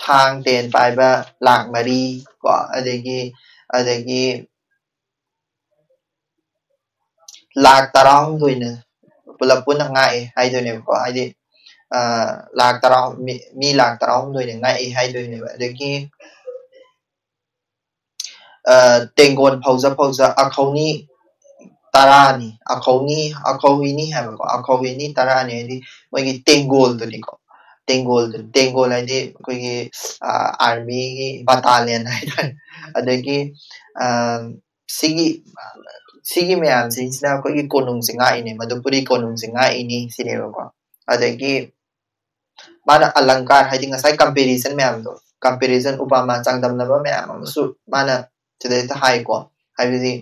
ꯊꯥꯡ ꯇꯦꯟ ꯄꯥꯏꯕ ꯂꯥꯛ ꯃꯔꯤ ꯀꯣ, ꯑꯗꯒꯤ, ꯑꯗꯒꯤ ꯂꯥꯛ ꯇꯔꯥꯍꯨꯝꯗꯣꯏꯅ ꯄꯨꯂꯞ ꯄꯨꯟꯅ ꯉꯥꯛꯑꯦ ꯍꯥꯏꯗꯣꯏꯅꯦꯕꯀꯣ꯫ ꯍꯥꯏꯗꯤ, ꯑ, ꯂꯥꯛ ꯇꯔꯥ, ꯃꯤ, ꯃꯤ ꯂꯥꯛ ꯇꯔꯥꯍꯨꯝꯗꯣꯏꯅ ꯉꯥꯛꯑꯦ ꯍꯥꯏꯗꯣꯏꯅꯦꯕ꯫ ꯑꯗꯒꯤ, ꯑ, ꯇꯦꯡꯒꯣꯟ ꯐꯧꯖ ꯐꯧꯖ ꯑꯈꯧꯅꯤ ꯇꯔꯥꯅꯤ, ꯑꯈꯧꯅꯤ, ꯑꯈꯧꯍꯤꯅꯤ ꯍꯥꯏꯕꯀꯣ, ꯑꯈꯧꯍꯤꯅꯤ ꯇꯔꯥꯅꯤ ꯍꯥꯏꯗꯤ ꯃꯣꯏꯒꯤ ꯇꯦꯡꯒꯣꯜꯗꯨꯅꯤꯀꯣ꯫ ꯇꯦꯡꯒꯣꯜꯗꯨ, ꯇꯦꯡꯒꯣꯜ ꯍꯥꯏꯗꯤ ꯑꯩꯈꯣꯏꯒꯤ ꯑꯥꯔꯃꯤꯒꯤ ꯕꯇꯥꯂꯤꯌꯟ ꯍꯥꯏꯇꯥꯔꯦ꯫ ꯑꯗꯒꯤ ꯁꯤꯒꯤ ꯁꯤꯒꯤ ꯃꯌꯥꯝꯁꯤꯡꯁꯤꯅ ꯑꯩꯈꯣꯏꯒꯤ ꯀꯣꯅꯨꯡꯁꯦ ꯉꯥꯛꯏꯅꯦ, ꯃꯗꯨꯄꯨꯔꯤ ꯀꯣꯅꯨꯡꯁꯦ ꯉꯥꯛꯏꯅꯤ ꯁꯤꯅꯦꯕꯀꯣ꯫ ꯑꯗꯒꯤ ꯃꯥꯅ ꯑꯂꯪꯀꯥꯔ ꯍꯥꯏꯗꯤ ꯉꯁꯥꯏ ꯀꯝꯄꯦꯔꯤꯖꯟ ꯃꯌꯥꯝꯗꯣ, ꯀꯝꯄꯦꯔꯤꯖꯟ, ꯎꯄꯃꯥ, ꯆꯥꯡꯗꯝꯅꯕ ꯃꯌꯥꯝ ꯑꯃꯁꯨ ꯃꯥꯅ ꯁꯤꯗꯩꯗ ꯍꯥꯏꯀꯣ꯫ ꯍꯥꯏꯕꯗꯤ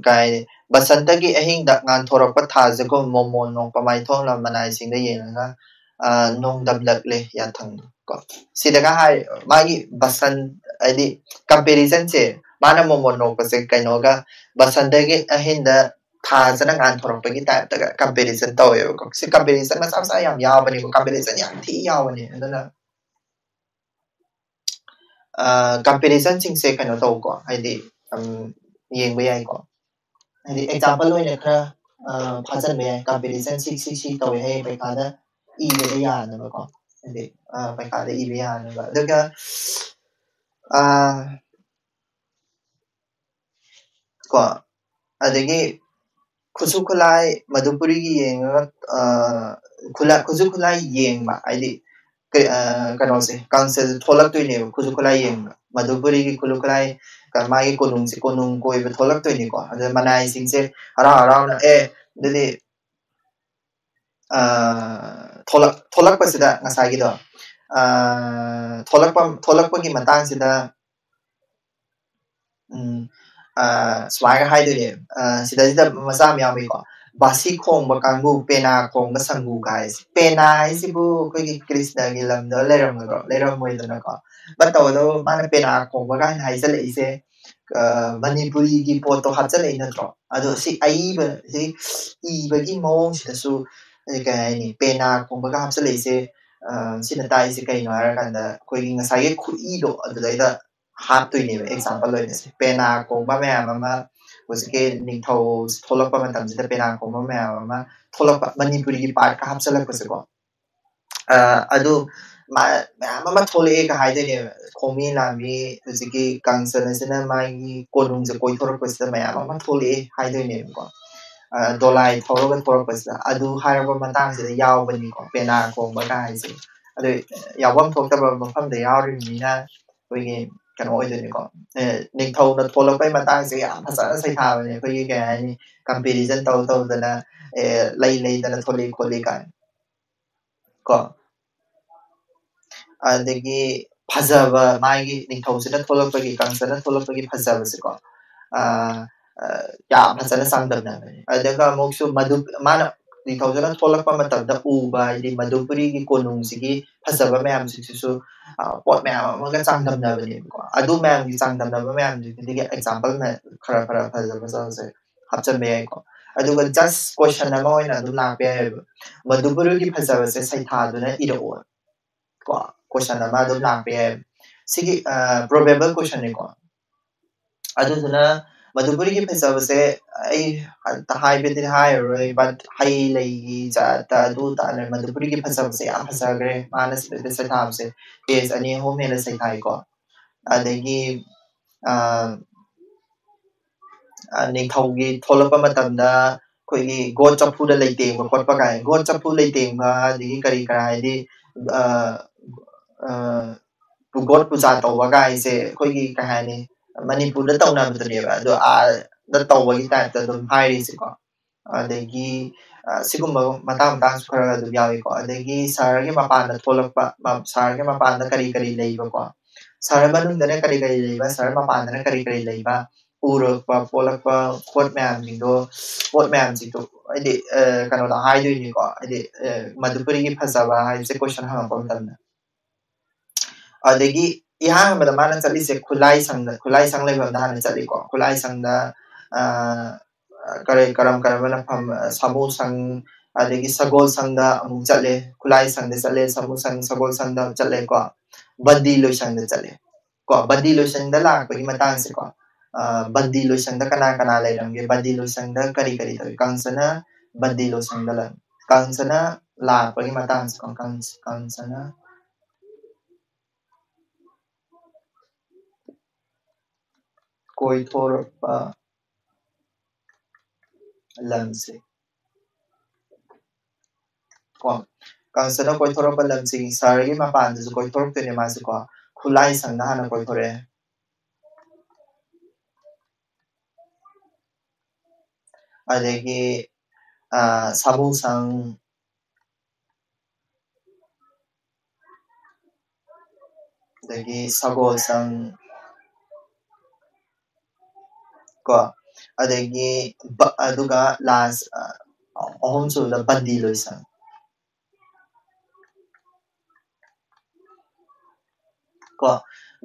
ꯀꯥꯏ ꯕꯁꯟꯇꯒꯤ ꯑꯍꯤꯡꯗ ꯉꯥꯟꯊꯣꯔꯛꯄ ꯊꯥꯖꯒꯨꯝ ꯃꯣꯃꯣꯟ ꯅꯣꯛꯄ ꯃꯥꯏꯊꯣꯡꯅ ꯃꯅꯥꯏꯁꯤꯡꯗ ꯌꯦꯡꯉꯒ ꯅꯣꯡꯗꯝꯂꯛꯂꯦ ꯌꯥꯊꯪꯗꯣ ꯀꯣ꯫ ꯁꯤꯗꯒ ꯍꯥꯏ ꯃꯥꯒꯤ ꯕꯁꯟ ꯍꯥꯏꯗꯤ ꯀꯝꯄꯦꯔꯤꯖꯟꯁꯦ, ꯃꯥꯅ ꯃꯣꯃꯣꯟ ꯅꯣꯛꯄꯁꯦ ꯀꯩꯅꯣꯒ ꯕꯁꯟꯇꯒꯤ ꯑꯍꯤꯡꯗ ꯊꯥꯖꯅ ꯉꯥꯟꯊꯣꯔꯛꯄꯒꯤ ꯇꯥꯏꯞꯇꯒ ꯀꯝꯄꯦꯔꯤꯖꯟ ꯇꯧꯋꯦꯕꯀꯣ꯫ ꯁꯤ ꯀꯝꯄꯦꯔꯤꯖꯟ ꯃꯆꯥ ꯃꯆꯥ ꯌꯥꯝ ꯌꯥꯎꯕꯅꯦꯕ, ꯀꯝꯄꯦꯔꯤꯖꯟ ꯌꯥꯝ ꯊꯤ ꯌꯥꯎꯕꯅꯦ꯫ ꯑꯗꯨꯅ ꯀꯝꯄꯦꯔꯤꯖꯟꯁꯤꯡꯁꯦ ꯀꯩꯅꯣ ꯇꯧꯀꯣ, ꯍꯥꯏꯗꯤ ꯌꯦꯡꯕ ꯌꯥꯏꯀꯣ꯫ ꯍꯥꯏꯗꯤ ꯑꯦꯛꯖꯥꯝꯄꯜ ꯑꯣꯏꯅ ꯈꯔ ꯐꯥꯖꯟꯕ ꯌꯥꯏ, ꯀꯝꯄꯦꯔꯤꯖꯟ ꯁꯤ ꯁꯤ ꯁꯤ ꯇꯧꯋꯦ ꯍꯌꯦꯡ ꯄꯩꯈꯥꯗ ꯏꯕꯗ ꯌꯥꯅꯕꯀꯣ꯫ ꯍꯥꯏꯗꯤ ꯄꯩꯈꯥꯗ ꯏꯕ ꯌꯥꯅꯕ꯫ ꯑꯗꯨꯒ ꯀꯣ ꯑꯗꯒꯤ ꯈꯨꯠꯁꯨ ꯈꯨꯠꯂꯥꯏ ꯃꯗꯨꯄꯨꯔꯤꯒꯤ ꯌꯦꯡꯉꯒ ꯈꯨꯠꯁꯨ ꯈꯨꯠꯂꯥꯏ ꯌꯦꯡꯕ ꯍꯥꯏꯗꯤ ꯀꯩꯅꯣꯁꯦ, ꯀꯥꯡꯁꯦ ꯊꯣꯛꯂꯛꯇꯣꯏꯅꯦꯕ꯫ ꯈꯨꯠꯁꯨ ꯈꯨꯠꯂꯥꯏ ꯌꯦꯡꯕ, ꯃꯗꯨꯄꯨꯔꯤꯒꯤ ꯈꯨꯠꯁꯨ ꯈꯨꯠꯂꯥꯏ, ꯃꯥꯒꯤ ꯀꯣꯅꯨꯡꯁꯦ, ꯀꯣꯅꯨꯡ ꯀꯣꯏꯕ ꯊꯣꯛꯂꯛꯇꯣꯏꯅꯤꯀꯣ꯫ ꯑꯗꯨꯗ ꯃꯅꯥꯏꯁꯤꯡꯁꯦ ꯍꯔꯥꯎ ꯍꯔꯥꯎꯅ, "ꯑꯦ ꯑꯗꯨꯗꯤ ꯊꯣꯛꯂꯛ ꯊꯣꯛꯂꯛꯄꯁꯤꯗ ꯉꯁꯥꯏꯒꯤꯗꯣ ꯊꯣꯛꯂꯛꯄ ꯊꯣꯛꯂꯛꯄꯒꯤ ꯃꯇꯥꯡꯁꯤꯗ ꯎꯝ ꯁꯨꯃꯥꯏꯅ ꯍꯥꯏꯗꯣꯏꯅꯦ꯫ ꯁꯤꯗꯩꯁꯤꯗ ꯃꯆꯥ ꯑꯃ ꯌꯥꯎꯔꯤꯀꯣ, "ꯕꯥꯁꯤ ꯈꯣꯡꯕ ꯀꯥꯡꯕꯨ, ꯄꯦꯅꯥ ꯈꯣꯡꯕ ꯁꯪꯒꯨ" ꯀꯥꯏꯁꯦ꯫ ꯄꯦꯅꯥ ꯍꯥꯏꯁꯤꯕꯨ ꯑꯩꯈꯣꯏꯒꯤ ꯀ꯭ꯔꯤꯁꯅꯒꯤ ꯂꯝꯗ ꯂꯩꯔꯝꯒꯗ꯭ꯔꯣ? ꯂꯩꯔꯝꯃꯣꯏꯗꯅꯀꯣ꯫ ꯕꯠ ꯇꯧꯕꯇꯕꯨ ꯃꯥꯅ ꯄꯦꯅꯥ ꯈꯣꯡꯕ ꯀꯥꯏꯅ ꯍꯥꯏꯖꯜꯂꯛꯏꯁꯦ ꯃꯅꯤꯄꯨꯔꯤꯒꯤ ꯄꯣꯠꯇꯣ ꯍꯥꯞꯆꯜꯂꯛꯏ ꯅꯠꯇ꯭ꯔꯣ? ꯑꯗꯣ ꯁꯤ ꯑꯏꯕ ꯁꯤ ꯏꯕꯒꯤ ꯃꯑꯣꯡꯁꯤꯗꯁꯨ ꯀꯩ ꯍꯥꯏꯅꯤ, ꯄꯦꯅꯥ ꯈꯣꯡꯕꯒ ꯍꯥꯞꯆꯜꯂꯛꯏꯁꯦ꯫ ꯁꯤꯅ ꯇꯥꯛꯏꯁꯦ ꯀꯩꯅꯣ ꯍꯥꯏꯔꯀꯥꯟꯗ ꯑꯩꯈꯣꯏꯒꯤ ꯉꯁꯥꯏꯒꯤ ꯈꯨꯠꯏꯗꯣ ꯑꯗꯨꯗꯩꯗ ꯍꯥꯞꯇꯣꯏꯅꯦꯕ꯫ ꯑꯦꯛꯖꯥꯝꯄꯜ ꯑꯣꯏꯅ ꯁꯤ ꯄꯦꯅꯥ ꯈꯣꯡꯕ ꯃꯌꯥꯝ ꯑꯃ, ꯍꯧꯖꯤꯛꯀꯤ ꯅꯤꯡꯊꯧ ꯊꯣꯛꯂꯛꯄ ꯃꯇꯝꯁꯤꯗ ꯄꯦꯅꯥ ꯈꯣꯡꯕ ꯃꯌꯥꯝ ꯑꯃ ꯊꯣꯛꯂꯛꯄ, ꯃꯅꯤꯄꯨꯔꯤꯒꯤ ꯄꯥꯔꯠꯀ ꯍꯥꯞꯆꯜꯂꯛꯄꯁꯦꯀꯣ꯫ ꯑꯗꯨ ꯃꯥ ꯃꯌꯥꯝ ꯑꯃ ꯊꯣꯛꯂꯛꯑꯦꯒ ꯍꯥꯏꯗꯣꯏꯅꯦꯕ꯫ ꯈꯣꯡꯃꯤ ꯂꯥꯡꯃꯤ ꯍꯧꯖꯤꯛꯀꯤ ꯀꯥꯡꯆꯟ ꯑꯁꯤꯅ ꯃꯥꯒꯤ ꯀꯣꯅꯨꯡꯁꯦ ꯀꯣꯏꯊꯣꯔꯛꯄꯁꯤꯗ ꯃꯌꯥꯝ ꯑꯃ ꯊꯣꯛꯂꯛꯑꯦ ꯍꯥꯏꯗꯣꯏꯅꯦꯕꯀꯣ꯫ ꯑ, ꯗꯣꯂꯥꯏ ꯊꯧꯔꯒ ꯊꯣꯔꯛꯄꯁꯤꯗ ꯑꯗꯨ ꯍꯥꯏꯔꯕ ꯃꯇꯥꯡꯁꯤꯗ ꯌꯥꯎꯕꯅꯤꯀꯣ, ꯄꯦꯅꯥ ꯈꯣꯡꯕ ꯀꯥꯏꯁꯦ꯫ ꯑꯗꯨ ꯌꯥꯎꯐꯝ ꯊꯣꯛꯇꯕ ꯃꯐꯝꯗ ꯌꯥꯎꯔꯤꯕꯅꯤꯅ ꯑꯩꯈꯣꯏꯒꯤ ꯀꯩꯅꯣ ꯑꯣꯏꯗꯣꯏꯅꯤꯀꯣ꯫ ꯑꯦ, ꯅꯤꯡꯊꯧꯅ ꯊꯣꯛꯂꯛꯄꯩ ꯃꯇꯥꯡꯁꯦ ꯌꯥꯝ ꯐꯖꯅ ꯁꯩꯊꯥꯕꯅꯦ꯫ ꯑꯩꯈꯣꯏꯒꯤ ꯀꯩ ꯍꯥꯏꯅꯤ, ꯀꯝꯄꯦꯔꯤꯖꯟ ꯇꯧ ꯇꯧꯗꯅ, ꯑꯦ, ꯂꯩ ꯂꯩꯗꯅ ꯊꯣꯛꯂꯛꯏ ꯈꯣꯠꯂꯤ ꯀꯥꯏꯅ ꯀꯣ꯫ ꯑꯗꯒꯤ ꯐꯖꯕ, ꯃꯥꯒꯤ ꯅꯤꯡꯊꯧꯁꯤꯅ ꯊꯣꯛꯂꯛꯄꯒꯤ, ꯀꯥꯡꯆꯟꯅ ꯊꯣꯛꯂꯛꯄꯒꯤ ꯐꯖꯕꯁꯦꯀꯣ, ꯑ, ꯑ, ꯌꯥꯝ ꯐꯖꯅ ꯆꯥꯡꯗꯝꯅꯕꯅꯦ꯫ ꯑꯗꯨꯒ ꯑꯃꯨꯛꯁꯨ ꯃꯗꯨ, ꯃꯥꯅ ꯅꯤꯡꯊꯧꯁꯤꯅ ꯊꯣꯛꯂꯛꯄ ꯃꯇꯝꯗ ꯎꯕ, ꯍꯥꯏꯗꯤ ꯃꯗꯨꯄꯨꯔꯤꯒꯤ ꯀꯣꯅꯨꯡꯁꯤꯒꯤ ꯐꯖꯕ ꯃꯌꯥꯝꯁꯤꯡꯁꯤꯁꯨ, ꯑ, ꯄꯣꯠ ꯃꯌꯥꯝ ꯑꯃꯒ ꯆꯥꯡꯗꯝꯅꯕꯅꯦꯕꯀꯣ꯫ ꯑꯗꯨ ꯃꯌꯥꯝꯒꯤ ꯆꯥꯡꯗꯝꯅꯕ ꯃꯌꯥꯝꯗꯨꯗꯒꯤ ꯑꯦꯛꯖꯥꯝꯄꯜ ꯈꯔ ꯈꯔ ꯐꯖ ꯐꯖꯕꯁꯦ ꯍꯥꯞꯆꯤꯟꯕ ꯌꯥꯏꯀꯣ꯫ ꯑꯗꯨꯒ ꯖꯁ ꯀꯣꯏꯁꯟ ꯑꯃ ꯑꯣꯏꯅ ꯑꯗꯨꯝ ꯂꯥꯛꯄ ꯌꯥꯏꯑꯕ, ꯃꯗꯨꯄꯨꯔꯤꯒꯤ ꯐꯖꯕꯁꯦ ꯁꯩꯊꯥꯗꯨꯅ ꯏꯔꯛꯑꯣ ꯀꯣ꯫ ꯀꯣꯏꯁꯟ ꯑꯃ ꯑꯗꯨꯝ ꯂꯥꯛꯄ ꯌꯥꯏ꯫ ꯁꯤꯒꯤ ꯄ꯭ꯔꯣꯕꯦꯕꯜ ꯀꯣꯏꯁꯟꯅꯤꯀꯣ꯫ ꯑꯗꯨꯗꯨꯅ ꯃꯗꯨꯄꯨꯔꯤꯒꯤ ꯐꯖꯕꯁꯦ ꯑꯩ ꯑꯝꯇ ꯍꯥꯏꯕꯗꯤ ꯍꯥꯏꯔꯔꯣꯏ, ꯕꯠ ꯍꯩ ꯂꯩꯒꯤ ꯖꯥꯠꯇ ꯑꯗꯨ ꯇꯥꯅ ꯃꯗꯨꯄꯨꯔꯤꯒꯤ ꯐꯖꯕꯁꯦ ꯌꯥꯝ ꯐꯖꯈ꯭ꯔꯦ꯫ ꯃꯥꯅ ꯁꯤꯗꯩꯗ ꯁꯩꯊꯥꯕꯁꯦ ꯄꯦꯖ ꯑꯅꯤ ꯑꯍꯨꯝ ꯍꯦꯟꯅ ꯁꯩꯊꯥꯏꯀꯣ꯫ ꯑꯗꯒꯤ ꯑ, ꯑ, ꯅꯤꯡꯊꯧꯒꯤ ꯊꯣꯛꯂꯛꯄ ꯃꯇꯝꯗ ꯑꯩꯈꯣꯏꯒꯤ ꯒꯣꯠ ꯆꯐꯨꯗ ꯂꯩꯇꯦꯡꯕ ꯈꯣꯠꯄ ꯀꯥꯏ, ꯒꯣꯠ ꯆꯐꯨ ꯂꯩꯇꯦꯡꯕ ꯑꯗꯒꯤ ꯀꯔꯤ ꯀꯔꯥ ꯍꯥꯏꯗꯤ, ꯑ, ꯑ, ꯒꯣꯠ ꯄꯨꯖꯥ ꯇꯧꯕ ꯀꯥꯏꯁꯦ ꯑꯩꯈꯣꯏꯒꯤ ꯀꯩ ꯍꯥꯏꯅꯤ, ꯃꯅꯤꯄꯨꯔꯗ ꯇꯧꯅꯕꯗꯨꯅꯦꯕ, ꯑꯗꯣ ꯑꯥꯗ ꯇꯧꯕꯒꯤ ꯇꯥꯏꯞꯇ ꯑꯗꯨꯝ ꯍꯥꯏꯔꯤꯁꯦꯀꯣ꯫ ꯑꯗꯒꯤ, ꯑ, ꯁꯤꯒꯨꯝꯕ ꯃꯇꯥꯡ ꯃꯇꯥꯡꯁꯨ ꯈꯔ ꯑꯗꯨꯝ ꯌꯥꯎꯏꯀꯣ꯫ ꯑꯗꯒꯤ ꯁꯍꯔꯒꯤ ꯃꯄꯥꯟꯗ ꯊꯣꯛꯂꯛꯄ, ꯃ-, ꯁꯍꯔꯒꯤ ꯃꯄꯥꯟꯗ ꯀꯔꯤ ꯀꯔꯤ ꯂꯩꯕꯀꯣ, ꯁꯍꯔ ꯃꯅꯨꯡꯗꯅ ꯀꯔꯤ ꯀꯔꯤ ꯂꯩꯕ, ꯁꯍꯔ ꯃꯄꯥꯟꯗꯅ ꯀꯔꯤ ꯀꯔꯤ ꯂꯩꯕ, ꯎꯔꯛꯄ ꯄꯣꯛꯂꯛꯄ ꯄꯣꯠ ꯃꯌꯥꯝꯁꯤꯡꯗꯣ, ꯄꯣꯠ ꯃꯌꯥꯝꯁꯤꯡꯗꯣ ꯍꯥꯏꯗꯤ, ꯑ, ꯀꯩꯅꯣꯗ ꯍꯥꯏꯗꯣꯏꯅꯤꯀꯣ, ꯍꯥꯏꯗꯤ, ꯑ, ꯃꯗꯨꯄꯨꯔꯤꯒꯤ ꯐꯖꯕ ꯍꯥꯏꯕꯁꯦ ꯀꯣꯏꯁꯟ ꯍꯪꯉꯛꯄ ꯃꯇꯝꯗ꯫ ꯑꯗꯒꯤ ꯏꯍꯥꯟ ꯍꯥꯟꯕꯗ ꯃꯥꯅ ꯆꯠꯂꯤꯁꯦ ꯈꯨꯠꯂꯥꯏꯁꯪꯗ, ꯈꯨꯠꯂꯥꯏꯁꯪ ꯂꯩꯐꯝꯗ ꯍꯥꯟꯅ ꯆꯠꯂꯤꯀꯣ꯫ ꯈꯨꯠꯂꯥꯏꯁꯪꯗ, ꯑ, ꯀꯔꯤ, ꯀꯔꯝ ꯀꯔꯝꯕꯅ ꯐꯝ-, ꯁꯥꯃꯨ ꯁꯪ, ꯑꯗꯒꯤ ꯁꯒꯣꯜ ꯁꯪꯗ ꯑꯃꯨꯛ ꯆꯠꯂꯦ, ꯈꯨꯠꯂꯥꯏ ꯁꯪꯗ ꯆꯠꯂꯦ, ꯁꯥꯃꯨ ꯁꯪ, ꯁꯒꯣꯜ ꯁꯪꯗ ꯑꯃꯨꯛ ꯆꯠꯂꯦꯀꯣ, ꯕꯟꯗꯤ ꯂꯣꯏꯁꯪꯗ ꯆꯠꯂꯦ ꯀꯣ꯫ ꯕꯟꯗꯤ ꯂꯣꯏꯁꯪꯗ ꯂꯥꯛꯄꯒꯤ ꯃꯇꯥꯡꯁꯦꯀꯣ, ꯑ, ꯕꯟꯗꯤ ꯂꯣꯏꯁꯪꯗ ꯀꯅꯥ ꯀꯅꯥ ꯂꯩꯔꯝꯒꯦ, ꯕꯟꯗꯤ ꯂꯣꯏꯁꯪꯗ ꯀꯔꯤ ꯀꯔꯤ ꯇꯧꯏ, ꯀꯥꯡꯆꯅ ꯕꯟꯗꯤ ꯂꯣꯏꯁꯪꯗ ꯂꯩ, ꯀꯥꯡꯆꯅ ꯂꯥꯛꯄꯒꯤ ꯃꯇꯥꯡꯁꯦꯀꯣ, ꯀꯥꯡ-, ꯀꯥꯡꯆꯅ ꯀꯣꯏꯊꯣꯔꯛꯄ ꯂꯝꯁꯦ꯫ ꯀꯣ, ꯀꯪꯁꯅ ꯀꯣꯏꯊꯣꯔꯛꯄ ꯂꯝꯁꯤꯡ, ꯁꯍꯔꯒꯤ ꯃꯄꯥꯟꯗꯁꯨ ꯀꯣꯏꯊꯣꯔꯛꯇꯣꯏꯅꯦ ꯃꯥꯁꯦꯀꯣ꯫ ꯈꯨꯂꯥꯏꯁꯪꯗ ꯍꯥꯟꯅ ꯀꯣꯏꯊꯣꯔꯛꯑꯦ꯫ ꯑꯗꯒꯤ, ꯑ, ꯁꯥꯃꯨꯁꯪ, ꯑꯗꯒꯤ ꯁꯒꯣꯜꯁꯪ, ꯀꯣ, ꯑꯗꯒꯤ ꯕ-, ꯑꯗꯨꯒ last, ꯑ, ꯑꯍꯨꯝꯁꯨꯕꯗ ꯕꯟꯗꯤ ꯂꯣꯏꯁꯪ꯫ ꯀꯣ,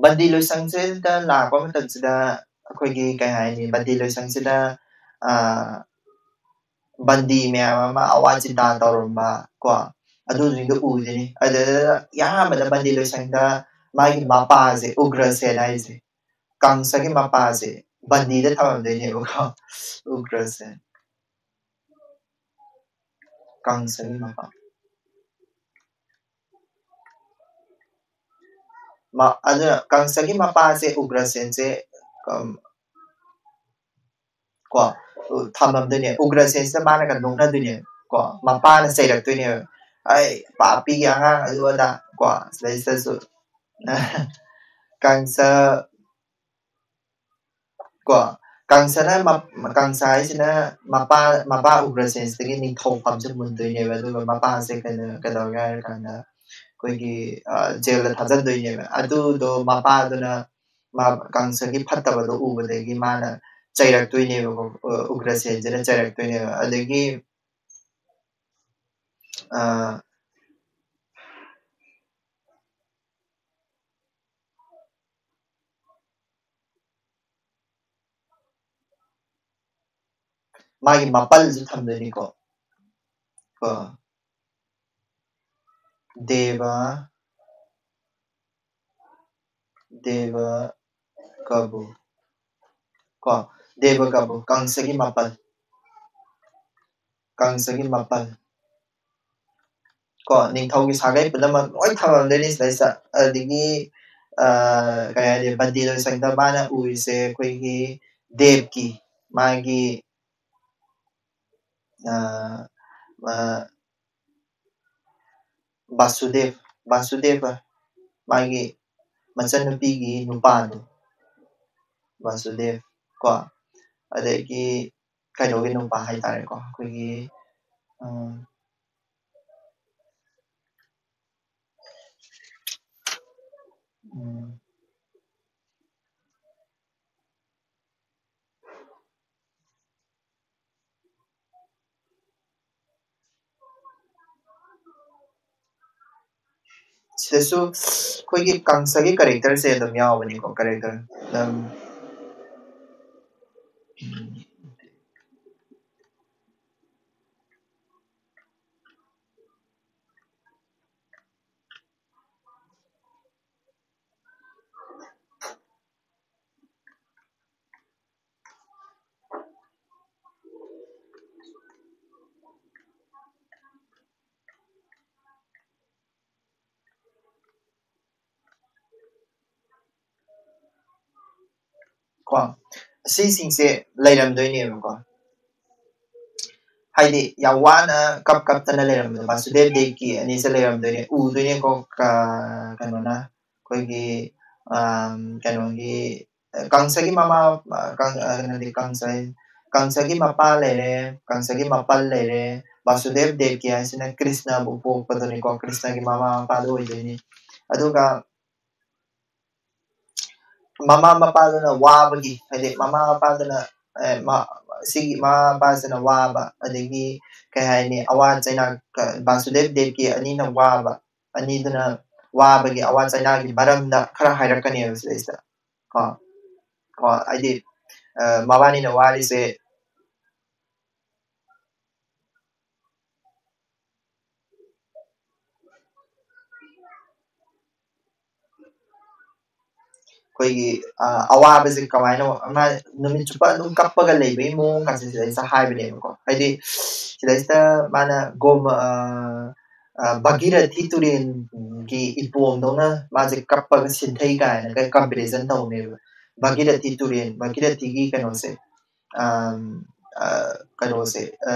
ꯕꯟꯗꯤ ꯂꯣꯏꯁꯪꯁꯤꯗ ꯂꯥꯛꯄ ꯃꯇꯝꯁꯤꯗ ꯑꯩꯈꯣꯏꯒꯤ ꯀꯩ ꯍꯥꯏꯅꯤ, ꯕꯟꯗꯤ ꯂꯣꯏꯁꯪꯁꯤꯗ, ꯑ, ꯕꯟꯗꯤ ꯃꯌꯥꯝ ꯑꯃ ꯑꯋꯥ ꯆꯤꯟꯗꯥ ꯇꯧꯔꯝꯕ ꯀꯣ, ꯑꯗꯨꯁꯤꯡꯗꯣ ꯎꯗꯣꯏꯅꯤ꯫ ꯑꯗꯨꯗ ꯑꯍꯥꯟꯕꯗ ꯕꯟꯗꯤ ꯂꯣꯏꯁꯪꯗ ꯃꯥꯒꯤ ꯃꯄꯥꯁꯦ, ꯎꯒ꯭ꯔꯁꯦꯟ ꯍꯥꯏꯁꯦ, ꯀꯪꯁꯒꯤ ꯃꯄꯥꯁꯦ ꯕꯟꯗꯤꯗ ꯊꯝꯃꯝꯗꯣꯏꯅꯦꯕꯀꯣ꯫ ꯎꯒ꯭ꯔꯁꯦꯟ, ꯀꯪꯁꯒꯤ ꯃꯄꯥ꯫ ꯃ-, ꯑꯗꯨꯅ ꯀꯪꯁꯒꯤ ꯃꯄꯥꯁꯦ, ꯎꯒ꯭ꯔꯁꯦꯟꯁꯦ, ꯀꯝ-, ꯀꯣ, ꯎ-, ꯊꯝꯃꯝꯗꯣꯏꯅꯦ꯫ ꯎꯒ꯭ꯔꯁꯦꯟꯁꯤꯗ ꯃꯥꯅꯒ ꯅꯣꯛꯅꯗꯣꯏꯅꯦꯕ ꯀꯣ, ꯃꯄꯥꯅ ꯆꯩꯔꯛꯇꯣꯏꯅꯦꯕ, "ꯑꯩ ꯄꯥꯄꯤꯒꯤ ꯑꯉꯥꯡ ꯑꯗꯨ ꯑꯗꯥ" ꯀꯣ꯫ ꯁꯤꯗꯩꯁꯤꯗꯁꯨ ꯀꯪꯁ-, ꯀꯣ, ꯀꯪꯁꯅ ꯃ-, ꯀꯪꯁ ꯍꯥꯏꯁꯤꯅ ꯃꯄꯥ, ꯃꯄꯥ ꯎꯒ꯭ꯔꯁꯦꯟꯁꯤꯗꯒꯤ ꯅꯤꯡꯊꯧ ꯐꯝꯁꯦ ꯃꯨꯟꯗꯣꯏꯅꯦꯕ꯫ ꯑꯗꯨꯒ ꯃꯄꯥꯁꯦ ꯀꯩꯅꯣ, ꯀꯩꯗꯧꯔꯒꯦ ꯍꯥꯏꯔ ꯀꯥꯟꯗ ꯑꯩꯈꯣꯏꯒꯤ, ꯑ, ꯖꯦꯜꯗ ꯊꯥꯖꯟꯗꯣꯏꯅꯦꯕ꯫ ꯑꯗꯨꯗꯣ ꯃꯄꯥꯗꯨꯅ ꯃꯥ ꯀꯪꯁꯒꯤ ꯐꯠꯇꯕꯗꯣ ꯎꯕꯗꯒꯤ ꯃꯥꯅ ꯆꯩꯔꯛꯇꯣꯏꯅꯦꯕꯀꯣ, ꯎ-, ꯎꯒ꯭ꯔꯁꯦꯟꯁꯤꯅ ꯆꯩꯔꯛꯇꯣꯏꯅꯦꯕ꯫ ꯑꯗꯒꯤ, ꯑ, ꯃꯥꯒꯤ ꯃꯥꯄꯜꯁꯨ ꯊꯝꯗꯣꯏꯅꯤꯀꯣ꯫ ꯀꯣ꯫ ꯗꯦꯕ, ꯗꯦꯕ ꯀꯕꯨ꯫ ꯀꯣ, ꯗꯦꯕ ꯀꯕꯨ, ꯀꯪꯁꯒꯤ ꯃꯥꯄꯜ꯫ ꯀꯪꯁꯒꯤ ꯃꯥꯄꯜ꯫ ꯀꯣ, ꯅꯤꯡꯊꯧꯒꯤ ꯁꯥꯒꯩ ꯄꯨꯝꯅꯃꯛ ꯂꯣꯏ ꯊꯝꯃꯝꯗꯣꯏꯅꯤ ꯁꯤꯗꯩꯁꯤꯗ꯫ ꯑꯗꯒꯤ, ꯑ, ꯀꯩ ꯍꯥꯏꯅꯤ, ꯕꯟꯗꯤ ꯂꯣꯏꯁꯪꯗ ꯃꯥꯅ ꯎꯔꯤꯁꯦ ꯑꯩꯈꯣꯏꯒꯤ ꯗꯦꯕꯀꯤ, ꯃꯥꯒꯤ, ꯑ, ꯑ, ꯕꯥꯁꯨꯗꯦꯕ, ꯕꯥꯁꯨꯗꯦꯕ, ꯃꯥꯒꯤ ꯃꯆꯟꯅꯨꯄꯤꯒꯤ ꯅꯨꯄꯥꯗꯣ, ꯕꯥꯁꯨꯗꯦꯕ ꯀꯣ, ꯑꯗꯒꯤ ꯀꯩꯅꯣꯒꯤ ꯅꯨꯄꯥ ꯍꯥꯏꯇꯥꯔꯦꯀꯣ, ꯑꯩꯈꯣꯏꯒꯤ, ꯎꯝ, ꯎꯝ, ꯁꯤꯗꯁꯨ ꯑꯩꯈꯣꯏꯒꯤ ꯀꯪꯁꯒꯤ ꯀꯦꯔꯦꯛꯇꯔꯁꯦ ꯑꯗꯨꯝ ꯌꯥꯎꯕꯅꯤꯀꯣ, ꯀꯦꯔꯦꯛꯇꯔ ꯑꯗꯨꯝ, ꯎꯝ, ꯀꯣ, ꯁꯤꯁꯤꯡꯁꯦ ꯂꯩꯔꯝꯗꯣꯏꯅꯦꯕꯀꯣ꯫ ꯍꯥꯏꯗꯤ ꯌꯥꯝ ꯋꯥꯅ ꯀꯞ ꯀꯞꯇꯅ ꯂꯩꯔꯝꯕꯗꯣ, ꯕꯥꯁꯨꯗꯦꯕ ꯗꯦꯕꯀꯤ ꯑꯅꯤꯁꯦ ꯂꯩꯔꯝꯗꯣꯏꯅꯦ, ꯎꯗꯣꯏꯅꯦꯀꯣ, ꯀ-, ꯀꯩꯅꯣꯅ, ꯑꯩꯈꯣꯏꯒꯤ, ꯑꯝ, ꯀꯩꯅꯣꯒꯤ, ꯑ, ꯀꯪꯁꯒꯤ ꯃꯃꯥ, ꯑ, ꯀꯪ-, ꯑ, ꯀꯩꯅꯣꯗꯤ, ꯀꯪꯁ-, ꯀꯪꯁꯒꯤ ꯃꯄꯥ ꯂꯩꯔꯦ, ꯀꯪꯁꯒꯤ ꯃꯄꯜ ꯂꯩꯔꯦ, ꯕꯥꯁꯨꯗꯦꯕ ꯗꯦꯕꯀꯤ ꯍꯥꯏꯁꯤꯅ ꯀ꯭ꯔꯤꯁꯅꯕꯨ ꯄꯣꯛꯄꯗꯨꯅꯤꯀꯣ, ꯀ꯭ꯔꯤꯁꯅꯒꯤ ꯃꯃꯥ ꯃꯄꯥꯗꯣ ꯑꯣꯏꯗꯣꯏꯅꯤ꯫ ꯑꯗꯨꯒ ꯃꯃꯥ ꯃꯄꯥꯗꯨꯅ ꯋꯥꯕꯒꯤ, ꯍꯥꯏꯗꯤ ꯃꯃꯥ ꯃꯄꯥꯗꯨꯅ, ꯑꯦ, ꯃ-, ꯁꯤꯒꯤ ꯃꯃꯥ ꯃꯄꯥꯁꯤꯅ ꯋꯥꯕ, ꯑꯗꯒꯤ ꯀꯩ ꯍꯥꯏꯅꯤ, ꯑꯋꯥ ꯆꯩꯅꯥ, ꯀ-, ꯕꯥꯁꯨꯗꯦꯕ ꯗꯦꯕꯀꯤ ꯑꯅꯤꯅ ꯋꯥꯕ, ꯑꯅꯤꯗꯨꯅ ꯋꯥꯕꯒꯤ ꯑꯋꯥ ꯆꯩꯅꯥꯒꯤ ꯃꯔꯝꯗ ꯈꯔ ꯍꯥꯏꯔꯛꯀꯅꯦꯕ ꯁꯤꯗꯩꯁꯤꯗ꯫ ꯀꯣ, ꯀꯣ, ꯍꯥꯏꯗꯤ, ꯑ, ꯃꯕꯥꯅꯤꯅ ꯋꯥꯔꯤꯁꯦ ꯑꯩꯈꯣꯏꯒꯤ, ꯑ, ꯑꯋꯥꯕꯁꯦ ꯀꯃꯥꯏꯅ, ꯑꯃ ꯅꯨꯃꯤꯠ ꯆꯨꯞꯄ ꯑꯗꯨꯝ ꯀꯞꯄꯒ ꯂꯩꯕꯒꯤ ꯃꯑꯣꯡ ꯀꯥꯁꯦ ꯁꯤꯗꯩꯁꯤꯗ ꯍꯥꯏꯕꯅꯦꯕꯀꯣ꯫ ꯍꯥꯏꯗꯤ ꯁꯤꯗꯩꯁꯤꯗ ꯃꯥꯅ ꯒꯣꯃ-, ꯑ, ꯚꯥꯒꯤꯔꯊꯤ ꯇꯨꯔꯦꯟꯒꯤ ꯏꯄꯣꯝꯗꯧꯅ ꯃꯥꯁꯦ ꯀꯞꯄꯒ ꯁꯤꯟꯊꯩ ꯀꯥꯏꯅꯒ ꯀꯝꯄꯦꯔꯤꯖꯟ ꯇꯧꯅꯦꯕ꯫ ꯚꯥꯒꯤꯔꯊꯤ ꯇꯨꯔꯦꯟ, ꯚꯥꯒꯤꯔꯊꯤꯒꯤ ꯀꯩꯅꯣꯁꯦ, ꯀꯩꯅꯣꯁꯦ,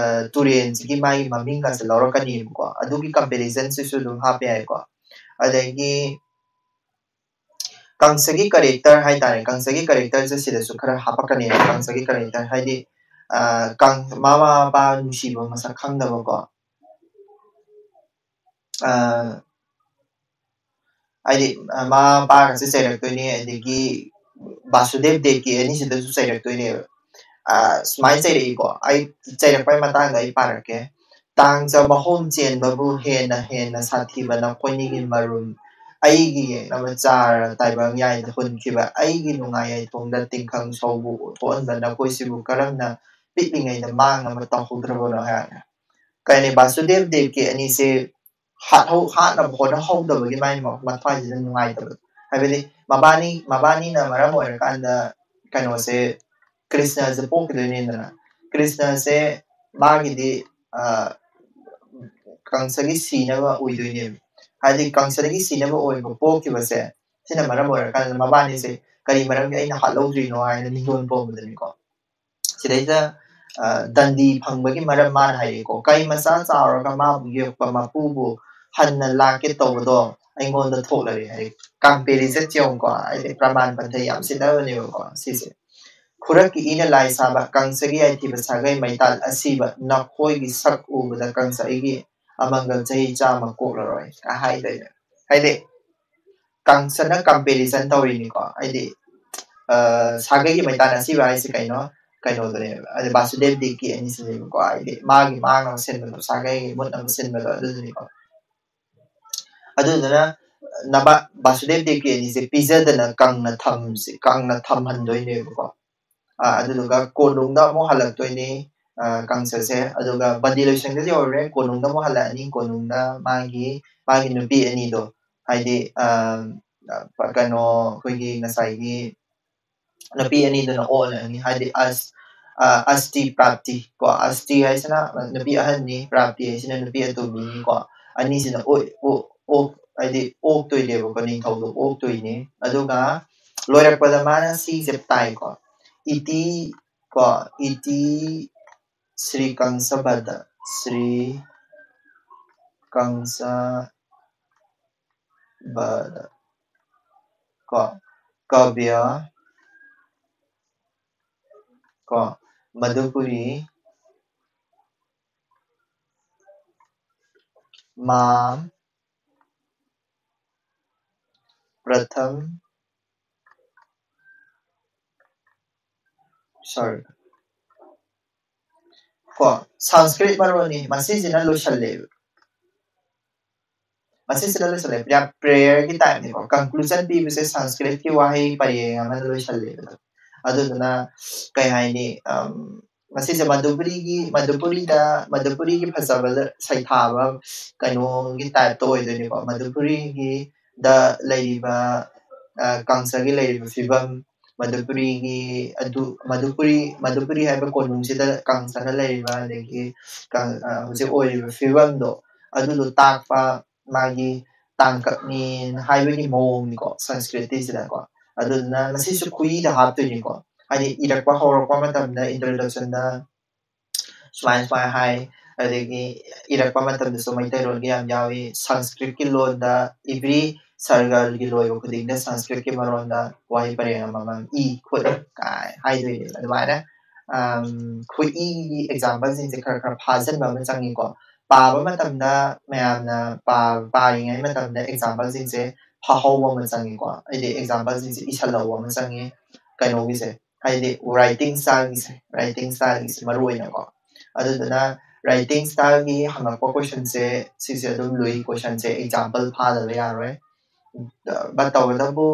ꯇꯨꯔꯦꯟꯁꯤꯒꯤ ꯃꯥꯒꯤ ꯃꯃꯤꯡꯒꯁꯦ ꯂꯧꯔꯛꯀꯅꯦꯕꯀꯣ꯫ ꯑꯗꯨꯒꯤ ꯀꯝꯄꯦꯔꯤꯖꯟꯁꯤꯁꯨ ꯑꯗꯨꯝ ꯍꯥꯞꯄ ꯌꯥꯏꯀꯣ꯫ ꯑꯗꯒꯤ ꯀꯪꯁꯒꯤ ꯀꯔꯦꯛꯇꯔ ꯍꯥꯏꯇꯥꯔꯦ, ꯀꯪꯁꯒꯤ ꯀꯔꯦꯛꯇꯔꯁꯦ ꯁꯤꯗꯁꯨ ꯈꯔ ꯍꯥꯞꯄꯛꯀꯅꯦꯕ꯫ ꯀꯪꯁꯒꯤ ꯀꯔꯦꯛꯇꯔ ꯍꯥꯏꯗꯤ, ꯃꯃꯥ ꯃꯄꯥ ꯅꯨꯡꯁꯤꯕ ꯃꯁꯛ ꯈꯪꯗꯕꯀꯣ꯫ ꯍꯥꯏꯗꯤ, ꯃꯃꯥ ꯃꯄꯥꯒꯁꯦ ꯆꯩꯔꯛꯇꯣꯏꯅꯦ, ꯑꯗꯒꯤ ꯕꯥꯁꯨꯗꯦꯕ ꯗꯦꯕꯀꯤ ꯑꯅꯤꯁꯤꯗꯁꯨ ꯆꯩꯔꯛꯇꯣꯏꯅꯦꯕ꯫ ꯁꯨꯃꯥꯏꯅ ꯆꯩꯔꯛꯏꯀꯣ꯫ ꯑꯩ ꯆꯩꯔꯛꯄꯩ ꯃꯇꯥꯡꯗ ꯑꯩ ꯄꯥꯔꯛꯀꯦ꯫ "ꯇꯥꯡꯖ ꯃꯍꯣꯝ ꯆꯦꯟꯕꯕꯨ ꯍꯦꯟꯅ ꯍꯦꯟꯅ ꯁꯥꯊꯤꯕ ꯅꯈꯣꯏꯅꯤꯒꯤ ꯃꯔꯨꯝ, ꯑꯩꯒꯤ ꯌꯦꯛꯅꯕ ꯆꯥꯔ ꯇꯥꯏꯕꯪ ꯌꯥꯏꯗ ꯍꯨꯟꯈꯤꯕ ꯑꯩꯒꯤ ꯅꯨꯡꯉꯥꯏ ꯌꯥꯏꯊꯣꯡꯗ ꯇꯤꯡꯈꯪ ꯁꯧꯕꯨ ꯊꯣꯛꯍꯟꯕ ꯅꯈꯣꯏꯁꯤꯕꯨ ꯀꯔꯝꯅ ꯄꯤꯛꯂꯤꯉꯩꯗ ꯃꯥꯡꯅꯕ ꯇꯧꯍꯧꯗ꯭ꯔꯕꯅꯣ?" ꯍꯥꯏꯔꯒ ꯀꯩꯅꯤ, ꯕꯥꯁꯨꯗꯦꯕ ꯗꯦꯕꯀꯤ ꯑꯅꯤꯁꯦ ꯍꯥꯠꯍꯧ ꯍꯥꯠꯅꯕ ꯍꯣꯠꯅꯍꯧꯗꯕꯒꯤ ꯃꯥꯏ ꯃ- ꯃꯊ꯭ꯋꯥꯏꯁꯤꯗ ꯅꯨꯡꯉꯥꯏꯇꯕ꯫ ꯍꯥꯏꯕꯗꯤ ꯃꯕꯥꯅꯤ ꯃꯕꯥꯅꯤꯅ ꯃꯔꯝ ꯑꯣꯏꯔꯀꯥꯟꯗ ꯀꯩꯅꯣꯁꯦ, ꯀ꯭ꯔꯤꯁꯅꯁꯦ ꯄꯣꯛꯈꯤꯗꯣꯏꯅꯦꯗꯅ꯫ ꯀ꯭ꯔꯤꯁꯅꯁꯦ ꯃꯥꯒꯤꯗꯤ, ꯑ, ꯀꯪꯁꯒꯤ ꯁꯤꯅꯕ ꯑꯣꯏꯗꯣꯏꯅꯦꯕ꯫ ꯍꯥꯏꯗꯤ ꯀꯪꯁꯗꯒꯤ ꯁꯤꯅꯕ ꯑꯣꯏꯕ ꯄꯣꯛꯈꯤꯕꯁꯦ, ꯁꯤꯅ ꯃꯔꯝ ꯑꯣꯏꯔꯀꯥꯟꯗ ꯃꯕꯥꯅꯤꯁꯦ ꯀꯔꯤ ꯃꯔꯝꯒꯤ ꯑꯩꯅ ꯍꯥꯠꯍꯧꯗ꯭ꯔꯤꯅꯣ ꯍꯥꯏꯅ ꯃꯤꯉꯣꯟ ꯄꯣꯝꯕꯗꯅꯤꯀꯣ꯫ ꯁꯤꯗꯩꯗ, ꯑ, ꯗꯟꯗꯤ ꯐꯪꯕꯒꯤ ꯃꯔꯝ ꯃꯥꯅ ꯍꯥꯏꯔꯛꯏꯀꯣ꯫ "ꯀꯩ ꯃꯆꯥ ꯆꯥꯎꯔꯒ ꯃꯥꯕꯨ ꯌꯣꯛꯄ ꯃꯄꯨꯕꯨ ꯍꯟꯅ ꯂꯥꯛꯀꯦ ꯇꯧꯕꯗꯣ ꯑꯩꯉꯣꯟꯗ ꯊꯣꯛꯂꯔꯦ" ꯍꯥꯏ꯫ ꯀꯝꯄꯦꯔꯤꯖꯟ ꯌꯦꯡꯉꯨꯀꯣ, ꯍꯥꯏꯗꯤ ꯄ꯭ꯔꯃꯥꯟ ꯄꯟꯊꯩ ꯌꯥꯝ ꯁꯤꯖꯤꯟꯅꯕꯅꯦꯕꯀꯣ ꯁꯤꯁꯦ꯫ "ꯈꯨꯔꯛꯀꯤ ꯏꯅ ꯂꯥꯏ ꯁꯥꯕ ꯀꯪꯁꯒꯤ ꯌꯥꯏꯊꯤꯕ ꯁꯥꯒꯩ ꯃꯩꯇꯥꯜ ꯑꯁꯤꯕ ꯅꯈꯣꯏꯒꯤ ꯁꯛ ꯎꯕꯗ ꯀꯪꯁ ꯑꯩꯒꯤ ꯑꯃꯪꯒꯜ ꯆꯍꯤ ꯆꯥꯝꯃ ꯀꯣꯛꯂꯔꯣꯏ" ꯀ ꯍꯥꯏꯗꯣꯏꯅꯦ꯫ ꯍꯥꯏꯗꯤ ꯀꯪꯁꯅ ꯀꯝꯄꯦꯔꯤꯖꯟ ꯇꯧꯔꯤꯅꯤꯀꯣ꯫ ꯍꯥꯏꯗꯤ, ꯑ, ꯁꯥꯒꯩꯒꯤ ꯃꯩꯇꯥꯟ ꯑꯁꯤꯕ ꯍꯥꯏꯁꯦ ꯀꯩꯅꯣ? ꯀꯩꯅꯣꯗꯨꯅꯦꯕ꯫ ꯍꯥꯏꯗꯤ ꯕꯥꯁꯨꯗꯦꯕ ꯗꯦꯕꯀꯤ ꯑꯅꯤꯁꯤꯅꯦꯕꯀꯣ꯫ ꯍꯥꯏꯗꯤ ꯃꯥꯒꯤ ꯃꯥꯡꯅꯕ ꯁꯤꯟꯕꯗꯣ, ꯁꯥꯒꯩꯒꯤ ꯃꯨꯠꯅꯕ ꯁꯤꯟꯕꯗꯣ ꯑꯗꯨꯗꯨꯅꯤꯀꯣ꯫ ꯑꯗꯨꯗꯨꯅ ꯅꯕꯥ-, ꯕꯥꯁꯨꯗꯦꯕ ꯗꯦꯕꯀꯤ ꯑꯅꯤꯁꯦ ꯄꯤꯖꯗꯅ ꯀꯪꯅ ꯊꯝꯁꯤ, ꯀꯪꯅ ꯊꯝꯍꯟꯗꯣꯏꯅꯦꯕꯀꯣ꯫ ꯑ, ꯑꯗꯨꯗꯨꯒ ꯀꯣꯅꯨꯡꯗ ꯑꯃꯨꯛ ꯍꯜꯂꯛꯇꯣꯏꯅꯤ, ꯑ, ꯀꯪꯁꯁꯦ꯫ ꯑꯗꯨꯒ ꯕꯟꯗꯤ ꯂꯣꯏꯁꯪꯗꯗꯤ ꯌꯧꯔꯨꯔꯦ, ꯀꯣꯅꯨꯡꯗ ꯑꯃꯨꯛ ꯍꯜꯂꯛꯑꯅꯤ꯫ ꯀꯣꯅꯨꯡꯗ ꯃꯥꯒꯤ, ꯃꯥꯒꯤ ꯅꯨꯄꯤ ꯑꯅꯤꯗꯣ, ꯍꯥꯏꯗꯤ, ꯑ, ꯑ, ꯀꯩꯅꯣ, ꯑꯩꯈꯣꯏꯒꯤ ꯉꯁꯥꯏꯒꯤ ꯅꯨꯄꯤ ꯑꯅꯤꯗꯨꯅ ꯑꯣꯛꯍꯜꯂꯅꯤ꯫ ꯍꯥꯏꯗꯤ ꯑꯁ-, ꯑ, ꯑꯁꯇꯤ ꯄ꯭ꯔꯥꯞꯇꯤ ꯀꯣ, ꯑꯁꯇꯤ ꯍꯥꯏꯁꯤꯅ ꯅꯨꯄꯤ ꯑꯍꯟꯅꯤ, ꯄ꯭ꯔꯥꯞꯇꯤ ꯍꯥꯏꯁꯤꯅ ꯅꯨꯄꯤ ꯑꯇꯣꯝꯕꯤꯅꯤꯀꯣ꯫ ꯑꯅꯤꯁꯤꯅ ꯑꯣꯛ ꯑꯣꯛ ꯑꯣꯛ ꯍꯥꯏꯗꯤ ꯑꯣꯛꯇꯣꯏꯅꯦꯕꯀꯣ, ꯅꯤꯡꯊꯧꯗꯣ ꯑꯣꯛꯇꯣꯏꯅꯦ꯫ ꯑꯗꯨꯒ ꯂꯣꯏꯔꯛꯄꯗ ꯃꯥꯅ ꯁꯤꯁꯦ ꯇꯥꯏꯀꯣ, ꯏꯇꯤ ꯀꯣ, ꯏꯇꯤ ꯁ꯭ꯔꯤ ꯀꯪꯁꯕꯗ, ꯁ꯭ꯔꯤ ꯀꯪꯁꯕꯗ ꯀꯣ, ꯀꯕ꯭ꯌ ꯀꯣ, ꯃꯙꯨꯄꯨꯔꯤ ꯃꯥꯝ ꯄ꯭ꯔꯊꯝ, sorry, ꯀꯣ, ꯁꯪꯁꯀ꯭ꯔꯤꯠ ꯃꯔꯣꯟꯅꯤ꯫ ꯃꯁꯤꯁꯤꯅ ꯂꯣꯏꯁꯜꯂꯦꯕ꯫ ꯃꯁꯤꯁꯤꯅ ꯂꯣꯏꯁꯜꯂꯦ꯫ ꯄꯨꯔꯥ ꯄ꯭ꯔꯦꯌꯔꯒꯤ ꯇꯥꯏꯞꯅꯤꯀꯣ꯫ ꯀꯟꯀ꯭ꯂꯨꯖꯟ ꯄꯤꯕꯁꯦ ꯁꯪꯁꯀ꯭ꯔꯤꯠꯀꯤ ꯋꯥꯍꯩ ꯄꯔꯦꯡ ꯑꯃꯅ ꯂꯣꯏꯁꯜꯂꯦꯕ꯫ ꯑꯗꯨꯗꯨꯅ ꯀꯩ ꯍꯥꯏꯅꯤ, ꯑꯝ, ꯃꯁꯤꯁꯦ ꯃꯙꯨꯄꯨꯔꯤꯒꯤ, ꯃꯙꯨꯄꯨꯔꯤꯗ, ꯃꯙꯨꯄꯨꯔꯤꯒꯤ ꯐꯖꯕ ꯁꯩꯊꯥꯕ ꯀꯩꯅꯣꯒꯤ ꯇꯥꯏꯞꯇ ꯑꯣꯏꯗꯣꯏꯅꯤꯀꯣ꯫ ꯃꯙꯨꯄꯨꯔꯤꯒꯤꯗ ꯂꯩꯔꯤꯕ, ꯑ, ꯀꯪꯁꯒꯤ ꯂꯩꯔꯤꯕ ꯐꯤꯕꯝ, ꯃꯙꯨꯄꯨꯔꯤꯒꯤ ꯑꯗꯨ, ꯃꯙꯨꯄꯨꯔꯤ, ꯃꯙꯨꯄꯨꯔꯤ ꯍꯥꯏꯕ ꯀꯣꯅꯨꯡꯁꯤꯗ ꯀꯪꯁꯅ ꯂꯩꯔꯤꯕ, ꯑꯗꯒꯤ ꯀꯪ-, ꯑ, ꯍꯧꯖꯤꯛ ꯑꯣꯏꯔꯤꯕ ꯐꯤꯕꯝꯗꯣ, ꯑꯗꯨꯗꯣ ꯇꯥꯛꯄ ꯃꯥꯒꯤ ꯇꯥꯡꯀꯛꯅꯦꯅ ꯍꯥꯏꯕꯒꯤ ꯃꯑꯣꯡꯅꯤꯀꯣ ꯁꯪꯁꯀ꯭ꯔꯤꯠꯇꯤꯁꯤꯗꯀꯣ꯫ ꯑꯗꯨꯗꯨꯅ ꯃꯁꯤꯁꯨ ꯈꯨꯏꯗ ꯍꯥꯞꯇꯣꯏꯅꯤꯀꯣ꯫ ꯍꯥꯏꯗꯤ ꯏꯔꯛꯄ ꯍꯧꯔꯛꯄ ꯃꯇꯝꯗ introduction ꯗ ꯁꯨꯃꯥꯏ ꯁꯨꯃꯥꯏ ꯍꯥꯏ, ꯑꯗꯒꯤ ꯏꯔꯛꯄ ꯃꯇꯝꯗꯁꯨ ꯃꯩꯇꯩꯂꯣꯟꯒꯤ ꯌꯥꯝ ꯌꯥꯎꯏ꯫ ꯁꯪꯁꯀ꯭ꯔꯤꯠꯀꯤ ꯂꯣꯟꯗ every ꯁꯔꯒꯜꯒꯤ ꯂꯣꯏꯕ ꯈꯨꯗꯤꯡꯗ ꯁꯪꯁꯀ꯭ꯔꯤꯠꯀꯤ ꯃꯔꯣꯟꯗ ꯋꯥꯍꯩ ꯄꯔꯦꯡ ꯑꯃꯃꯝ ꯏ ꯈꯣꯠꯂꯤ ꯀꯥꯏ ꯍꯥꯏꯗꯣꯏꯅꯦꯕ꯫ ꯑꯗꯨꯃꯥꯏꯅ, ꯑꯝ, ꯈꯨꯠꯏꯒꯤ example ꯁꯤꯡꯁꯦ ꯈꯔ ꯈꯔ ꯐꯥꯖꯤꯟꯕ ꯑꯃ ꯆꯪꯉꯤꯀꯣ꯫ ꯄꯥꯕ ꯃꯇꯝꯗ ꯃꯌꯥꯝꯅ ꯄꯥ-, ꯄꯥꯔꯤꯉꯩ ꯃꯇꯝꯗ example ꯁꯤꯡꯁꯦ ꯐꯥꯍꯧꯕ ꯑꯃ ꯆꯪꯉꯤꯀꯣ꯫ ꯍꯥꯏꯗꯤ example ꯁꯤꯡꯁꯦ ꯏꯁꯜꯍꯧꯕ ꯑꯃ ꯆꯪꯉꯤ ꯀꯩꯅꯣꯒꯤꯁꯦ, ꯍꯥꯏꯗꯤ writing style ꯒꯤꯁꯦ, writing style ꯒꯤꯁꯦ ꯃꯔꯨ ꯑꯣꯏꯅꯀꯣ꯫ ꯑꯗꯨꯗꯨꯅ writing style ꯒꯤ ꯍꯪꯉꯛꯄ question ꯁꯦ ꯁꯤꯁꯦ ꯑꯗꯨꯝ ꯂꯨꯏ, question ꯁꯦ example ꯐꯥꯗꯕ ꯌꯥꯔꯣꯏ꯫ But ꯇꯧꯕꯇꯕꯨ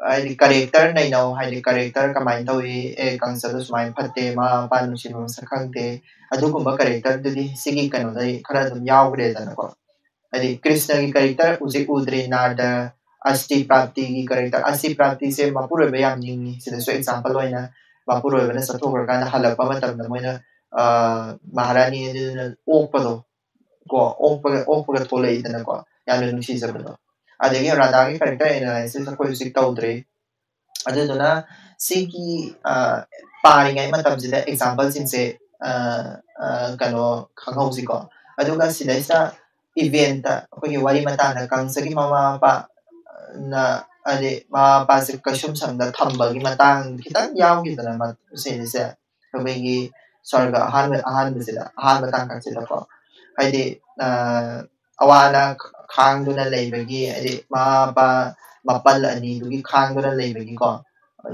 ꯍꯥꯏꯗꯤ character ꯅꯩꯅꯧ, ꯍꯥꯏꯗꯤ character ꯀꯃꯥꯏꯅ ꯇꯧꯏ, ꯑꯦ, ꯀꯪꯁꯗꯣ ꯁꯨꯃꯥꯏꯅ ꯐꯠꯇꯦ, ꯃꯃꯥ ꯃꯄꯥ ꯅꯨꯡꯁꯤꯕ ꯃꯁꯛ ꯈꯪꯗꯦ, ꯑꯗꯨꯒꯨꯝꯕ character ꯗꯨꯗꯤ ꯁꯤꯒꯤ ꯀꯩꯅꯣꯗ ꯈꯔ ꯑꯗꯨꯝ ꯌꯥꯎꯈ꯭ꯔꯦꯗꯅꯀꯣ꯫ ꯍꯥꯏꯗꯤ ꯀ꯭ꯔꯤꯁꯅꯒꯤ character ꯍꯧꯖꯤꯛ ꯎꯗ꯭ꯔꯦ, ꯅꯥꯔꯗ, ꯑꯁꯇꯤ ꯄ꯭ꯔꯥꯞꯇꯤꯒꯤ character, ꯑꯁꯇꯤ ꯄ꯭ꯔꯥꯞꯇꯤꯁꯦ ꯃꯄꯨꯔꯣꯏꯕ ꯌꯥꯝ ꯅꯤꯡꯉꯤ꯫ ꯁꯤꯗꯁꯨ example ꯑꯣꯏꯅ ꯃꯄꯨꯔꯣꯏꯕꯅ ꯆꯠꯊꯣꯛꯈ꯭ꯔꯀꯥꯟꯗ ꯍꯜꯂꯛꯄ ꯃꯇꯝꯗ ꯃꯣꯏꯅ, ꯑ, ꯃꯍꯥꯔꯥꯅꯤ ꯑꯗꯨꯅ ꯑꯣꯛꯄꯗꯣ, ꯀꯣ ꯑꯣꯛꯄꯒ ꯑꯣꯛꯄꯒ ꯊꯣꯛꯂꯛꯏꯗꯅꯀꯣ, ꯌꯥꯝꯅ ꯅꯨꯡꯁꯤꯖꯕꯗꯣ꯫ ꯑꯗꯒꯤ ꯔꯥꯙꯥꯒꯤ character analysis ꯑꯩꯈꯣꯏ ꯍꯧꯖꯤꯛ ꯇꯧꯗ꯭ꯔꯤ꯫ ꯑꯗꯨꯗꯨꯅ ꯁꯤꯒꯤ ꯑ, ꯄꯥꯔꯤꯉꯩ ꯃꯇꯝꯁꯤꯗ exampleꯁꯤꯡꯁꯦ ꯑ, ꯑ, ꯀꯩꯅꯣ ꯈꯪꯍꯧꯁꯤꯀꯣ꯫ ꯑꯗꯨꯒ ꯁꯤꯗꯩꯁꯤꯗ eventꯇ ꯑꯩꯈꯣꯏꯒꯤ ꯋꯥꯔꯤ ꯃꯇꯥꯡꯗ ꯀꯪꯁꯒꯤ ꯃꯃꯥ ꯃꯄꯥ ꯅ ꯍꯥꯏꯗꯤ ꯃꯃꯥ ꯃꯄꯥꯁꯦ ꯀꯩꯁꯨꯝꯁꯪꯗ ꯊꯝꯕꯒꯤ ꯃꯇꯥꯡ ꯈꯤꯇꯪ ꯌꯥꯎꯈꯤꯗꯅ ꯃ- ꯁꯤꯁꯦ ꯑꯩꯈꯣꯏꯒꯤ ꯁ꯭ꯋꯔꯒ ꯑꯍꯥꯟꯕ ꯑꯍꯥꯟꯕꯁꯤꯗ ꯑꯍꯥꯟꯕ ꯇꯥꯡꯀꯛꯁꯤꯗꯀꯣ꯫ ꯍꯥꯏꯗꯤ ꯑ, ꯑꯋꯥ ꯑꯅꯥ ꯈꯥꯡꯗꯨꯅ ꯂꯩꯕꯒꯤ, ꯍꯥꯏꯗꯤ ꯃꯃꯥ ꯃꯄꯥ ꯃꯄꯜ ꯑꯅꯤꯗꯨꯒꯤ ꯈꯥꯡꯗꯨꯅ ꯂꯩꯕꯒꯤꯀꯣ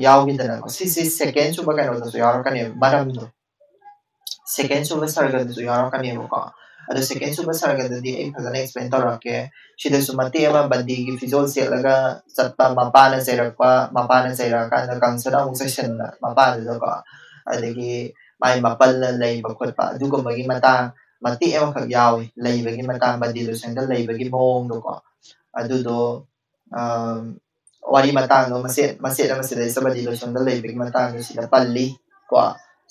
ꯌꯥꯎꯈꯤꯗꯅꯀꯣ꯫ ꯁꯤꯁꯤ second ꯁꯨꯕ ꯀꯩꯅꯣꯗꯁꯨ ꯌꯥꯎꯔꯛꯀꯅꯦꯕ, ꯃꯔꯝꯗꯣ second ꯁꯨꯕ ꯁꯔꯒꯗꯁꯨ ꯌꯥꯎꯔꯛꯀꯅꯦꯕꯀꯣ꯫ ꯑꯗꯣ second ꯁꯨꯕ ꯁꯔꯒꯗꯗꯤ ꯑꯩ ꯐꯖꯅ explain ꯇꯧꯔꯛꯀꯦ꯫ ꯁꯤꯗꯁꯨ ꯃꯇꯦꯛ ꯑꯃ ꯕꯟꯗꯤꯒꯤ ꯐꯤꯖꯣꯜ ꯁꯦꯠꯂꯒ ꯆꯠꯄ, ꯃꯄꯥꯅ ꯆꯩꯔꯛꯄ, ꯃꯄꯥꯅ ꯆꯩꯔꯛꯑꯀꯥꯟꯗ ꯀꯪꯁꯅ ꯑꯃꯨꯛ ꯆꯩꯁꯟꯕ ꯃꯄꯥꯗꯨꯗꯀꯣ꯫ ꯑꯗꯒꯤ ꯃꯥꯏ ꯃꯄꯜꯅ ꯂꯩꯕ ꯈꯣꯠꯄ ꯑꯗꯨꯒꯨꯝꯕꯒꯤ ꯃꯇꯥꯡ ꯃꯇꯦꯛ ꯑꯃꯈꯛ ꯌꯥꯎꯏ, ꯂꯩꯕꯒꯤ ꯃꯇꯥꯡ, ꯕꯟꯗꯤ ꯂꯣꯏꯁꯪꯗ ꯂꯩꯕꯒꯤ ꯃꯑꯣꯡꯗꯣꯀꯣ꯫ ꯑꯗꯨꯗꯣ ꯑꯝ, ꯋꯥꯔꯤ ꯃꯇꯥꯡꯗꯣ ꯃꯆꯦꯠ ꯃꯆꯦꯠ ꯑꯃ ꯁꯤꯗꯩꯁꯤꯗ ꯕꯟꯗꯤ ꯂꯣꯏꯁꯪꯗ ꯂꯩꯕꯒꯤ ꯃꯇꯥꯡꯗꯣ ꯁꯤꯗ ꯄꯜꯂꯤ ꯀꯣ꯫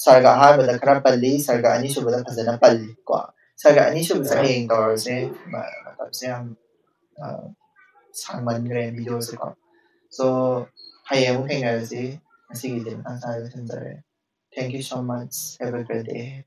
ꯁꯔꯒ ꯑꯍꯥꯟꯕꯗ ꯈꯔ ꯄꯜꯂꯤ, ꯁꯔꯒ ꯑꯅꯤꯁꯨꯕꯗ ꯐꯖꯅ ꯄꯜꯂꯤ ꯀꯣ꯫ ꯁꯔꯒ ꯑꯅꯤꯁꯨꯕꯁꯦ ꯍꯌꯦꯡ ꯇꯧꯔꯁꯦ꯫ ꯃ- ꯃꯇꯝꯁꯦ ꯌꯥꯝ ꯑ, ꯁꯥꯡꯃꯟꯈ꯭ꯔꯦ videoꯁꯦꯀꯣ꯫ So ꯍꯌꯦꯡ ꯑꯃꯨꯛ ꯊꯦꯡꯅꯔꯁꯤ꯫ ꯉꯁꯤꯒꯤꯗꯤ ꯃꯇꯥꯡ ꯆꯥꯅ ꯂꯣꯏꯁꯤꯟꯖꯔꯦ꯫ Thank you so much. Have a great day.